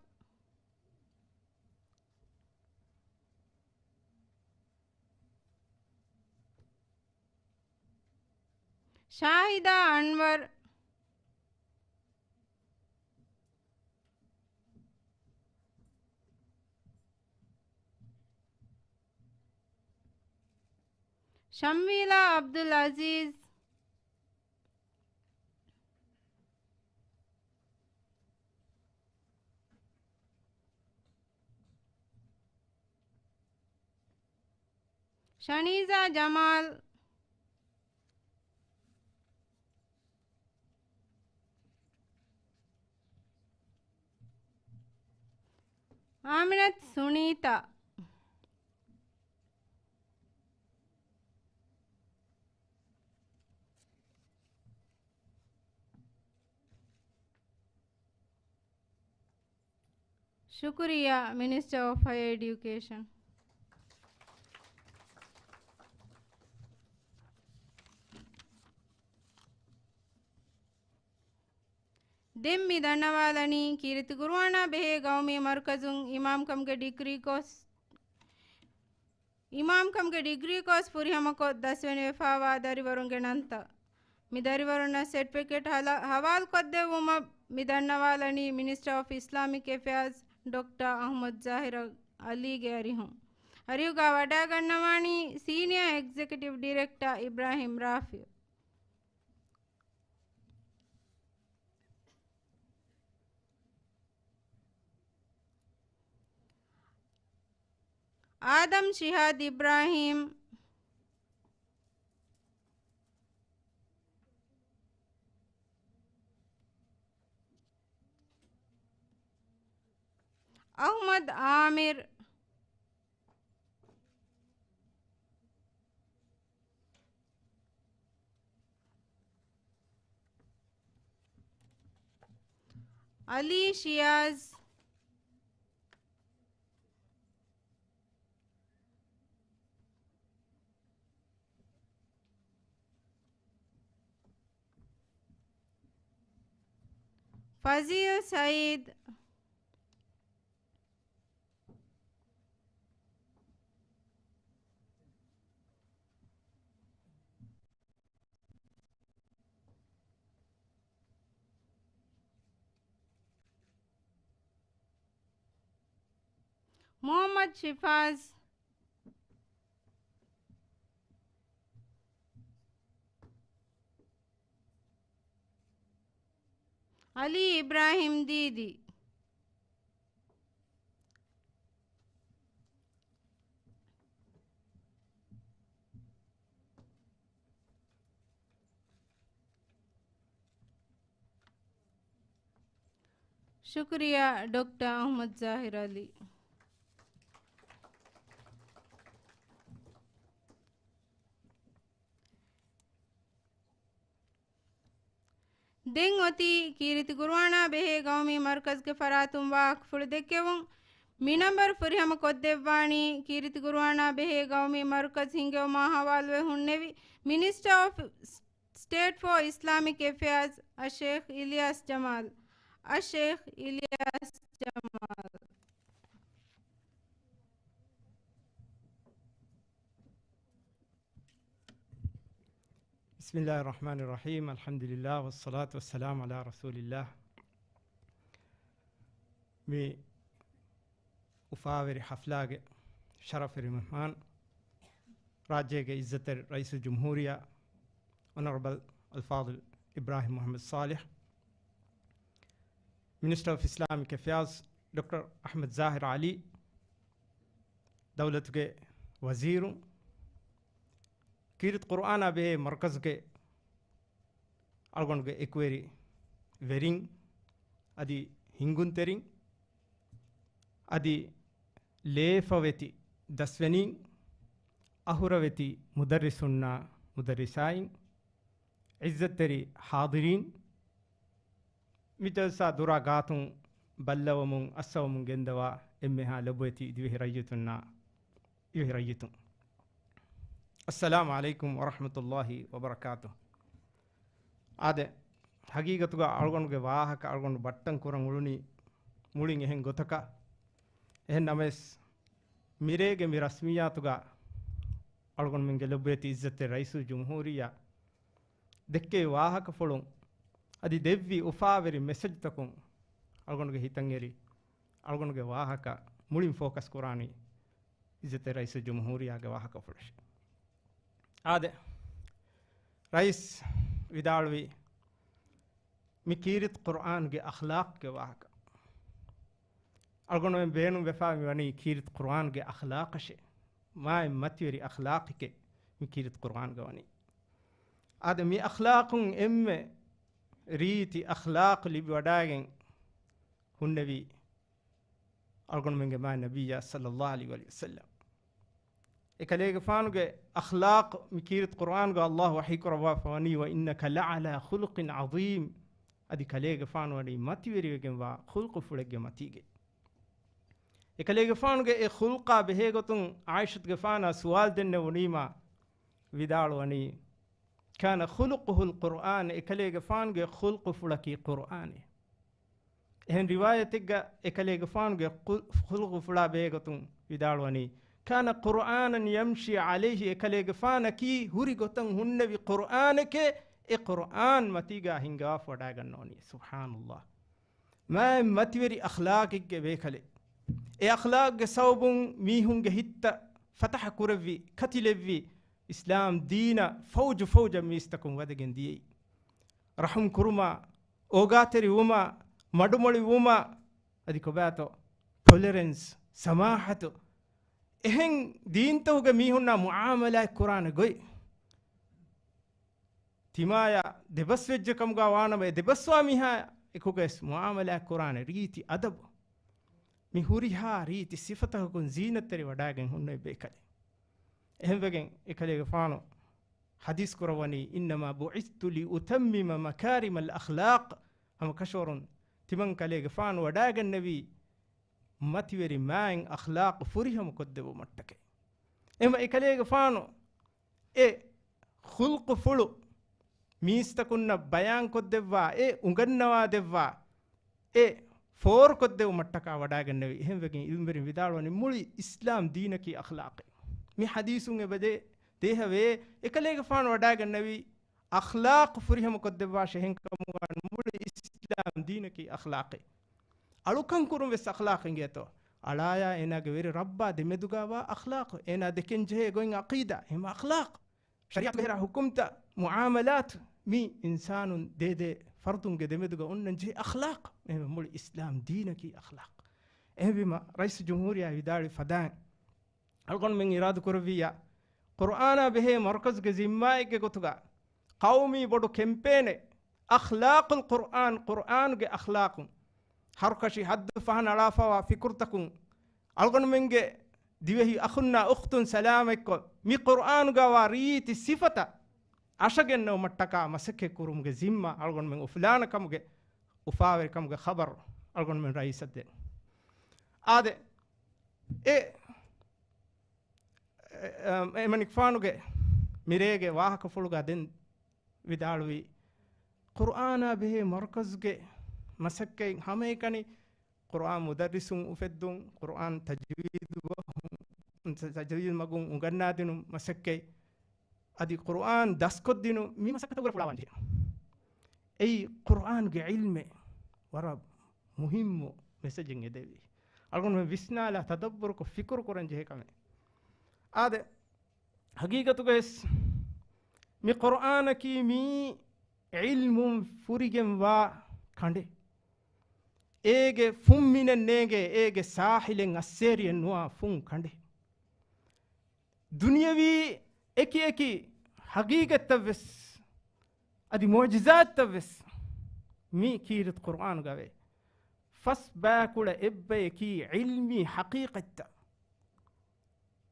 ޝާހިދާ އަންވަރު. ޝަމްވީލާ އަބްދުލް އަޒީޒް. ޝަނީޒާ ޖަމާލް. އާމިނަތު ސުނީތާ. ޝުކުރިއްޔާ، މިނިސްޓަރ އޮފް ހަޔަރ އެޑިއުކޭޝަން. ދެން މި ދަންނަވާލަނީ ކީރިތި ޤުރުއާނާ ބެހޭ ގައުމީ މަރުކަޒުން އިމާމްކަމުގެ ޑިގްރީ ކޯސް، އިމާމްކަމުގެ ޑިގްރީ ކޯސް ފުރިހަމަކޮށް ދަސްވެނިވެފާވާ ދަރިވަރުންގެ ނަންތައް. މި ދަރިވަރުންނަށް ސެޓްފިކެޓް ހަލަ-، ހަވާލުކޮށްދެއްވުމަށް މި ދަންނަވާލަނީ މިނިސްޓަރ އޮފް އިސްލާމިކް އެފެއާޒް ޑޮކްޓަރ އަޙްމަދު ޒާހިރު ޢަލީގެ އަރިހުން. އަރިހުގަ ވަޑައިގަންނަވާނީ ސީނިއަރ އެގްޒެކެޓިވް ޑިރެކްޓަރ އިބްރާހިމް ރާފިޢު. އާދަމް ޝިހާދް އިބްރާހީމް. އަޙްމަދު އާމިރު. އަލީ ޝިޔާޒް. ފަޒީލް ސައީދު. މުޙައްމަދު ޝިފާޒް. އަލީ އިބްރާހިމް ދީދީ. ޝުކުރިއްޔާ ޑޮކްޓަރ އަޙްމަދު ޒާހިރު ޢަލީ. ދެން އޮތީ ކީރިތި ޤުރުއާނާ ބެހޭ ގައުމީ މަރުކަޒުގެ ފަރާތުން ވާހަކަފުޅު ދެއްކެވުން. މި ނަންބަރު ފުރިހަމަ ކޮށްދެއްވާނީ ކީރިތި ޤުރުއާނާ ބެހޭ ގައުމީ މަރުކަޒު ހިންގެވުމާ ހަވާލުވެ ހުންނެވި މިނިސްޓަރ އޮފް ސްޓޭޓް ފޯ އިސްލާމިކް އެފެއާޒް އައްޝޭޚް އިލްޔާސް ޖަމާލް. އައްޝޭޚް އިލްޔާސް ޖަމާލް. بسم الله الرحمن الرحيم. الحمد لله والصلاة والسلام على رسول الله. މި އުފާވެރި ޙަފްލާގެ ޝަރަފުވެރި މެހްމާން، ރާއްޖޭގެ އިއްޒަތްތެރި ރައީސުލްޖުމްހޫރިއްޔާ، އޮނަރަބަލް އަލްފާޟިލް އިބްރާހިމް މުޙައްމަދު ޞާލިޙް، މިނިސްޓަރ އޮފް އިސްލާމިކް އެފެއާޒް ޑޮކްޓަރ އަޙްމަދު ޒާހިރު ޢަލީ، ދައުލަތުގެ ވަޒީރުން، ކީރިތި ޤުރުއާނާ ބެހޭ މަރުކަޒުގެ އަޅުގަނޑުގެ އެކުވެރި ވެރިން، އަދި ހިންގުންތެރިން، އަދި ލޭފަވެތި ދަސްވެނީން، އަހުރަވެތި މުދައްރިސުންނާ މުދައްރިސާއިން، އިއްޒަތްތެރި ޙާޟިރީން، މި ޖަލްސާ ދުރާ ގާތުން ބައްލަވަމުން އައްސަވަމުން ގެންދަވާ އެންމެހާ ލޮބުވެތި ދިވެހި ރައްޔިތުންނާ، ދިވެހި ރައްޔިތުން. އައްސަލާމު ޢަލައިކުމް ވަރަޙްމަތުﷲި ވަބަރަކާތުހު. އާދެ، ޙަޤީޤަތުގަ އަޅުގަނޑުގެ ވާހަކަ އަޅުގަނޑު ބައްޓަން ކުރަން އުޅުނީ މުޅިން އެހެން ގޮތަކަށް. އެހެން ނަމަވެސް، މިރޭގެ މި ރަސްމިއްޔާތުގަ އަޅުގަނޑުމެންގެ ލޮބުވެތި އިއްޒަތްތެރި ރައީސުލްޖުމްހޫރިއްޔާ ދެއްކެވި ވާހަކަފުޅުން އަދި ދެއްވި އުފާވެރި މެސެޖްތަކުން އަޅުގަނޑުގެ ހިތަށް އެރި، އަޅުގަނޑުގެ ވާހަކަ މުޅިން ފޯކަސް ކުރާނީ އިއްޒަތްތެރި ރައީސުލްޖުމްހޫރިއްޔާގެ ވާހަކަފުޅަށް. އާދެ، ރައީސް ވިދާޅުވި މި ކީރިތި ޤުރުއާންގެ އަޚްލާޤްގެ ވާހަކަ. އަޅުގަނޑުމެން ބޭނުން ވެފާ މި ވަނީ ކީރިތި ޤުރުއާންގެ އަޚްލާޤަށޭ. މާތް މަތިވެރި އަޚްލާޤެކޭ މި ކީރިތި ޤުރުއާންގަ ވަނީ. އާދެ، މި އަޚްލާޤުން އެންމެ ރީތި އަޚްލާޤު ލިބިވަޑައިގެން ހުންނެވީ އަޅުގަނޑުމެންގެ މާތް ނަބިއްޔާ ޞައްލައްލާހު ޢަލައިހި ވަސައްލަމް. އެކަލޭގެފާނުގެ އަޚްލާޤު މި ކީރިތި ޤުރުއާންގަ ﷲ ވަޙީ ކުރައްވާފަ ވަނީ، "وإنك لعلى خلق عظيم." އަދި ކަލޭގެފާނު ވަނީ މަތިވެރިވެގެންވާ ޚުލްޤުފުޅެއްގެ މަތީގައި. އެކަލޭގެފާނުގެ އެ ޚުލްޤާ ބެހޭގޮތުން ޢާއިޝަތުގެފާނާ ސުވާލު ދެންނެވުނީމާ ވިދާޅުވަނީ، "كان خلقه القرآن." އެކަލޭގެފާނުގެ ޚުލްޤުފުޅަކީ ޤުރުއާނޭ. އެހެން ރިވާޔަތެއްގަ އެކަލޭގެފާނުގެ ޚު-، ޚުލްޤުފުޅާ ބެހޭގޮތުން ވިދާޅުވަނީ، كان قرآنا يمشي عليه، އެކަލޭގެފާނަކީ ހުރި ގޮތަށް ހުންނެވި ޤުރްއާނެކޭ، އެ ޤުރްއާން މަތީގާ ހިންގާފަ ވަޑާގަންނަވަނީ. ސުބްޙާނަﷲ. މާތް މަތިވެރި އަޚްލާޤެއްގެ ބޭކަލެއް. އެ އަޚްލާޤްގެ ސަބަބުން މީހުންގެ ހިތްތައް ފަތަޙަ ކުރެއްވި، ކަތިލެއްވި، އިސްލާމް ދީނަށް ފައުޖު ފައުޖަށް މީސްތަކުން ވަދެގެން ދިޔައީ. ރަޙުމް ކުރުމާ، އޯގާތެރި ވުމާ، މަޑުމޮޅި ވުމާ، އަދި ކޮބާތޯ ޓޮލެރެންސް، ސަމާޙަތު، އެހެން ދީންތަކުގެ މީހުންނާ މުޢާމަލާތް ކުރާނެ ގޮތް. ތިމާޔާ ދެބަސްވެއްޖެ ކަމުގަ ވާނަމަ، އެ ދެބަސްވާ މީހާ އެކުގައިސް މުޢާމަލާތް ކުރާނެ ރީތި އަދަބު. މި ހުރިހާ ރީތި ސިފަތަކަކުން ޒީނަތްތެރި ވަޑާގެން ހުންނެވި ބޭކަލެއް. އެހެންވެގެން އެކަލޭގެފާނު ޙަދީޘް ކުރައްވަނީ، إنما بعثت لأتمم مكارم الأخلاق. ހަމަ ކަށަވަރުން ތިމަން ކަލޭގެފާނު ވަޑާގެންނެވީ މަތިވެރި މާތް އަޚްލާޤު ފުރިހަމަ ކޮށްދެއްވުމަށްޓަކައި. އެހެންވެ އެކަލޭގެފާނު އެ ޚުލްޤުފުޅު މީސްތަކުންނަށް ބަޔާންކޮށްދެއްވާ، އެ އުނގަންނަވާދެއްވާ، އެ ފޯރުކޮށްދެވުމަށްޓަކާ ވަޑާގެންނެވި. އެހެންވެގެން ޢިލްމުވެރިން ވިދާޅުވަނީ، މުޅި އިސްލާމް ދީނަކީ އަޚްލާޤެއް. މި ޙަދީޘުން އެބަދޭ ދޭހަވޭ، އެކަލޭގެފާނު ވަޑާގެންނެވި އަޚްލާޤު ފުރިހަމަ ކޮށްދެއްވާށޭ، އެހެންކަމުގަ މުޅި އިސްލާމް ދީނަކީ އަޚްލާޤެއް. އަޅުކަން ކުރުން ވެސް އަޚްލާޤެއް އިނގޭތޯ. އަޅާޔާ އޭނާގެ ވެރި ރައްބާ ދެމެދުގަވާ އަޚްލާޤު، އޭނާ ދެކެން ޖެހޭ ގޮތް ޢަޤީދާ، އެހެން އަޚްލާޤު. ޝަރީޢަތުގެ ހުކުމްތައް، މުޢާމަލާތު، މި އިންސާނުން ދޭދޭ ފަރުދުންގެ ދެމެދުގަ އޮންނަން ޖެހޭ އަޚްލާޤު. އެހެންވެ މުޅި އިސްލާމް ދީނަކީ އަޚްލާޤު. އެހެންވީމަ ރައީސް ޖުމްހޫރިއްޔާ ވިދާޅުވި ފަދައިން، އަޅުގަނޑުމެން އިރާދަކުރެއްވިއްޔާ، ޤުރްއާނާ ބެހޭ މަރުކަޒުގެ ޒިންމާއެއްގެ ގޮތުގަ ޤައުމީ ބޮޑު ކެމްޕޭނެއް، އަޚްލާޤުލް ޤުރްއާން، ޤުރްއާނުގެ އަޚްލާޤުން، ހަރުކަށި ހައްދު ފަހަނަ އަޅާފަވާ ފިކުރުތަކުން، އަޅުގަނޑުމެންގެ ދިވެހި އަޚުންނާ އުޚްތުން ސަލާމަތްކޮށް، މި ޤުރްއާނުގަވާ ރީތި ސިފަތައް އަށަގެންނެވުމަށްޓަކާ މަސައްކަތް ކުރުމުގެ ޒިންމާ އަޅުގަނޑުމެން އުފުލާނެ ކަމުގެ އުފާވެރިކަމުގެ ޚަބަރު އަޅުގަނޑުމެން ރައީސަށް ދޭން. އާދެ، އެ، އެ، އެ، އެމަނިކުފާނުގެ މިރޭގެ ވާހަކަފުޅުގަ ދެން ވިދާޅުވީ، ޤުރްއާނާ ބެހޭ މަރުކަޒުގެ މަސައްކަތް ހަމައެކަނި ޤުރްއާން މުދައްރިސުން އުފެއްދުން، ޤުރްއާން ތަޖްވީދު ބަހުން، ތަޖްވީދު މަގުން އުނގަންނާދިނުން މަސައްކަތް، އަދި ޤުރްއާން ދަސްކޮށްދިނުން މި މަސައްކަތަށް ފުޅާވާން ޖެހޭ. އެއީ ޤުރްއާންގެ ޢިލްމެއް ވަރަށް މުހިއްމު މެސެޖެއް އެދެވީ. އަޅުގަނޑުމެން ވިސްނާލާ ތަދައްބުރުކޮށް ފިކުރު ކުރަން ޖެހޭ ކަމެއް. އާދެ، ހަގީގަތުގައިސް މި ޤުރްއާނަކީ މީ ޢިލްމުން ފުރިގެންވާ ކަނޑެއް. އޭގެ ފުންމިނެއް ނޭނގޭ، އޭގެ ސާހިލެއް އައްސޭރިއެއް ނުވާ ފުން ކަނޑެއް. ދުނިޔަވީ އެކި އެކި ހަގީގަތްތައް ވެސް އަދި މުޢުޖިޒާތްތައް ވެސް މި ކީރިތި ޤުރްއާނުގަވޭ. ފަސް ބައިކުޅަ އެއްބަޔަކީ ޢިލްމީ ޙަޤީޤަތްތައް.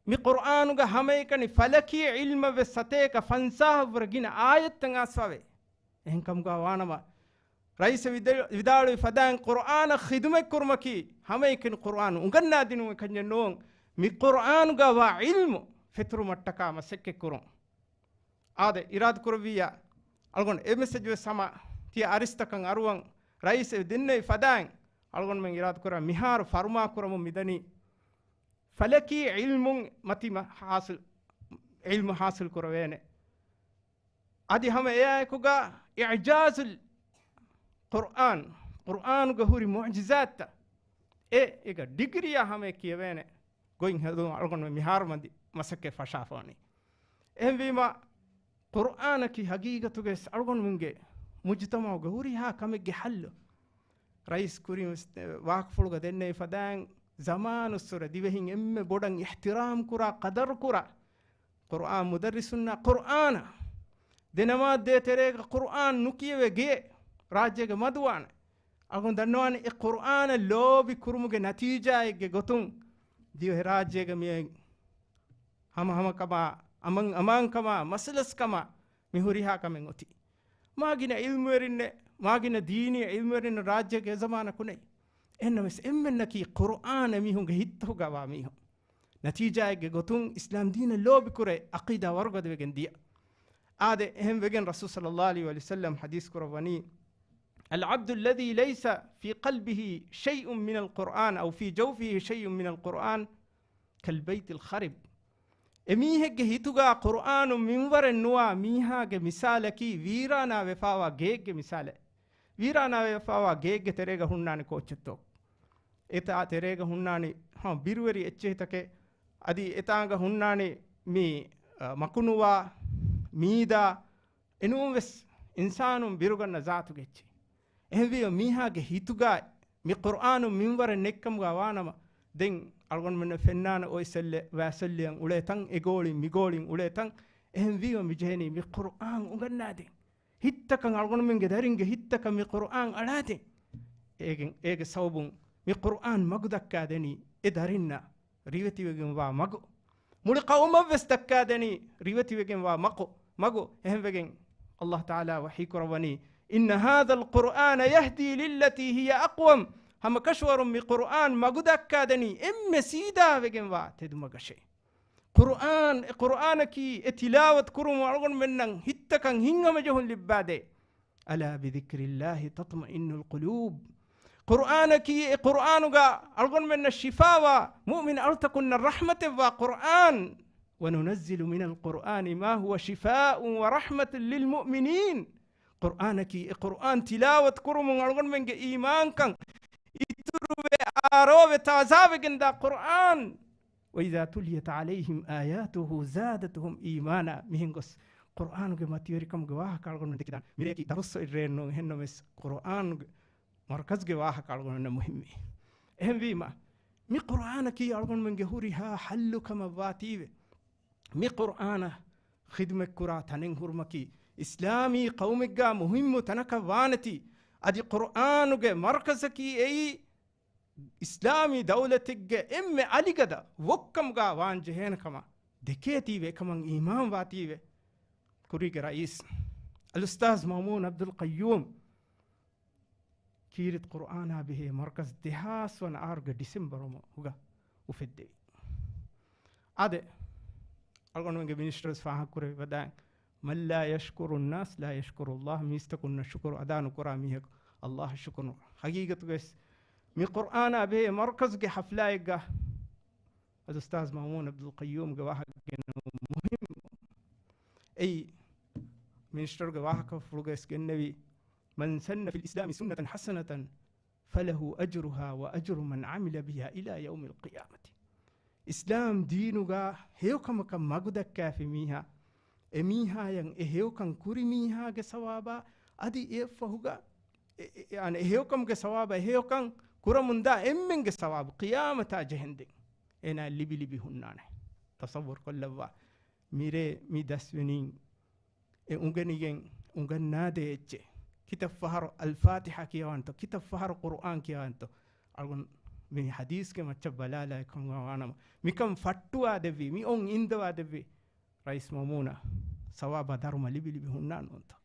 މި ޤުރްއާނުގަ ހަމައެކަނި ފަލަކީ ޢިލްމަށް ވެސް ސަތޭކަ ފަންސާހަށްވުރެ ގިނަ އާޔަތްތައް އައިސްފަވޭ. އެހެންކަމުގަ ވާނަމަ، ރައީސް ވިދާ-، ވިދާޅުވި ފަދައިން ޤުރްއާނަށް ޚިދުމަތްކުރުމަކީ ހަމައެކަނި ޤުރްއާނު އުނގަންނާދިނުމެއް ކަންޏެއް ނޫން، މި ޤުރްއާނުގަ ވާ ޢިލްމު ފެތުރުމަށްޓަކާ މަސައްކަތްކުރުން. އާދެ، އިރާދަކުރެއްވިއްޔާ، އަޅުގަނޑު އެ މެސެޖު ވެސް ހަމަ ތިޔަ އަރިސްތަކަށް އަރުވަން ރައީސް ދެންނެވި ފަދައިން އަޅުގަނޑުމެން އިރާދަކުރާ މިހާރު ފަރުމާކުރަމުން މިދަނީ ފަލަކީ ޢިލްމުން މަތި މަ-، ޙާޞިލް، ޢިލްމު ޙާޞިލް ކުރެވޭނެ. އަދި ހަމަ އެއާއެކުގަ އިޢްޖާޒުލް ޤުރްއާން، ޤުރްއާނުގަ ހުރި މުޢުޖިޒާތްތައް އެ، އޭގަ ޑިގްރީއާ ހަމަޔަށް ކިޔެވޭނެ ގޮތް ހެދުން އަޅުގަނޑު މިހާރު މަތި މަސައްކަތް ފަށާފަވަނީ. އެހެންވީމަ، ޤުރްއާނަކީ ހަގީގަތުގައި އަޅުގަނޑުމެންގެ މުޖުތަމަޢުގެ ހުރިހާ ކަމެއްގެ ޙައްލު. ރައީސް ކުރިން ވާހަކަފުޅުގަ ދެންނެވި ފަދައިން، ޒަމާނުއްސުރެ ދިވެހިން އެންމެ ބޮޑަށް އިޙްތިރާމް ކުރާ، ޤަދަރު ކުރާ، ޤުރްއާން މުދައްރިސުންނާ ޤުރްއާނަށް ދެނަމާދޭ ތެރޭގަ ޤުރްއާން ނުކިޔެވޭ ގެއެއް ރާއްޖޭގަ މަދުވާނެ. އަޅުގަނޑު ދަންނަވާނެ އެ ޤުރްއާނަށް ލޯބި ކުރުމުގެ ނަތީޖާއެއްގެ ގޮތުން ދިވެހިރާއްޖޭގަ މިއޮތް ހަމަހަމަކަމާ، އަމަން އަމާންކަމާ، މަސަލަސްކަމާ މި ހުރިހާ ކަމެއް އޮތީ. މާގިނަ ޢިލްމުވެރިންނެއް، މާގިނަ ދީނީ ޢިލްމުވެރިންނެއް ރާއްޖޭގަ އެ ޒަމާނަކު ނެތް. އެހެންނަމަވެސް އެންމެންނަކީ ޤުރްއާން މީހުންގެ ހިތުގަވާ މީހުން. ނަތީޖާއެއްގެ ގޮތުން އިސްލާމް ދީނަށް ލޯބިކުރޭ، ޢަޤީދާ ވަރުގަދަވެގެން ދިޔަ. އާދެ، އެހެން ވެގެން ރަސޫލު ޞައްލައްލާހު ޢަލައިހި ވަސައްލަމް ޙަދީޘް ކުރައްވަނީ، العبد الذي ليس في قلبه شيء من القرآن أو في جوفه شيء من القرآن كالبيت الخرب. އެމީހެއްގެ ހިތުގަ ޤުރުއާނު މިންވަރެއް ނުވާ މީހާގެ މިސާލަކީ ވީރާނާ ވެފާވާ ގެއެއްގެ މިސާލެއް. ވީރާނާ ވެފާވާ ގެއެއްގެ ތެރޭގަ ހުންނާނެ ކޯއްޗެއްތޯ؟ އެތާ ތެރޭގަ ހުންނާނީ، ހަ، ބިރުވެރި އެއްޗެހިތަކެއް. އަދި އެތާނގަ ހުންނާނީ މި، އަ، މަކުނުވާ، މީދާ، އެނޫން ވެސް އިންސާނުން ބިރުގަންނަ ޒާތުގެ އެއްޗެއް. އެހެންވީމަ މީހާގެ ހިތުގަ މި ޤުރުއާނު މިންވަރެއް ނެތްކަމުގަ ވާނަމަ، ދެން އަޅުގަނޑުމެންނަށް ފެންނާނެ އޮތް ސެއްލެ، ވައި ސެއްލެއަށް އުޅޭ ތަން، އެ ގޯޅިން މި ގޯޅިން އުޅޭ ތަން. އެހެންވީމަ މި ޖެހެނީ މި ޤުރުއާން އުނގަންނާދޭ. ހިތްތަކަށް، އަޅުގަނޑުމެންގެ ދަރިންގެ ހިތްތަކަށް މި ޤުރުއާން އަޅާދޭ. އޭގެން، އޭގެ ސަބަބުން މި ޤުރުއާން މަގު ދައްކާދެނީ އެ ދަރިންނަށް ރިވެތިވެގެންވާ މަގު. މުޅި ޤައުމަށްވެސް ދައްކާދެނީ ރިވެތިވެގެންވާ މަގު، މަގު. އެހެންވެގެން ﷲ ތަޢާލާ ވަޙީ ކުރައްވަނީ، إن هذا القرآن يهدي للتي هي أقوم. ހަމަކަށަވަރުން މި ޤުރުއާން މަގު ދައްކާދެނީ އެންމެ ސީދާވެގެންވާ ތެދުމަގަށޭ. ޤުރުއާން، އެ ޤުރުއާނަކީ އެ ތިލާވަތު ކުރުމުން އަޅުގަނޑުމެންނަށް ހިތްތަކަށް ހިތްހަމަޖެހުން ލިއްބާދޭ. ألا بذكر الله تطمئن القلوب. ޤުރުއާނަކީ އެ ޤުރުއާނުގަ އަޅުގަނޑުމެންނަށް ޝިފާވާ، މުއުމިން އަޅުތަކުންނަށް ރަޙްމަތެއްވާ ޤުރުއާން. وننزل من القرآن ما هو شفاء ورحمة للمؤمنين. ޤުރުއާނަކީ އެ ޤުރުއާން ތިލާވަތު ކުރުމުން އަޅުގަނޑުމެންގެ އީމާންކަން އިތުރުވެ، އާރޯވެ، ތާޒާވެގެންދާ ޤުރުއާން. وإذا تليت عليهم آياته زادتهم إيمانا. މިހެން ގޮސް ޤުރުއާނުގެ މަތިވެރިކަމުގެ ވާހަކަ އަޅުގަނޑު ދެކިދާން. މިރޭކީ ދަރުސް އިރޭން ނޫން، އެހެންނަމަވެސް ޤުރުއާނުގެ މަރުކަޒުގެ ވާހަކަ އަޅުގަނޑު މުހިންމީ. އެހެންވީމަ، މި ޤުރުއާނަކީ އަޅުގަނޑުމެންގެ ހުރިހާ ޙައްލު ކަމަށް ވާތީވެ. މި ޤުރުއާނަށް ޚިދުމަތްކުރާ ތަނެއް ހުރުމަކީ، އިސްލާމީ ޤައުމެއްގަ މުހިންމު ތަނަކަށް ވާނެތީ، އަދި ޤުރުއާނުގެ މަރުކަޒަކީ އެއީ، އިސްލާމީ ދައުލަތެއްގެ އެންމެ އަލިގަދަ ވޮއްކަމުގަ ވާން ޖެހޭނެ ކަމަށް ދެކޭތީވެ، އެކަމަށް އީމާންވާތީވެ. ކުރީގެ ރައީސް އަލްއުސްތާޛް މައުމޫން ޢަބްދުލް ޤައްޔޫމް ކީރިތި ޤުރުއާނާ ބެހޭ މަރުކަޒް ދެހާސް ވަނަ އަހަރުގެ ޑިސެމްބަރު މަހުގަ އުފެއްދެވި. އާދެ، އަޅުގަނޑުމެންގެ މިނިސްޓަރު ވެސް ފާހަގަކުރެއްވި ވަދާން، من لا يشكر الناس لا يشكر الله. މީސްތަކުންނަށް ޝުކުރު އަދާ ނުކުރާ މީހަކު ﷲ އަށް ޝުކުރު ނުކުރާ. ހަގީގަތުގަވެސް މި ޤުރުއާނާ ބެހޭ މަރުކަޒުގެ ޙަފްލާއެއްގަ އަލްއުސްތާޛް މައުމޫން ޢަބްދުލް ޤައްޔޫމްގެ ވާހަކަ ގެންނަމުން މުހިންމު. އެއީ މިނިސްޓަރުގެ ވާހަކަފުޅުގަވެސް ގެންނެވި، من سن في الإسلام سنة حسنة فله أجرها وأجر من عمل بها إلى يوم القيامة. އިސްލާމް ދީނުގަ ހެޔޮކަމަކަށް މަގުދައްކާފި މީހާ، އެމީހާޔަށް އެ ހެޔޮކަން ކުރި މީހާގެ ސަވާބާ، އަދި އެއަށްފަހުގަ އެ، އެ، އެ، އަނެއް އެ ހެޔޮކަމުގެ ސަވާބާ، އެ ހެޔޮކަން ކުރަމުންދާ އެންމެންގެ ސަވާބު ޤިޔާމަތާ ޖެހެންދެން އޭނާ ލިބި ލިބި ހުންނާނެ. ތަޞައްވުރު ކޮށްލައްވާ، މިރޭ މި ދަސްވެނީން އެ އުނގެނިގެން އުނގަންނާދޭ އެއްޗެއް. ކިތައް ފަހަރު އަލްފާތިޙާ ކިޔަވަންތޯ، ކިތައް ފަހަރު ޤުރުއާން ކިޔަވަންތޯ. އަޅުގަނޑު މި ޙަދީޘްގެ މައްޗަށް ބަލާލާ އެކަމަށް ވާނަމަ، މިކަން ފައްޓުވާ ދެއްވީ، މި އޮން އިންދަވާ ދެއްވީ، ރައީސް މައުމޫނަށް ސަވާބާ ދަރުމަ ލިބި ލިބި ހުންނާނެ ނޫންތޯ؟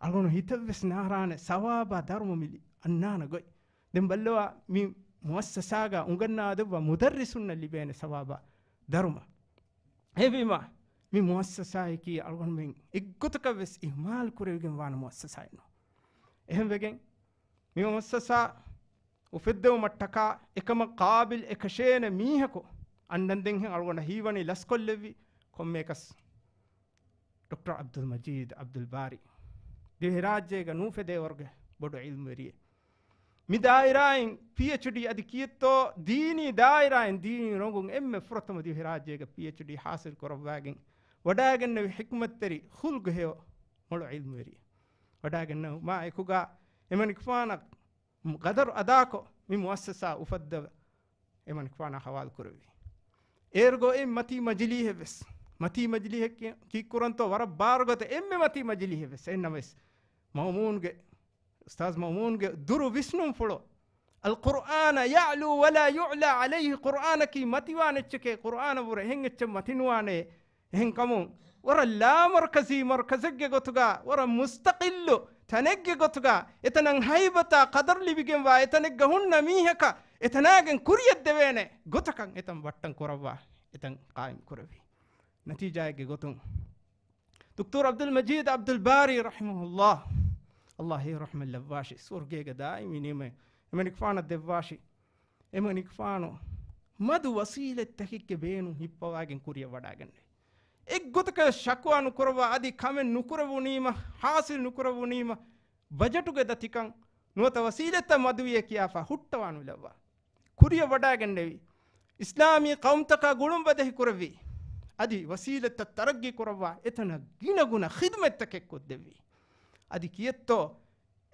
އަޅުގަނޑު ހިތަށްވެސް ނާރާނެ ސަވާބާ ދަރުމަ މި ލި-، އަންނާނެ ގޮތް. ދެން ބައްލަވާ މި މުއައްސަސާގަ އުނގަންނާ ދެއްވާ މުދައްރިސުންނަށް ލިބޭނެ ސަވާބާ ދަރުމަ. އެހެންވީމަ، މި މުއައްސަސާއަކީ އަޅުގަނޑުމެން އެއްގޮތަކަށް ވެސް އިހުމާލު ކުރެވިގެން ވާނެ މުއައްސަސާއެއް ނޫން. އެހެންވެގެން، މި މުއައްސަސާ އުފެއްދެވުމަށްޓަކާ އެކަމަށް ޤާބިލް އެކަށޭނެ މީހަކު އަންނަންދެންހެން އަޅުގަނޑަށް ހީވަނީ ލަސްކޮށްލެއްވި ކޮންމެއަކަސް ޑޮކްޓަރ ޢަބްދުލް މަޖީދު ޢަބްދުލް ބާރީ. ދިވެހިރާއްޖޭގަ ނޫފެދޭވަރުގެ ބޮޑު ޢިލްމުވެރިއެއް. މި ދާއިރާއިން ޕީއެޗްޑީ އަދި ކިއެއްތޯ ދީނީ ދާއިރާއިން ދީނީ ރޮނގުން އެންމެ ފުރަތަމަ ދިވެހިރާއްޖޭގަ ޕީއެޗްޑީ ޙާޞިލް ކުރައްވާގެން ވަޑާގެންނެވި ޙިކްމަތްތެރި ޚުލްޤު ހެޔޮ މޮޅު ޢިލްމުވެރިއެއް. ވަޑާގެންނެވުމާ އެކުގަ އެމަނިކުފާނަށް ޤަދަރު އަދާކޮށް، މި މުއައްސަސާ އުފައްދަވެ، އެމަނިކުފާނާ ޙަވާލު ކުރެއްވި. އޭރުގަ އޮތް މަތީ މަޖިލީހެއްވެސް، މަތީ މަޖިލީހެއް ކި-، ކީއްކުރަންތޯ ވަރަށް ބާރުގަދަ އެންމެ މަތީ މަޖިލީހެއްވެސް، އެންނަމަވެސް، މައުމޫންގެ، އުސްތާޛް މައުމޫންގެ ދުރު ވިސްނުންފުޅު، القرآن يعلو ولا يعلى عليه، ޤުރުއާނަކީ މަތިވާނެ އެއްޗެކޭ، ޤުރުއާނަށްވުރެ އެހެން އެއްޗެއް މަތިނުވާނޭ. އެހެންކަމުން، ވަރަށް ލާމަރުކަޒީ މަރުކަޒެއްގެ ގޮތުގަ، ވަރަށް މުސްތަޤިއްލު ތަނެއްގެ ގޮތުގަ، އެތަނަށް ހައިބަތާ ޤަދަރު ލިބިގެންވާ، އެތަނެއްގަ ހުންނަ މީހަކަށް އެތަނާގެން ކުރިޔަށްދެވޭނެ ގޮތަކަށް އެތަން ވައްޓަން ކުރައްވާ، އެތަން ޤާއިމް ކުރެއްވި. ނަތީޖާއެއްގެ ގޮތުން، ދޮކްޓަރު ޢަބްދުލް މަޖީދު ޢަބްދުލް ބާރީ ރަޙިމަހުﷲ ﷲ އެ ރަޙްމަތް ލައްވާށި، ސުވަރުގޭގެ ދާއިމީ ނިޢުމަތް އެމަނިކުފާނަށް ދެއްވާށި. އެމަނިކުފާނު މަދު ވަސީލަތްތަކެއްގެ ބޭނުން ހިއްޕަވާގެން ކުރިއަށް ވަޑާގެންނެވި. އެއްގޮތަކަށް ޝަކުވާ ނުކުރައްވާ، އަދި ކަމެއް ނުކުރެވުނީމަ، ޙާޞިލް ނުކުރެވުނީމަ، ބަޖެޓުގެ ދަތިކަން ނުވަތަ ވަސީލަތްތައް މަދުވިޔޭ ކިޔާފަ ހުއްޓަވާނުލައްވާ. ކުރިއަށް ވަޑާގެންނެވި. އިސްލާމީ ޤައުމުތަކާ ގުޅުން ބަދަހި ކުރެއްވި. އަދި ވަސީލަތްތައް ތަރައްގީ ކުރައްވާ އެތަނަށް ގިނަ ގުނަ ޚިދުމަތްތަކެއް ކޮށްދެއްވި. އަދި ކިއެއްތޯ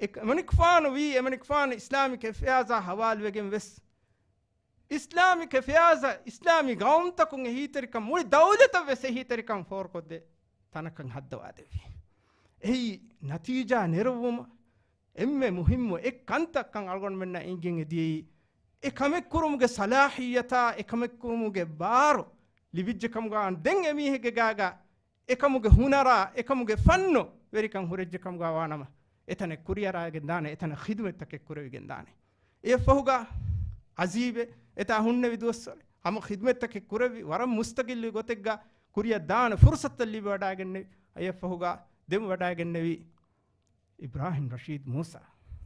އެ-، އެމަނިކުފާނު ވީ، އެމަނިކުފާނު އިސްލާމިކް އެފެއާޒާ ހަވާލުވެގެން ވެސް، އިސްލާމިކް އެފެއާޒާ، އިސްލާމީ ޤައުމުތަކުން އެހީތެރިކަން، މުޅި ދައުލަތަށް ވެސް އެހީތެރިކަން ފޯރުކޮށްދޭ ތަނަކަށް ހައްދަވާދެއްވި. އެއީ ނަތީޖާ ނެރުއްވުމަށް އެންމެ މުހިއްމު އެއް ކަންތައްކަން އަޅުގަނޑުމެންނަށް އެނގިގެން އެދިޔައީ، އެ ކަމެއްކުރުމުގެ ޞަލާޙިއްޔަތާ، އެ ކަމެއްކުރުމުގެ ބާރު ލިބިއްޖެ ކަމުގަ ދެން އެމީހެއްގެ ގާގަ އެކަމުގެ ހުނަރާ، އެކަމުގެ ފަންނު ވެރިކަން ހުރެއްޖެ ކަމުގަ ވާނަމަ، އެތަނެއް ކުރިއަރާގެން ދާނެ، އެތަނަށް ޚިދުމަތްތަކެއް ކުރެވިގެން ދާނެ. އެއަށްފަހުގަ އަޒީބެ އެތާ ހުންނެވި ދުވަސްވަރެ ހަމަ ޚިދުމަތްތަކެއް ކުރެއްވި، ވަރަށް މުސްތަގިއްލު ގޮތެއްގަ ކުރިއަށް ދާނެ ފުރުސަތުތައް ލިބި ވަޑާގެންނެވި. އެއަށްފަހުގަ ދެން ވަޑާގެންނެވި އިބްރާހިމް ރަޝީދު މޫސާ،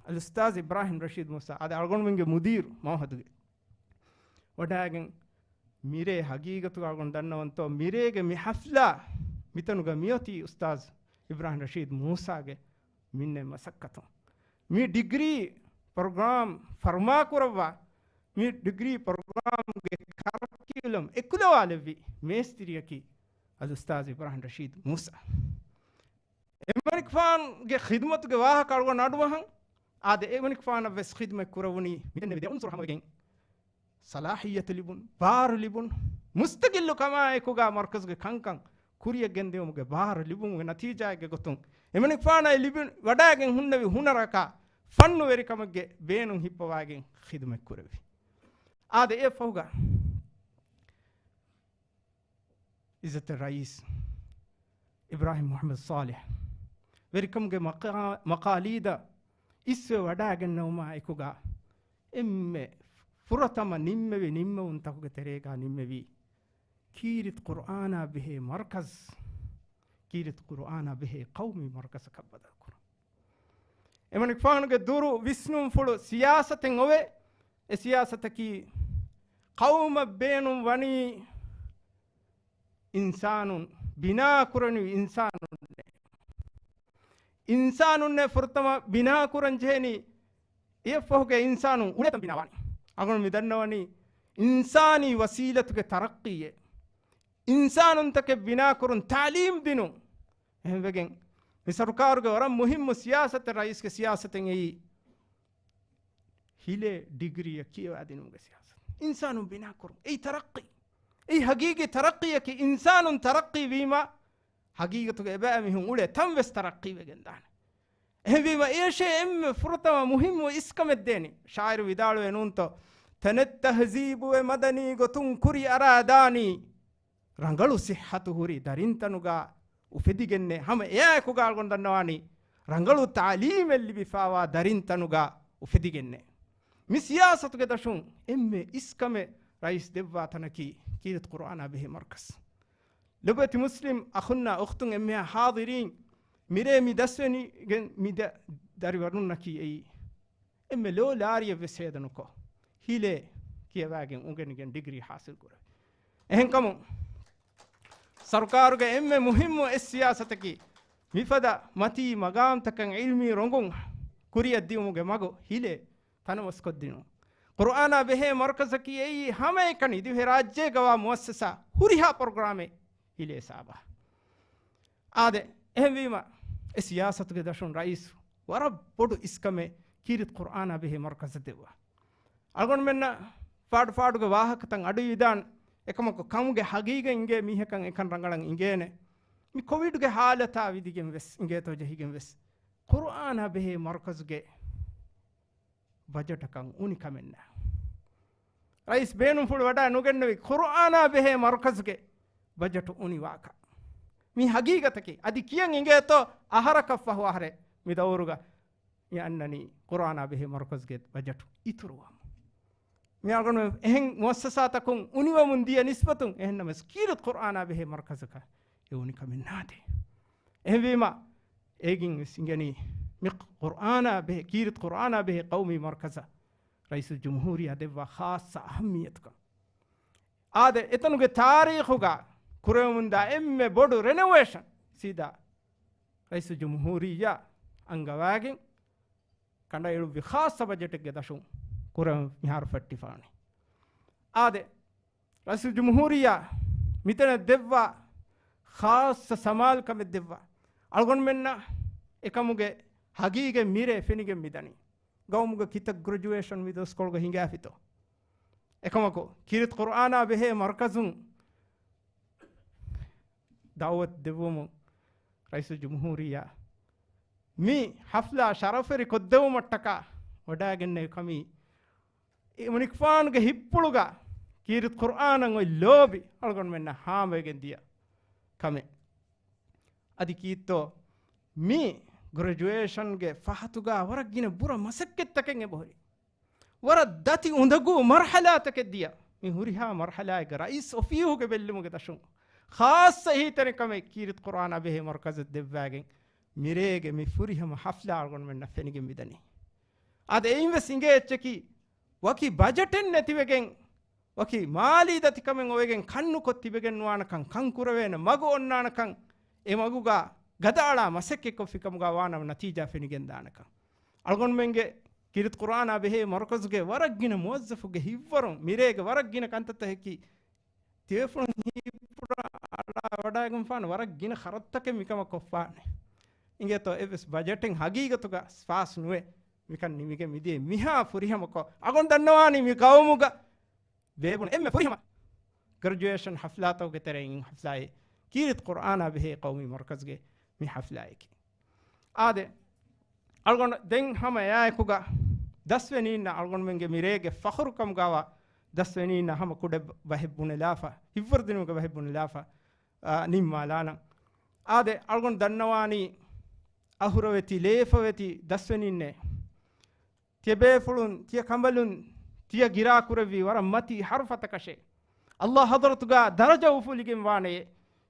އަލްއުސްތާޒް އިބްރާހިމް ރަޝީދު މޫސާ، އަދި އަޅުގަނޑުމެންގެ މުދީރު މައުހަދުގެ ވަޑާގެން، މިރޭ ހަގީގަތުގަ އަޅުގަނޑު ދަންނަވަންތޯ، މިރޭގެ މި ޙަފްލާ މިތަނުގަ މިއޮތީ އުސްތާޒް އިބްރާހިމް ރަޝީދު މޫސާގެ މިންނެ މަސައްކަތުން. މި ޑިގްރީ ޕްރޮގްރާމް ފަރުމާކުރައްވާ، މި ޑިގްރީ ޕްރޮގްރާމްގެ ކަރިކިއުލަމް އެކުލަވާލެއްވި މޭސްތިރިއަކީ އަލްއުސްތާޒް އިބްރާހިމް ރަޝީދު މޫސާ. އެމަނިކުފާނުގެ ޚިދުމަތުގެ ވާހަކަ އަޅުގަނޑު އަޑުއަހަން. އާދެ، އެމަނިކުފާނަށް ވެސް ޚިދުމަތް ކުރެވުނީ މިދެންނެވި ދެ އުންސުރު ހަމަވެގެން، ޞަލާޙިއްޔަތު ލިބުން، ބާރު ލިބުން، މުސްތަގިއްލު ކަމާއެކުގަ މަރުކަޒުގެ ކަންކަން ކުރިއަށް ގެންދިއުމުގެ ބާރު ލިބުމުގެ ނަތީޖާއެއްގެ ގޮތުން، އެމަނިކުފާނަށް ލިބި ވަޑާގެން ހުންނެވި ހުނަރަކާ ފަންނުވެރިކަމެއްގެ ބޭނުން ހިއްޕަވާގެން ޚިދުމަތް ކުރެއްވި. އާދެ، އެއަށްފަހުގަ ޢިއްޒަތު ރައީސް އިބްރާހިމް މުޙައްމަދު ޞާލިޙް ވެރިކަމުގެ މަޤާ-، މަޤާލީދަށް އިސްވެ ވަޑާގެންނެވުމާ އެކުގަ، އެންމެ ފުރަތަމަ ނިންމެވި ނިންމެވުންތަކުގެ ތެރޭގަ ނިންމެވީ، ކީރިތި ޤުރްއާނާ ބެހޭ މަރުކަޒް، ކީރިތި ޤުރްއާނާ ބެހޭ ޤައުމީ މަރުކަޒަކަށް ބަދަލުކުރުން. އެމަނިކުފާނުގެ ދުރު ވިސްނުންފުޅު ސިޔާސަތެއް އޮވޭ. އެ ސިޔާސަތަކީ، ޤައުމަށް ބޭނުން ވަނީ އިންސާނުން، ބިނާކުރަނިވި އިންސާނުންނޭ. އިންސާނުންނޭ ފުރަތަމަ ބިނާކުރަން ޖެހެނީ. އެއަށްފަހުގެ އިންސާނުން އުޅޭތަން ބިނާވާނީ. އަޅުގަނޑު މި ދަންނަވަނީ އިންސާނީ ވަސީލަތުގެ ތަރައްޤީއެއް، އިންސާނުންތަކެއް ބިނާކުރުން، ތަޢުލީމް ދިނުން. އެހެންވެގެން މި ސަރުކާރުގެ ވަރަށް މުހިއްމު ސިޔާސަތެއް، ރައީސްގެ ސިޔާސަތެއް އެއީ ހިލޭ ޑިގްރީއަށް ކިޔަވާދިނުމުގެ ސިޔާސަތު. އިންސާނުން ބިނާކުރުން. އެއީ ތަރައްޤީ. އެއީ ހަގީގީ ތަރައްޤީއަކީ، އިންސާނުން ތަރައްޤީ ވީމަ، ހަގީގަތުގަ އެބައިމީހުން އުޅޭ ތަން ވެސް ތަރައްޤީވެގެން ދާނެ. އެހެންވީމަ، އޭޝޭ އެންމެ ފުރަތަމަ މުހިއްމު އިސްކަމެއް ދޭނީ. ޝާއިރު ވިދާޅުވެ ނޫންތޯ؟ ތަނެއް ތަހްޒީބުވެ މަދަނީ ގޮތުން ކުރި އަރާދާނީ. ރަނގަޅު ޞިއްޙަތު ހުރި ދަރިންތަނުގަ އުފެދިގެންނޭ. ހަމަ އެއާއެކުގަ އަޅުގަނޑު ދަންނަވާނީ، ރަނގަޅު ތަޢުލީމެއް ލިބިފާވާ ދަރިންތަނުގަ އުފެދިގެންނޭ. މި ސިޔާސަތުގެ ދަށުން އެންމެ އިސްކަމެއް ރައީސް ދެއްވާ ތަނަކީ ކީރިތި ޤުރުއާނާ ބެހޭ މަރުކަޒް. ލޮބުވެތި މުސްލިމް އަޚުންނާ އުޚްތުން، އެންމެހާ ޙާޟިރީން، މިރޭ މި ދަސްވެނިގެން މި ދަ-، ދަރިވަރުންނަކީ އެއީ އެންމެ ލޯ ލާރިއެއް ވެސް ހޭދަ ނުކޮށް، ހިލޭ ކިޔަވާގެން އުނގެނިގެން ޑިގްރީ ޙާޞިލް ކުރެވޭ. އެހެންކަމުން، ސަރުކާރުގެ އެންމެ މުހިއްމު އެއް ސިޔާސަތަކީ، މިފަދަ މަތީ މަގާމްތަކަށް ޢިލްމީ ރޮނގުން ކުރިއަށް ދިއުމުގެ މަގު ހިލޭ ތަނަވަސްކޮށްދިނުން. ޤުރުއާނާ ބެހޭ މަރުކަޒަކީ އެއީ ހަމައެކަނި ދިވެހިރާއްޖޭގަވާ މުއައްސަސާ ހުރިހާ ޕްރޮގްރާމެއް ހިލޭ ހިސާބަށް. އާދެ، އެހެންވީމަ، އެ ސިޔާސަތުގެ ދަށުން ރައީސް ވަރަށް ބޮޑު އިސްކަމެއް ކީރިތި ޤުރުއާނާ ބެހޭ މަރުކަޒަށް ދެއްވާ. އަޅުގަނޑުމެންނަށް ފާޑު ފާޑުގެ ވާހަކަތައް އަޑުއިވިދާނެ. އެކަމަކު ކަމުގެ ހަގީގަތް އިނގޭ މީހަކަށް އެކަން ރަނގަޅަށް އިނގޭނެ. މި ކޮވިޑްގެ ހާލަތާ ވިދިގެން ވެސް، އިނގޭތޯ ޖެހިގެން ވެސް، ޤުރުއާނާ ބެހޭ މަރުކަޒުގެ ބަޖެޓަކަށް އުނި ކަމެއް ނާ. ރައީސް ބޭނުންފުޅު ވަޑައި ނުގެންނެވި ޤުރުއާނާ ބެހޭ މަރުކަޒުގެ ބަޖެޓު އުނި ވާކަށް. މީ ހަގީގަތަކީ. އަދި ކިޔަން އިނގޭތޯ އަހަރަކަށް ފަހު އަހަރެއް މި ދައުރުގަ މި އަންނަނީ ޤުރުއާނާ ބެހޭ މަރުކަޒުގެ ބަޖެޓު އިތުރުވަމުން. މި އަޅުގަނޑު އެހެން މުއައްސަސާތަކުން އުނިވަމުން ދިޔަ ނިސްބަތުން އެހެންނަމަވެސް ކީރިތި ޤުރުއާނާ ބެހޭ މަރުކަޒަކަށް އެ އުނިކަމެއް ނާދޭ. އެހެންވީމަ، އޭގެން ވެސް އިނގެނީ މި ޤުރްއާނާ ބެހޭ، ކީރިތި ޤުރްއާނާ ބެހޭ ޤައުމީ މަރްކަޒަށް ރައީސުލްޖުމްހޫރިއްޔާ ދެއްވާ ޚާއްޞަ އަހައްމިއްޔަތުކަން. އާދެ، އެތަނުގެ ތާރީޚުގަ ކުރެވެމުންދާ އެންމެ ބޮޑު ރެނޮވޭޝަން ސީދާ ރައީސުލްޖުމްހޫރިއްޔާ އަންގަވާގެން ކަނޑައެޅުއްވި ޚާއްޞަ ބަޖެޓެއްގެ ދަށުން ކުރެވެން މިހާރު ފެއްޓިފާނެ. އާދެ، ރައީސުލްޖުމްހޫރިއްޔާ މިތަނަށް ދެއްވާ ޚާއްޞަ ސަމާލުކަމެއް ދެއްވާ. އަޅުގަނޑުމެންނަށް އެކަމުގެ ހަގީގަތް މިރޭ ފެނިގެން މިދަނީ. ގައުމުގަ ކިތައް ގްރެޖުއޭޝަން މި ދުވަސްކޮޅުގަ ހިނގާފިތޯ؟ އެކަމަކު، ކީރިތި ޤުރްއާނާ ބެހޭ މަރްކަޒުން ދަޢުވަތު ދެއްވުމުން ރައީސުލްޖުމްހޫރިއްޔާ މި ޙަފްލާ ޝަރަފުވެރި ކޮށްދެވުމަށްޓަކާ ވަޑައިގެންނެވި ކަމީ، އެ އުނިކުފާނުގެ ހިތްޕުޅުގަ ކީރިތި ޤުރްއާނަށް އޮތް ލޯބި އަޅުގަނޑުމެންނަށް ހާމަވެގެން ދިޔަ ކަމެއް. އަދި ކީއްތޯ މި ގްރެޖުއޭޝަންގެ ފަހަތުގަ ވަރަށް ގިނަ ބުރަ މަސައްކަތްތަކެއް އެބަހުރި. ވަރަށް ދަތި އުނދަގޫ މަރްޙަލާތަކެއް ދިޔަ. މި ހުރިހާ މަރްޙަލާއެއްގަ ރައީސް އޮފީހުގެ ބެއްލުމުގެ ދަށުން ޚާއްޞަ އެހީތެރިކަމެއް ކީރިތި ޤުރްއާނާ ބެހޭ މަރްކަޒަށް ދެއްވާގެން މިރޭގެ މި ފުރިހަމަ ޙަފްލާ އަޅުގަނޑުމެންނަށް ފެނިގެން މިދަނީ. އާދެ، އެއިން ވެސް އިނގޭ އެއްޗަކީ ވަކި ބަޖެޓެއް ނެތިވެގެން، ވަކި މާލީ ދަތިކަމެއް އޮވެގެން ކަންނުކޮށް ތިބެގެން ނުވާނެކަން، ކަން ކުރެވޭނެ މަގު އޮންނާނެކަން، އެ މަގުގަ ގަދައަޅާ މަސައްކަތްކޮށްފިކަމުގަ ވާނަމަ ނަތީޖާ ފެނިގެންދާނެކަން. އަޅުގަނޑުމެންގެ ކީރިތި ޤުރްއާނާ ބެހޭ މަރުކަޒުގެ ވަރަށް ގިނަ މުވައްޒަފުގެ ހިތްވަރުން މިރޭގެ ވަރަށް ގިނަ ކަންތައްތަކަކީ ތިބޭފުޅުން ހީޕުރާ އަޅާ ވަޑައިގެންފާނެ ވަރަށް ގިނަ ޚަރަދުތަކެއް މިކަމަށް ކޮށްފާނެ. އިނގޭތޯ އެއްވެސް ބަޖެޓެއް ހަގީގަތުގަ ފާސް ނުވެ މިކަން ނިމިގެން މިދިޔަ މިހާ ފުރިހަމަކޮށް، އަޅުގަނޑު ދަންނަވާނީ މި ޤައުމުގަ ބޭބުނު އެންމެ ފުރިހަމަ ގްރެޖުއޭޝަން ޙަފްލާތަކުގެ ތެރެއިން ޙަފްލާއެއް ކީރިތި ޤުރްއާނާ ބެހޭ ޤައުމީ މަރުކަޒުގެ މި ޙަފްލާއަކީ. އާދެ، އަޅުގަނޑު ދެން ހަމަ އެއާއެކުގަ ދަސްވެނީންނަށް އަޅުގަނޑުމެންގެ މިރޭގެ ފަޚުރުކަމުގަވާ ދަސްވެނީންނަށް ހަމަ ކުޑަ ބަހެއް ބުނެލާފަ، ހިތްވަރުދިނުމުގެ ބަހެއް ބުނެލާފަ، އާ، ނިންމާލާނަން. އާދެ، އަޅުގަނޑު ދަންނަވާނީ އަހުރަވެތި، ލޭފަވެތި ދަސްވެނީންނޭ. ތިޔަބޭފުޅުން، ތިޔަ ކަނބަލުން، ތިޔަ ގިރާ ކުރެއްވީ ވަރަށް މަތީ ޙަރުފަތަކަށޭ. ﷲ ޙަޟްރަތުގަ ދަރަޖަ އުފުލިގެން ވާނެޔޭ.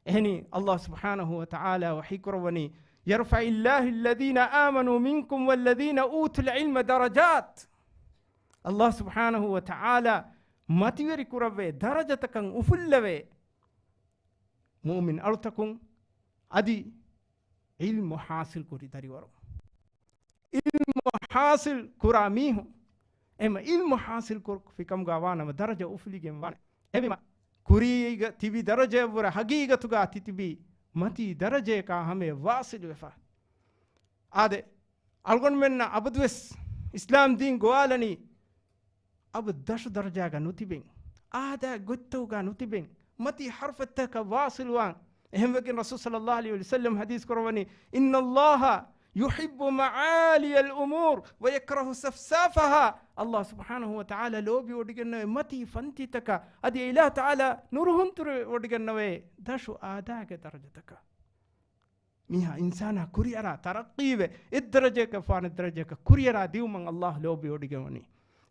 އެހެނީ، ﷲ ސުބްޙާނަހޫ ވަތަޢާލާ ވަޙީ ކުރައްވަނީ، يرفع الله الذين آمنوا منكم والذين أوتوا العلم درجات. ﷲ ސުބްޙާނަހޫ ވަތަޢާލާ މަތިވެރި ކުރައްވޭ، ދަރަޖަތަކަށް އުފުއްލަވޭ މުއުމިން އަޅުތަކުން އަދި ޢިލްމު ޙާޞިލް ކުރި ދަރިވަރުން. ޢިލްމު ޙާޞިލް ކުރާ މީހުން، އެމަ ޢިލްމު ޙާޞިލް ކުރު ފިކަމުގަ ވާނަމަ ދަރަޖަ އުފުލިގެން ވާނެ. އެވީމަ، ކުރީގަ ތިބި ދަރަޖައަށްވުރެ ޙަޤީޤަތުގަ ތިތިބީ މަތީ ދަރަޖަޔަކާ ހަމަޔަށް ވާޞިލުވެފަ. އާދެ، އަޅުގަނޑުމެންނަށް އަބަދުވެސް އިސްލާމް ދީން ގޮވާލަނީ، އަބަދު ދަށު ދަރަޖާގަ ނުތިބެން، އާދަ ގޮތްތަކުގަ ނުތިބެން، މަތީ ޙަރުފަތަކަށް ވާޞިލުވާން. އެހެންވެގެން ރަސޫލު ޞައްލައްލާހު ޢަލައިހި ވަސައްލަމް ޙަދީޘް ކުރައްވަނީ، إن الله يحب معالي الأمور ويكره سفسافها. ﷲ ސުބްޙާނަހޫ ވަތަޢާލާ ލޯބިވޮޑިގަންނަވޭ މަތީ ފަންތިތަކަށް، އަދި އެ އިލާހު ތަޢާލާ ނުރުހުންތުރިވޮޑިގަންނަވޭ ދަށު އާދައިގެ ދަރަޖަތަކަށް. މީހާ އިންސާނާ ކުރިއަރާ ތަރައްޤީވެ، އެއްދަރަޖައަކަށް ފާނެ ދަރަޖައަކަށް ކުރިއަރާ ދިއުމަށް ﷲ ލޯބިވޮޑިގަންވަނީ.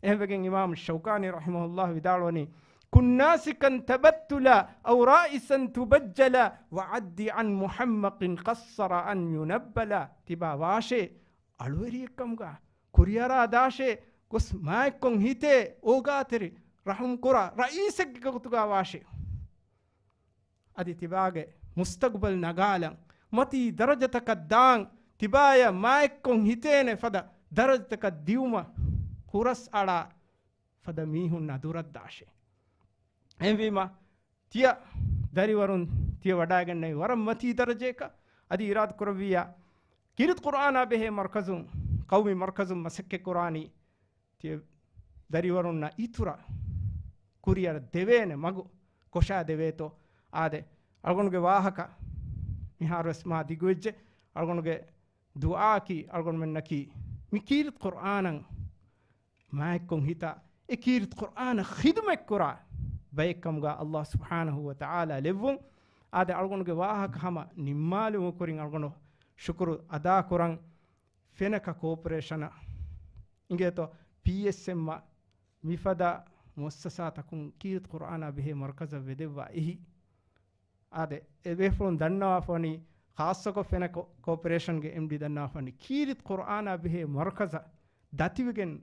އެހެންވެގެން އިމާމު ޝައުކާނީ ރަޙިމަހުﷲ ވިދާޅުވަނީ، كن ناسكا تبتلا أو رائسا تبجلا وعد عن محمق قصر أن ينبلا. ތިބާ ވާށޭ އަޅުވެރިއެއްކަމުގަ، ކުރިއަރާ ދާށޭ ގޮސް މާތްކޮށް ހިތޭ އޯގާތެރި ރަޙުމް ކުރާ ރައީސެއްގެ ގޮތުގަ ވާށޭ. އަދި ތިބާގެ މުސްތަގުބަލް ނަގާލަން، މަތީ ދަރަޖަތަކަށް ދާން، ތިބާޔަށް މާތްކޮށް ހިތޭނެ ފަދަ ދަރަޖަތަކަށް ދިއުމަށް ހުރަސް އަޅާ ފަދަ މީހުންނާ ދުރަށްދާށޭ. އެހެންވީމަ، ތިޔަ ދަރިވަރުން ތިޔަ ވަޑައިގަންނަވީ ވަރަށް މަތީ ދަރަޖައަކަށް. އަދި އިރާދަ ކުރެއްވިއްޔާ، ކީރިތި ޤުރްއާނާ ބެހޭ މަރުކަޒުން، ޤައުމީ މަރުކަޒުން މަސައްކަތް ކުރާނީ ތިޔަ ދަރިވަރުންނަށް އިތުރަށް ކުރިއަރަށް ދެވޭނެ މަގު ކޮށާ ދެވޭތޯ. އާދެ، އަޅުގަނޑުގެ ވާހަކަ މިހާރުވެސް މާ ދިގުވެއްޖެ. އަޅުގަނޑުގެ ދުޢާއަކީ އަޅުގަނޑުމެންނަކީ މި ކީރިތި ޤުރްއާނަށް މާތްކޮށް ހިތާ، އެ ކީރިތި ޤުރްއާނަށް ޚިދުމަތްކުރާ ބައެއްކަމުގަ ﷲ ސުބްޙާނަހޫ ވަތަޢާލާ ލެއްވުން. އާދެ، އަޅުގަނޑުގެ ވާހަކަ ހަމަ ނިންމާލުމުގެ ކުރިން އަޅުގަނޑު ޝުކުރު އަދާކުރަން. ފެނަކަ ކޯޕަރޭޝަނަށް އިނގޭތޯ، ޕީއެސްއެމްއަށް މިފަދަ މުއައްސަސާތަކުން ކީރިތި ޤުރްއާނާ ބެހޭ މަރުކަޒަށް ވެދެއްވާ އެހީ. އާދެ، އެބޭފުޅުން ދަންނަވާފަވަނީ ޚާއްޞަކޮށް ފެނަކޮ ކޯޕަރޭޝަންގެ އެމްޑީ ދަންނާފަނި ކީރިތި ޤުރްއާނާ ބެހޭ މަރުކަޒަށް ދަތިވެގެން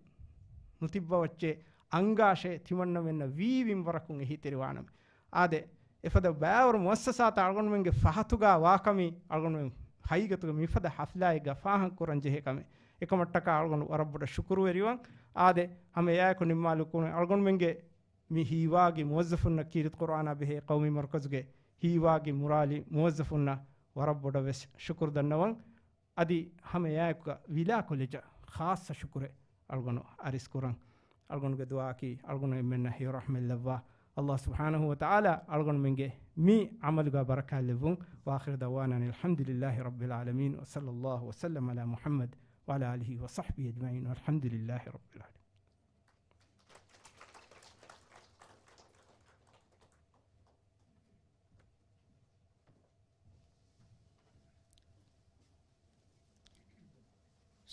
ނުތިއްބަވައްޗޭ އަންގާށޭ ތިމަންނަމެންނަށް ވީ ވިންވަރަކުން އެހީތެރިވާނަމޭ. އާދެ، އެފަދަ ބައިވަރު މުއައްސަސާތައް އަޅުގަނޑުމެންގެ ފަހަތުގަ ވާކަމީ އަޅުގަނޑުމެން ހަގީގަތުގަ މިފަދަ ހަފްލާއެއްގަ ފާހަގަކުރަން ޖެހޭ ކަމެއް. އެކަމަށްޓަކާ އަޅުގަނޑު ވަރަށް ބޮޑަށް ޝުކުރުވެރިވަން. އާދެ، ހަމަ އެއާއެކު ނިންމާލުކުން އަޅުގަނޑުމެންގެ މި ހީވާގި މުވައްޒަފުންނަށް ކީރިތި ޤުރްއާނާ ބެހޭ ޤައުމީ މަރުކަޒުގެ ހީވާގި މުރާލި މުވައްޒަފުންނަށް ވަރަށް ބޮޑަށް ވެސް ޝުކުރު ދަންނަވަން. އަދި ހަމަ އެއާއެކުގަ ވިލާ ކޮލެޖަށް ޚާއްޞަ ޝުކުރެއް އަޅުގަނޑު އަރިސް ކުރަން. އަޅުގަނޑުގެ ދުޢާއަކީ އަޅުގަނޑު އެންމެންނަށް ހެޔޮ ރަޙްމަތް ލައްވާ، ﷲ ސުބްޙާނަހޫ ވަތަޢާލާ އަޅުގަނޑުމެންގެ މި ޢަމަލުގަ ބަރަކާތް ލެއްވުން. وآخر دعوانا أن الحمد لله رب العالمين، وصلى الله وسلم على محمد وعلى آله وصحبه أجمعين، والحمد لله رب العالمين.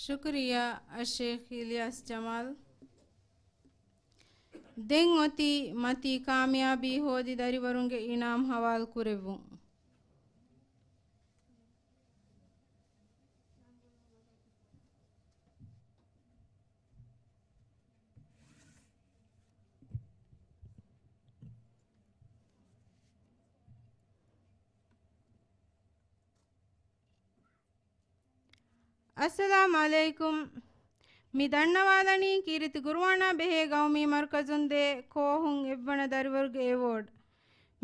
ޝުކުރިއްޔާ އައްޝޭޚް އިލްޔާސް ޖަމާލް. ދެން އޮތީ މަތީ ކާމިޔާބީ ހޯދި ދަރިވަރުންގެ އިނާމް ހަވާލު ކުރެއްވުން. އައްސަލާމް ޢަލައިކުމް. މި ދަންނަވާލަނީ ކީރިތި ޤުރުއާނާ ބެހޭ ޤައުމީ މަރުކަޒުން ދޭ ކޯހުން އެއްވަނަ ދަރިވަރުގެ އެވޯޑް.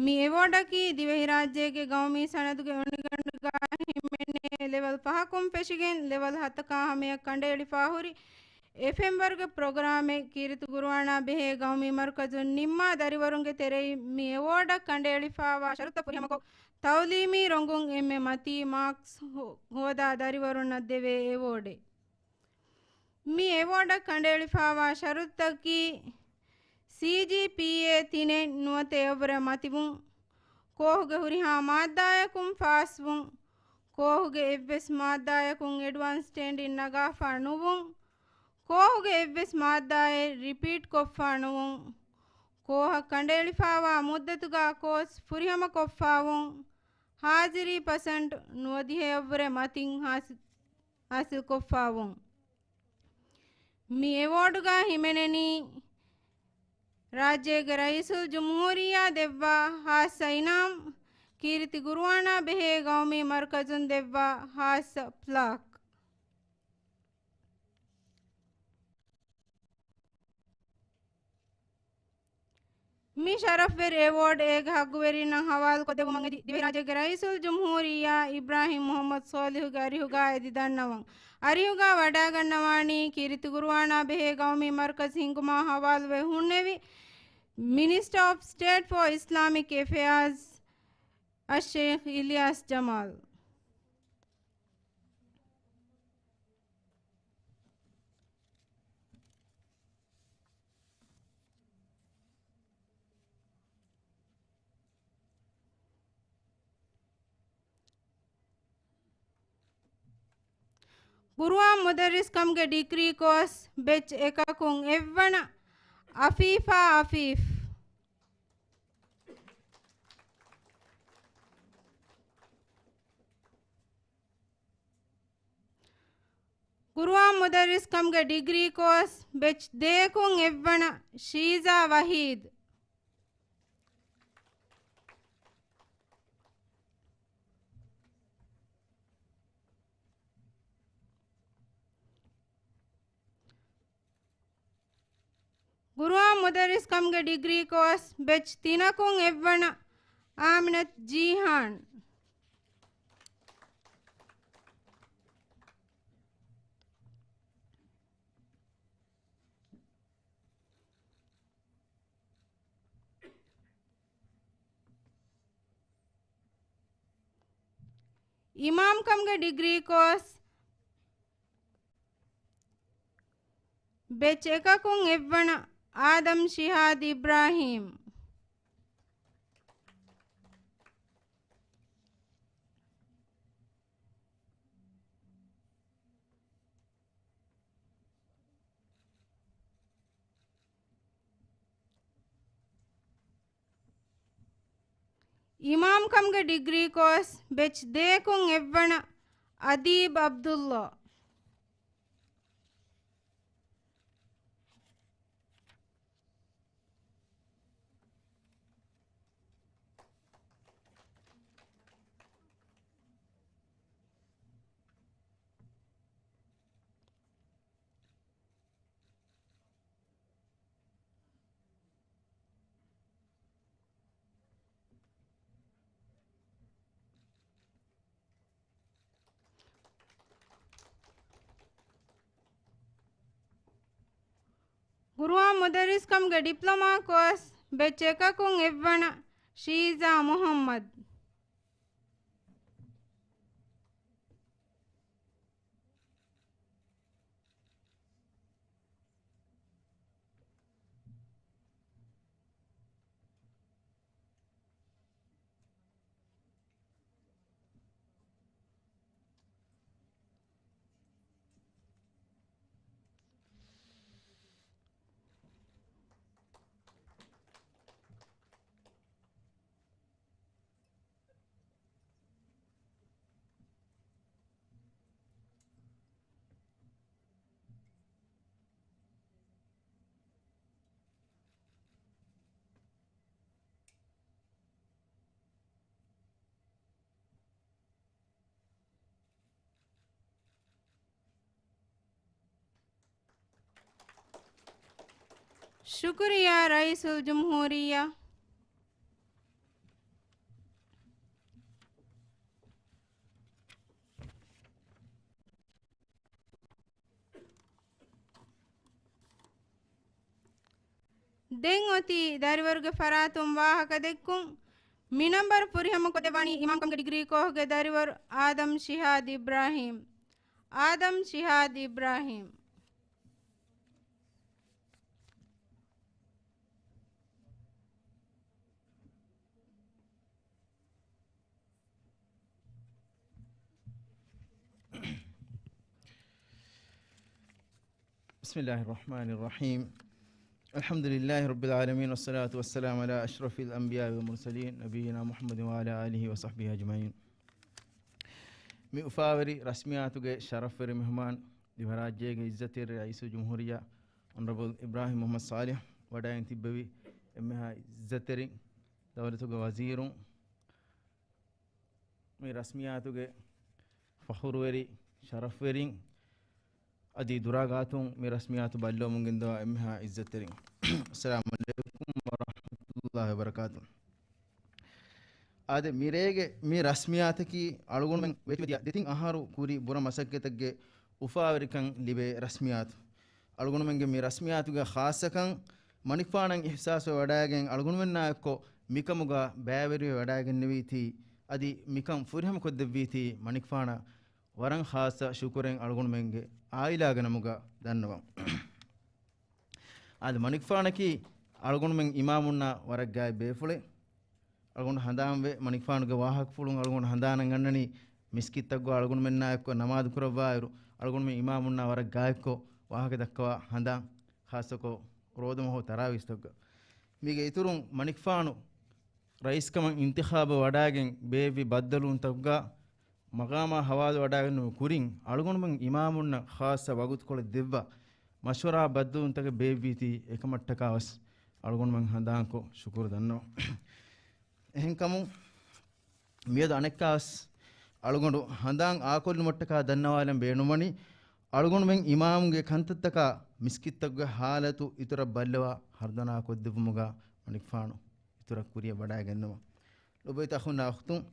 މި އެވޯޑަކީ ދިވެހިރާއްޖޭގެ ގައުމީ ސަނަދުގެ އޮނިގަނޑުގަ ހިމެނޭ ލެވެލް ފަހަކުން ފެށިގެން ލެވެލް ހަތަކާ ހަމަޔަށް ކަނޑައެޅިފާ ހުރި އެފްއެމް ވަރުގެ ޕްރޮގްރާމެއް. ކީރިތި ޤުރުއާނާ ބެހޭ ގައުމީ މަރުކަޒުން ނިންމާ ދަރިވަރުންގެ ތެރެއިން މި އެވޯޑަށް ކަނޑައެޅިފާވާ ޝަރުތައް ފުރިހަމަކޮށް، ތަޢުލީމީ ރޮނގުން އެންމެ މަތީ މާކްސް ހޯ-، ހޯދާ ދަރިވަރުންނަށް ދެވޭ އެވޯޑެއް. މި އެވޯޑަށް ކަނޑައެޅިފާވާ ޝަރުތަކީ، ސީޖީޕީއޭ ތިނެއް ނުވަތަ އެއަށްވުރެ މަތިވުން، ކޯހުގެ ހުރިހާ މާއްދާއަކުން ފާސްވުން، ކޯހުގެ އެއްވެސް މާއްދާއަކުން އެޑްވާންސް ސްޓޭންޑިން ނަގާފާ ނުވުން، ކޯހުގެ އެއްވެސް މާއްދާއެއް ރިޕީޓް ކޮށްފާ ނުވުން، ކޯހަށް ކަނޑައެޅިފާވާ މުއްދަތުގަ ކޯސް ފުރިހަމަ ކޮށްފާވުން، ހާޒިރީ ޕަސެންޓް ނުވަދިހައަށްވުރެ މަތިން ހާސި-، ހާސިލްކޮށްފާވުން. މި އެވޯޑުގަ ހިމެނެނީ، ރާއްޖޭގެ ރައީސުލްޖުމްހޫރިއްޔާ ދެއްވާ ހާއްސަ އިނާމް، ކީރިތި ޤުރުއާނާ ބެހޭ ޤައުމީ މަރުކަޒުން ދެއްވާ ހާއްސަ ޕްލާކް. މި ޝަރަފްވެރި އެވޯޑް އޭގެ ހައްގުވެރިންނަށް ހަވާލުކޮށްދެއްވުމަށް އެދި ދިވެހިރާއްޖޭގެ ރައީސުލްޖުމްހޫރިއްޔާ އިބްރާހިމް މުޙައްމަދު ޞާލިޙުގެ އަރިހުގަ އެދި ދަންނަވަން. އަރިހުގަ ވަޑައިގަންނަވާނީ ކީރިތި ޤުރުއާނާ ބެހޭ ޤައުމީ މަރުކަޒު ހިންގުމާ ހަވާލުވެ ހުންނެވި މިނިސްޓަރ އޮފް ސްޓޭޓް ފޯ އިސްލާމިކް އެފެއާޒް އައްޝޭޚް އިލްޔާސް ޖަމާލް. ޤުރުއާން މުދައްރިސްކަމުގެ ޑިގްރީ ކޯސް ބެޗް އެކަކުން އެއްވަނަ އަފީފާ އަފީފް. ޤުރުއާން މުދައްރިސްކަމުގެ ޑިގްރީ ކޯސް ބެޗް ދޭކުން އެއްވަނަ ޝީޒާ ވަހީދު. ޤުރުއާން މުދައްރިސްކަމުގެ ޑިގްރީ ކޯސް ބެޗް ތިނަކުން އެއްވަނަ އާމިނަތު ޖީހާން. އިމާމްކަމުގެ ޑިގްރީ ކޯސް ބެޗް އެކަކުން އެއްވަނަ އާދަމް ޝިހާދް އިބްރާހީމް. އިމާމްކަމުގެ ޑިގްރީ ކޯސް ބެޗް ދޭކުން އެއްވަނަ އަދީބް ޢަބްދުﷲ. ޤުރުއާން މުދައްރިސްކަމުގެ ޑިޕްލޮމާ ކޯސް ބެޗް އެކަކުން އެއްވަނަ ޝީޒާ މުޙައްމަދު. ޝުކުރިއްޔާ ރައީސުލްޖުމްހޫރިއްޔާ. ދެން އޮތީ ދަރިވަރުގެ ފަރާތުން ވާހަކަ ދެއްކުން. މިނަންބަރު ފުރިހަމަކޮށްދެއްވަނީ އިމާމްކަމުގެ ޑިގްރީ ކޯހުގެ ދަރިވަރު އާދަމް ޝިހާދް އިބްރާހީމް. އާދަމް ޝިހާދް އިބްރާހީމް. بسم الله الرحمن الرحيم. الحمد لله رب العالمين، والصلاة والسلام على أشرف الأنبياء والمرسلين، نبينا محمد وعلى آله وصحبه أجمعين. މި އުފާވެރި ރަސްމިއްޔާތުގެ ޝަރަފްވެރި މެހުމާން، ދިވެހިރާއްޖޭގެ އިއްޒަތްތެރި ރައީސުލްޖުމްހޫރިއްޔާ އޮނަރަބަލް އިބްރާހީމް މުޙައްމަދު ޞާލިޙް ވަޑައިގެން ތިއްބެވި އެންމެހާ އިއްޒަތްތެރިން، ދައުލަތުގެ ވަޒީރުން، މި ރަސްމިއްޔާތުގެ ފަޚުރުވެރި، ޝަރަފްވެރިން، އަދި ދުރާ ގާތުން މި ރަސްމިއްޔާތު ބައްލަވަމުން ގެންދަވާ އެންމެހާ އިއްޒަތްތެރިން. އައްސަލާމު ޢަލައިކުމް ވަރަޙްމަތުﷲ ވަބަރަކާތު. އާދެ، މިރޭގެ މި ރަސްމިއްޔާތަކީ އަޅުގަނޑުމެން ވެތިވެދިޔަ ދެތިން އަހަރު ކުރި ބުރަ މަސައްކަތެއްގެ އުފާވެރިކަން ލިބޭ ރަސްމިއްޔާތު. އަޅުގަނޑުމެންގެ މި ރަސްމިއްޔާތުގެ ޚާއްޞަކަން މަނިކުފާނަށް އިޙްސާސްވެ ވަޑައިގެން، އަޅުގަނޑުމެންނާ އެއްކޮށް މިކަމުގަ ބައިވެރިވެ ވަޑައިގެންނެވީތީ، އަދި މިކަން ފުރިހަމަކޮށްދެއްވީތީ މަނިކުފާނަށް ވަރަށް ޚާއްޞަ ޝުކުރެއް އަޅުގަނޑުމެންގެ ޢާއިލާގެ ނަމުގަ ދަންނަވަން. އާދެ، މަނިކުފާނަކީ އަޅުގަނޑުމެން އިމާމުންނާ ވަރަށް ގާތް ބޭފުޅެއް. އަޅުގަނޑު ހަނދާންވެ، މަނިކުފާނުގެ ވާހަކަފުޅުން އަޅުގަނޑު ހަނދާނަށް އަންނަނީ، މިސްކިތްތައްގަ އަޅުގަނޑުމެންނާ އެއްކޮށް ނަމާދު ކުރައްވާއިރު، އަޅުގަނޑުމެން އިމާމުންނާ ވަރަށް ގާތްކޮށް ވާހަކަ ދައްކަވާ ހަނދާން، ޚާއްޞަކޮށް ރޯދަމަހު ތަރާވީސްތަކުގަ. މީގެ އިތުރުން މަނިކުފާނު ރައީސްކަމަށް އިންތިޚާބު ވަޑައިގެން ބޭއްވި ބައްދަލުވުންތަކުގަ، މަގާމާ ހަވާލު ވަޑައިގެންނެވުމުގެ ކުރިން، އަޅުގަނޑުމެން އިމާމުންނަށް ޚާއްޞަ ވަގުތުކޮޅެއް ދެއްވާ، މަޝްވަރާ ބައްދަލުވުންތަކެއް ބޭއްވީތީ، އެކަމަށްޓަކާވެސް އަޅުގަނޑުމެން ހަނދާންކޮށް ޝުކުރު ދަންނަވަން. އެހެންކަމުން، މިއަދު އަނެއްކާވެސް އަޅުގަނޑު ހަނދާން އާކޮށްލުމަށްޓަކާ ދަންނަވާލަން ބޭނުންވަނީ، އަޅުގަނޑުމެން އިމާމުގެ ކަންތައްތަކާ މިސްކިތްތަކުގެ ހާލަތު އިތުރަށް ބައްލަވާ ހަރުދަނާކޮށްދެއްވުމުގަ މަނިކުފާނު އިތުރަށް ކުރިޔަށް ވަޑައިގެންނަވަން. ލޮބުވެތި އަޚުންނާ އުޚްތުން،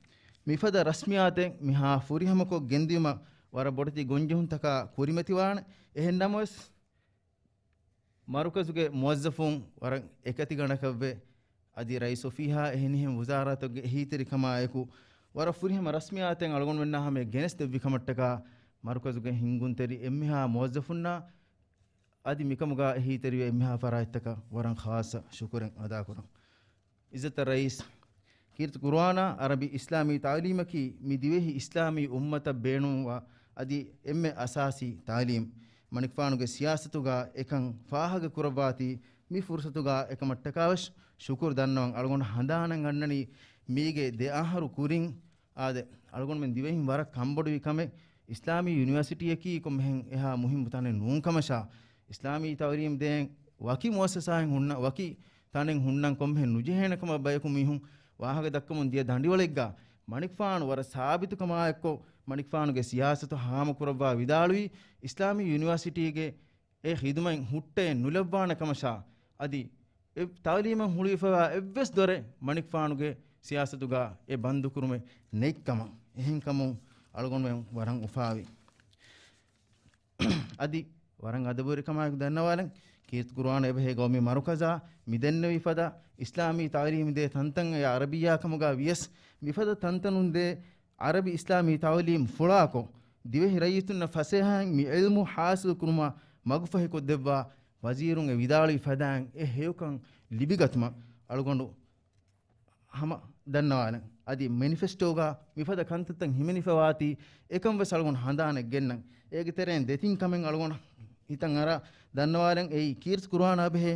މިފަދަ ރަސްމިއްޔާތެއް މިހާ ފުރިހަމަކޮށް ގެންދިޔުމަށް ވަރަށް ބޮޑެތި ގޮންޖެހުންތަކާ ކުރިމަތިވާނެ. އެހެން ނަމަވެސް، މަރުކަޒުގެ މުވައްޒަފުން ވަރަށް އެކަތިގަނޑަކަށްވެ، އަދި ރައީސް އޮފީހާ އެހެނިހެން ވުޒާރާތަކުގެ އެހީތެރިކަމާއެކު، ވަރަށް ފުރިހަމަ ރަސްމިއްޔާތެއް އަޅުގަނޑުމެންނާ ހަމަޔަށް ގެނެސްދެއްވި ކަމަށްޓަކާ، މަރުކަޒުގެ ހިންގުންތެރި އެންމެހާ މުވައްޒަފުންނާ އަދި މިކަމުގަ އެހީތެރިވެ އެންމެހާ ފަރާތްތަކަށް ވަރަށް ޚާއްޞަ ޝުކުރެއް އަދާކުރަން. އިއްޒަތްތެރި ރައީސް، ކީރިތި ޤުރުއާނާ ޢަރަބި އިސްލާމީ ތަޢުލީމަކީ މި ދިވެހި އިސްލާމީ އުއްމަތަށް ބޭނުންވާ އަދި އެންމެ އަސާސީ ތަޢުލީމް. މަނިކުފާނުގެ ސިޔާސަތުގަ އެކަން ފާހަގަ ކުރައްވާތީ، މި ފުރުސަތުގަ އެކަމަށްޓަކާވެސް ޝުކުރު ދަންނަވަން. އަޅުގަނޑު ހަނދާނަށް އަންނަނީ، މީގެ ދެ އަހަރު ކުރިން އާދެ، އަޅުގަނޑުމެން ދިވެހިން ވަރަށް ކަންބޮޑުވި ކަމެއް، އިސްލާމީ ޔުނިވާސިޓީއަކީ ކޮންމެހެން އެހާ މުހިންމު ތަނެއް ނޫން ކަމަށާ، އިސްލާމީ ތައުލީމް ދޭން ވަކި މުއައްސަސާއެއް ހުންނަ، ވަކި ތަނެއް ހުންނަން ކޮންމެހެން ނުޖެހޭނެ ކަމަށް ބަޔަކު މީހުން ވާހަކަ ދައްކަމުން ދިޔަ ދަނޑިވަޅެއްގަ މަނިކުފާނު ވަރަށް ސާބިތުކަމާއެއްކޮށް، މަނިކުފާނުގެ ސިޔާސަތު ހާމަކުރައްވާ ވިދާޅުވީ، އިސްލާމީ ޔުނިވާސިޓީގެ އެ ޚިދުމަތް ހުއްޓައެއް ނުލައްވާނެ ކަމަށާ، އަދި އެ ތައުލީމަށް ހުޅުވިފައިވާ އެއްވެސް ދޮރެއް މަނިކުފާނުގެ ސިޔާސަތުގަ އެ ބަންދުކުރުމެއް ނެތްކަމަށް. އެހެންކަމުން އަޅުގަނޑުމެން ވަރަށް އުފާވި. އަދި ވަރަށް އަދަބުވެރިކަމާއެކު ދަންނަވާލަން، ކީރިތި ޤުރުއާނާ ބެހޭ ގައުމީ މަރުކަޒާ މި ދެންނެވި ފަދަ އިސްލާމީ ތައުލީމް ދޭ ތަންތަން އެ ޢަރަބިއްޔާ ކަމުގަ ވިޔަސް، މިފަދަ ތަންތަނުން ދޭ ޢަރަބި އިސްލާމީ ތައުލީމް ފުޅާކޮށް، ދިވެހި ރައްޔިތުންނަށް ފަސޭހައިން މި ޢިލްމު ޙާޞިލު ކުރުމަށް މަގުފަހިކޮށްދެއްވާ ވަޒީރުން އެ ވިދާޅުވި ފަދައިން އެ ހެޔޮކަން ލިބިގަތުމަށް އަޅުގަނޑު ހަމަ ދަންނަވާލަން. އަދި މެނިފެސްޓޯގަ މިފަދަ ކަންތައްތައް ހިމެނިފަވާތީ އެކަން ވެސް އަޅުގަނޑު ހަނދާނެއް ގެންނަން. އޭގެ ތެރެއިން ދެތިން ކަމެއް އަޅުގަނޑު ހިތަށް އަރާ ދަންނަވާލަން. އެއީ ކީރިތި ޤުރުއާނާ ބެހޭ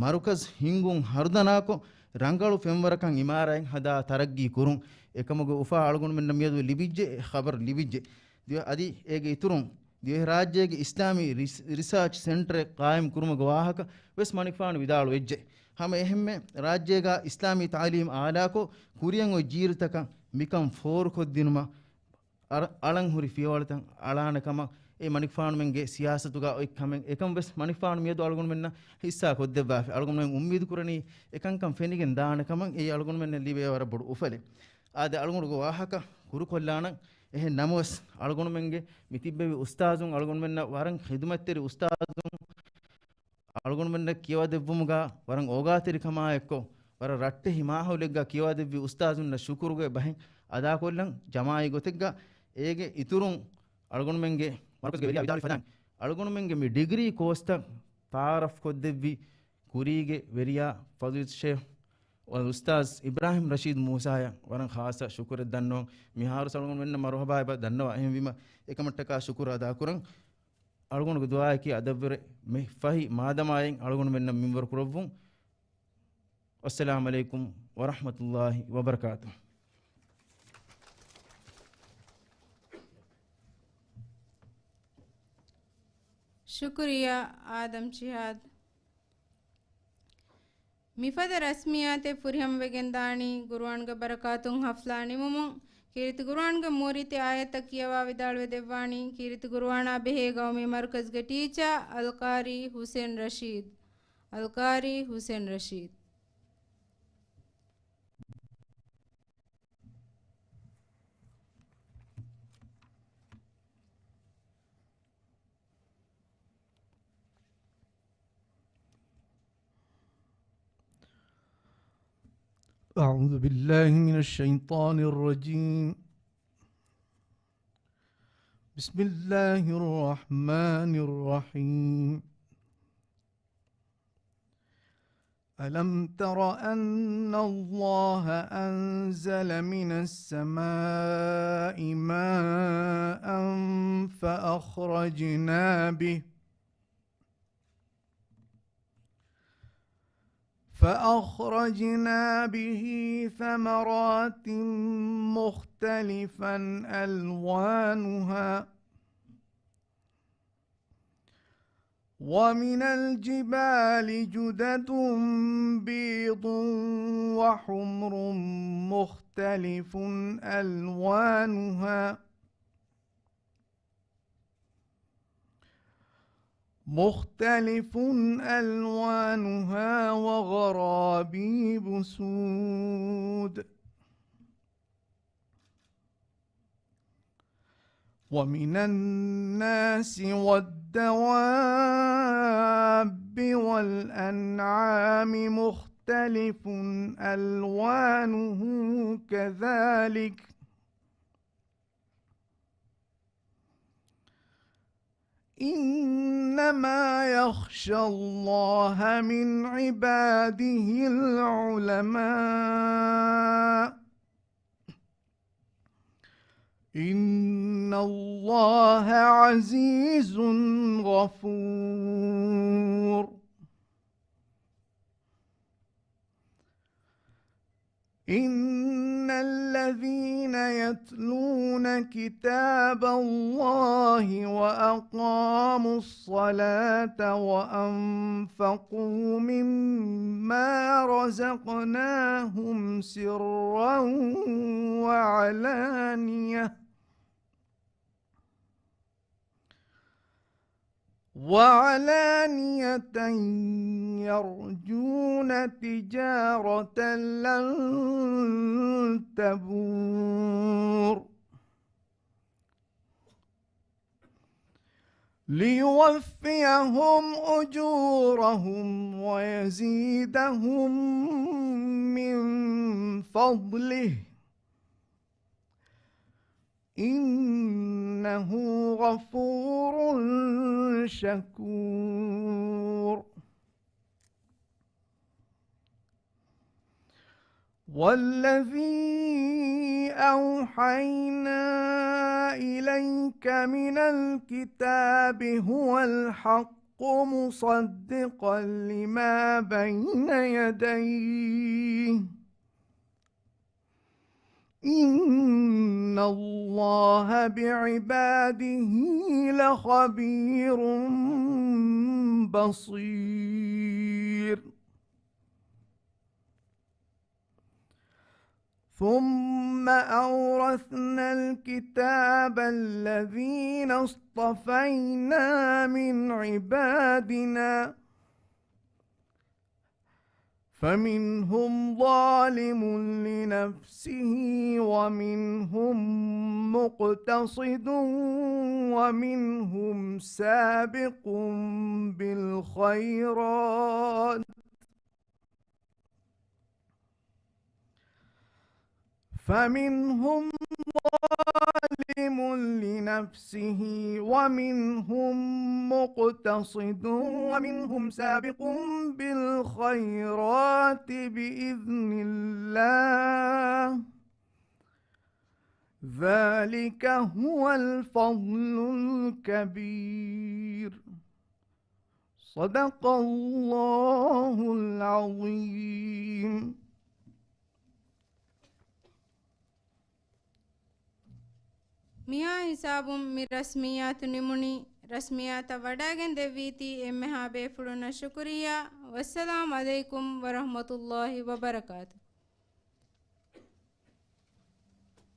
މަރުކަޒް ހިންގުން ހަރުދަނާކޮށް، ރަނގަޅު ފެންވަރަކަށް އިމާރާތް ހަދާ ތަރައްގީ ކުރުން. އެކަމުގެ އުފާ އަޅުގަނޑުމެންނަށް މިއަދު ލިބިއްޖެ، އެ ޚަބަރު ލިބިއްޖެ. ދިވެ-، އަދި އޭގެ އިތުރުން، ދިވެހިރާއްޖޭގެ އިސްލާމީ ރިސް-، ރިސާޗް ސެންޓަރެއް ޤާއިމް ކުރުމުގެ ވާހަކަ ވެސް މަނިކުފާނު ވިދާޅުވެއްޖެ. ހަމަ އެހެންމެ، ރާއްޖޭގަ އިސްލާމީ ތަޢުލީމް އާލާކޮށް، ކުރިއަށް އޮތް ޖީލުތަކަށް މިކަން ފޯރުކޮށްދިނުމަށް އަރ-، އަޅަން ހުރި ފިޔަވަޅުތައް އަޅާނެ ކަމަށް އެ މަނިކުފާނުމެންގެ ސިޔާސަތުގަ އޮތް ކަމެއް. އެކަން ވެސް މަނިކުފާނު މިއަދު އަޅުގަނޑުމެންނަށް ޙިއްޞާ ކޮށްދެއްވާފި. އަޅުގަނޑުމެން އުއްމީދު ކުރަނީ އެކަންކަން ފެނިގެން ދާނެ ކަމަށް. އެއީ އަޅުގަނޑުމެންނަށް ލިބޭ ވަރަށް ބޮޑު އުފަލެއް. އާދެ، އަޅުގަނޑުގެ ވާހަކަ ކުރުކޮށްލާނަން. އެހެން ނަމަވެސް، އަޅުގަނޑުމެންގެ މި ތިއްބެވި އުސްތާޒުން، އަޅުގަނޑުމެންނަށް ވަރަށް ޚިދުމަތްތެރި އުސްތާޒުން، އަޅުގަނޑުމެންނަށް ކިޔަވަދެއްވުމުގަ ވަރަށް އޯގާތެރިކަމާއެއްކޮށް، ވަރަށް ރައްޓެހި މާހައުލެއްގަ ކިޔަވަދެއްވި އުސްތާޒުންނަށް ޝުކުރުގެ ބަހެއް އަދާކޮށްލަން. ޖަމާޢީ ގޮތެއްގަ އޭގެ އިތުރުން އަޅުގަނޑުމެންގެ މަރުކަޒުގެ ވެރިޔާ ވިދާޅުވި ފަދައިން، އަޅުގަނޑުމެންގެ މި ޑިގްރީ ކޯސްތައް ތަޢާރަފް ކޮށްދެއްވި ކުރީގެ ވެރިޔާ ފަޟީލަތު ޝޭޚް އުސްތާޛް އިބްރާހިމް ރަޝީދު މޫސާއަށް ވަރަށް ޚާއްޞަ ޝުކުރެއް ދަންނަވަން. މިހާރު އަޅުގަނޑުމެންނަށް މަރުޙަބާ އެބަ ދަންނަވާ. އެހެންވީމަ، އެކަމަށްޓަކާ ޝުކުރު އަދާކުރަން. އަޅުގަނޑުގެ ދުޢާއަކީ އަދަށްވުރެ މި ފަހި މާދަމާއިން އަޅުގަނޑުމެންނަށް މިންވަރު ކުރައްވުން. ވައްސަލާމް ޢަލައިކުމް ވަރަޙްމަތުﷲ ވަބަރަކާތުހު. ޝުކުރިއްޔާ އާދަމް ޝިހާދް. މިފަދަ ރަސްމިއްޔާތެއް ފުރިހަމަވެގެން ދާނީ ޤުރުއާންގެ ބަރަކާތުން ޙަފްލާ ނިމުމުން. ކީރިތި ޤުރުއާންގެ މޫރިތި އާޔަތްތައް ކިޔަވާ ވިދާޅުވެ ދެއްވާނީ، ކީރިތި ޤުރުއާނާ ބެހޭ ގައުމީ މަރުކަޒުގެ ޓީޗާ އަލްޤާރީ ޙުސެން ރަޝީދު. އަލްޤާރީ ޙުސެން ރަޝީދު. أعوذ بالله من الشيطان الرجيم. بسم الله الرحمن الرحيم. ألم تر أن الله أنزل من السماء ماء فأخرجنا به، فأخرجنا به ثمرات مختلفا ألوانها، ومن الجبال جدد بيض وحمر مختلف ألوانها، مختلف ألوانها وغرابيب سود. ومن الناس والدواب والأنعام مختلف ألوانه كذلك، إنما يخشى الله من عباده العلماء، إن الله عزيز غفور. إن الذين يتلون كتاب الله وأقاموا الصلاة وأنفقوا مما رزقناهم سرا وعلانية وعلانية يرجون تجارة لن تبور ليوفيهم أجورهم ويزيدهم من فضله إنه غفور شكور. والذي أوحينا إليك من الكتاب هو الحق مصدقا لما بين يديه إن الله بعباده لخبير بصير. ثم أورثنا الكتاب الذين اصطفينا من عبادنا فمنهم ظالم لنفسه ومنهم مقتصد ومنهم سابق بالخيرات فمنهم ظالم لنفسه ومنهم مقتصد ومنهم سابق بالخيرات بإذن الله ذلك هو الفضل الكبير. صدق الله العظيم. މިހާ ހިސާބުން މި ރަސްމިއްޔާތު ނިމުނީ. ރަސްމިއްޔާތަށް ވަޑައިގެން ދެއްވީތީ އެންމެހާ ބޭފުޅުންނަށް ޝުކުރިއްޔާ. ވައްސަލާމް ޢަލައިކުމް ވަރަޙްމަތުﷲި ވަބަރަކާތު.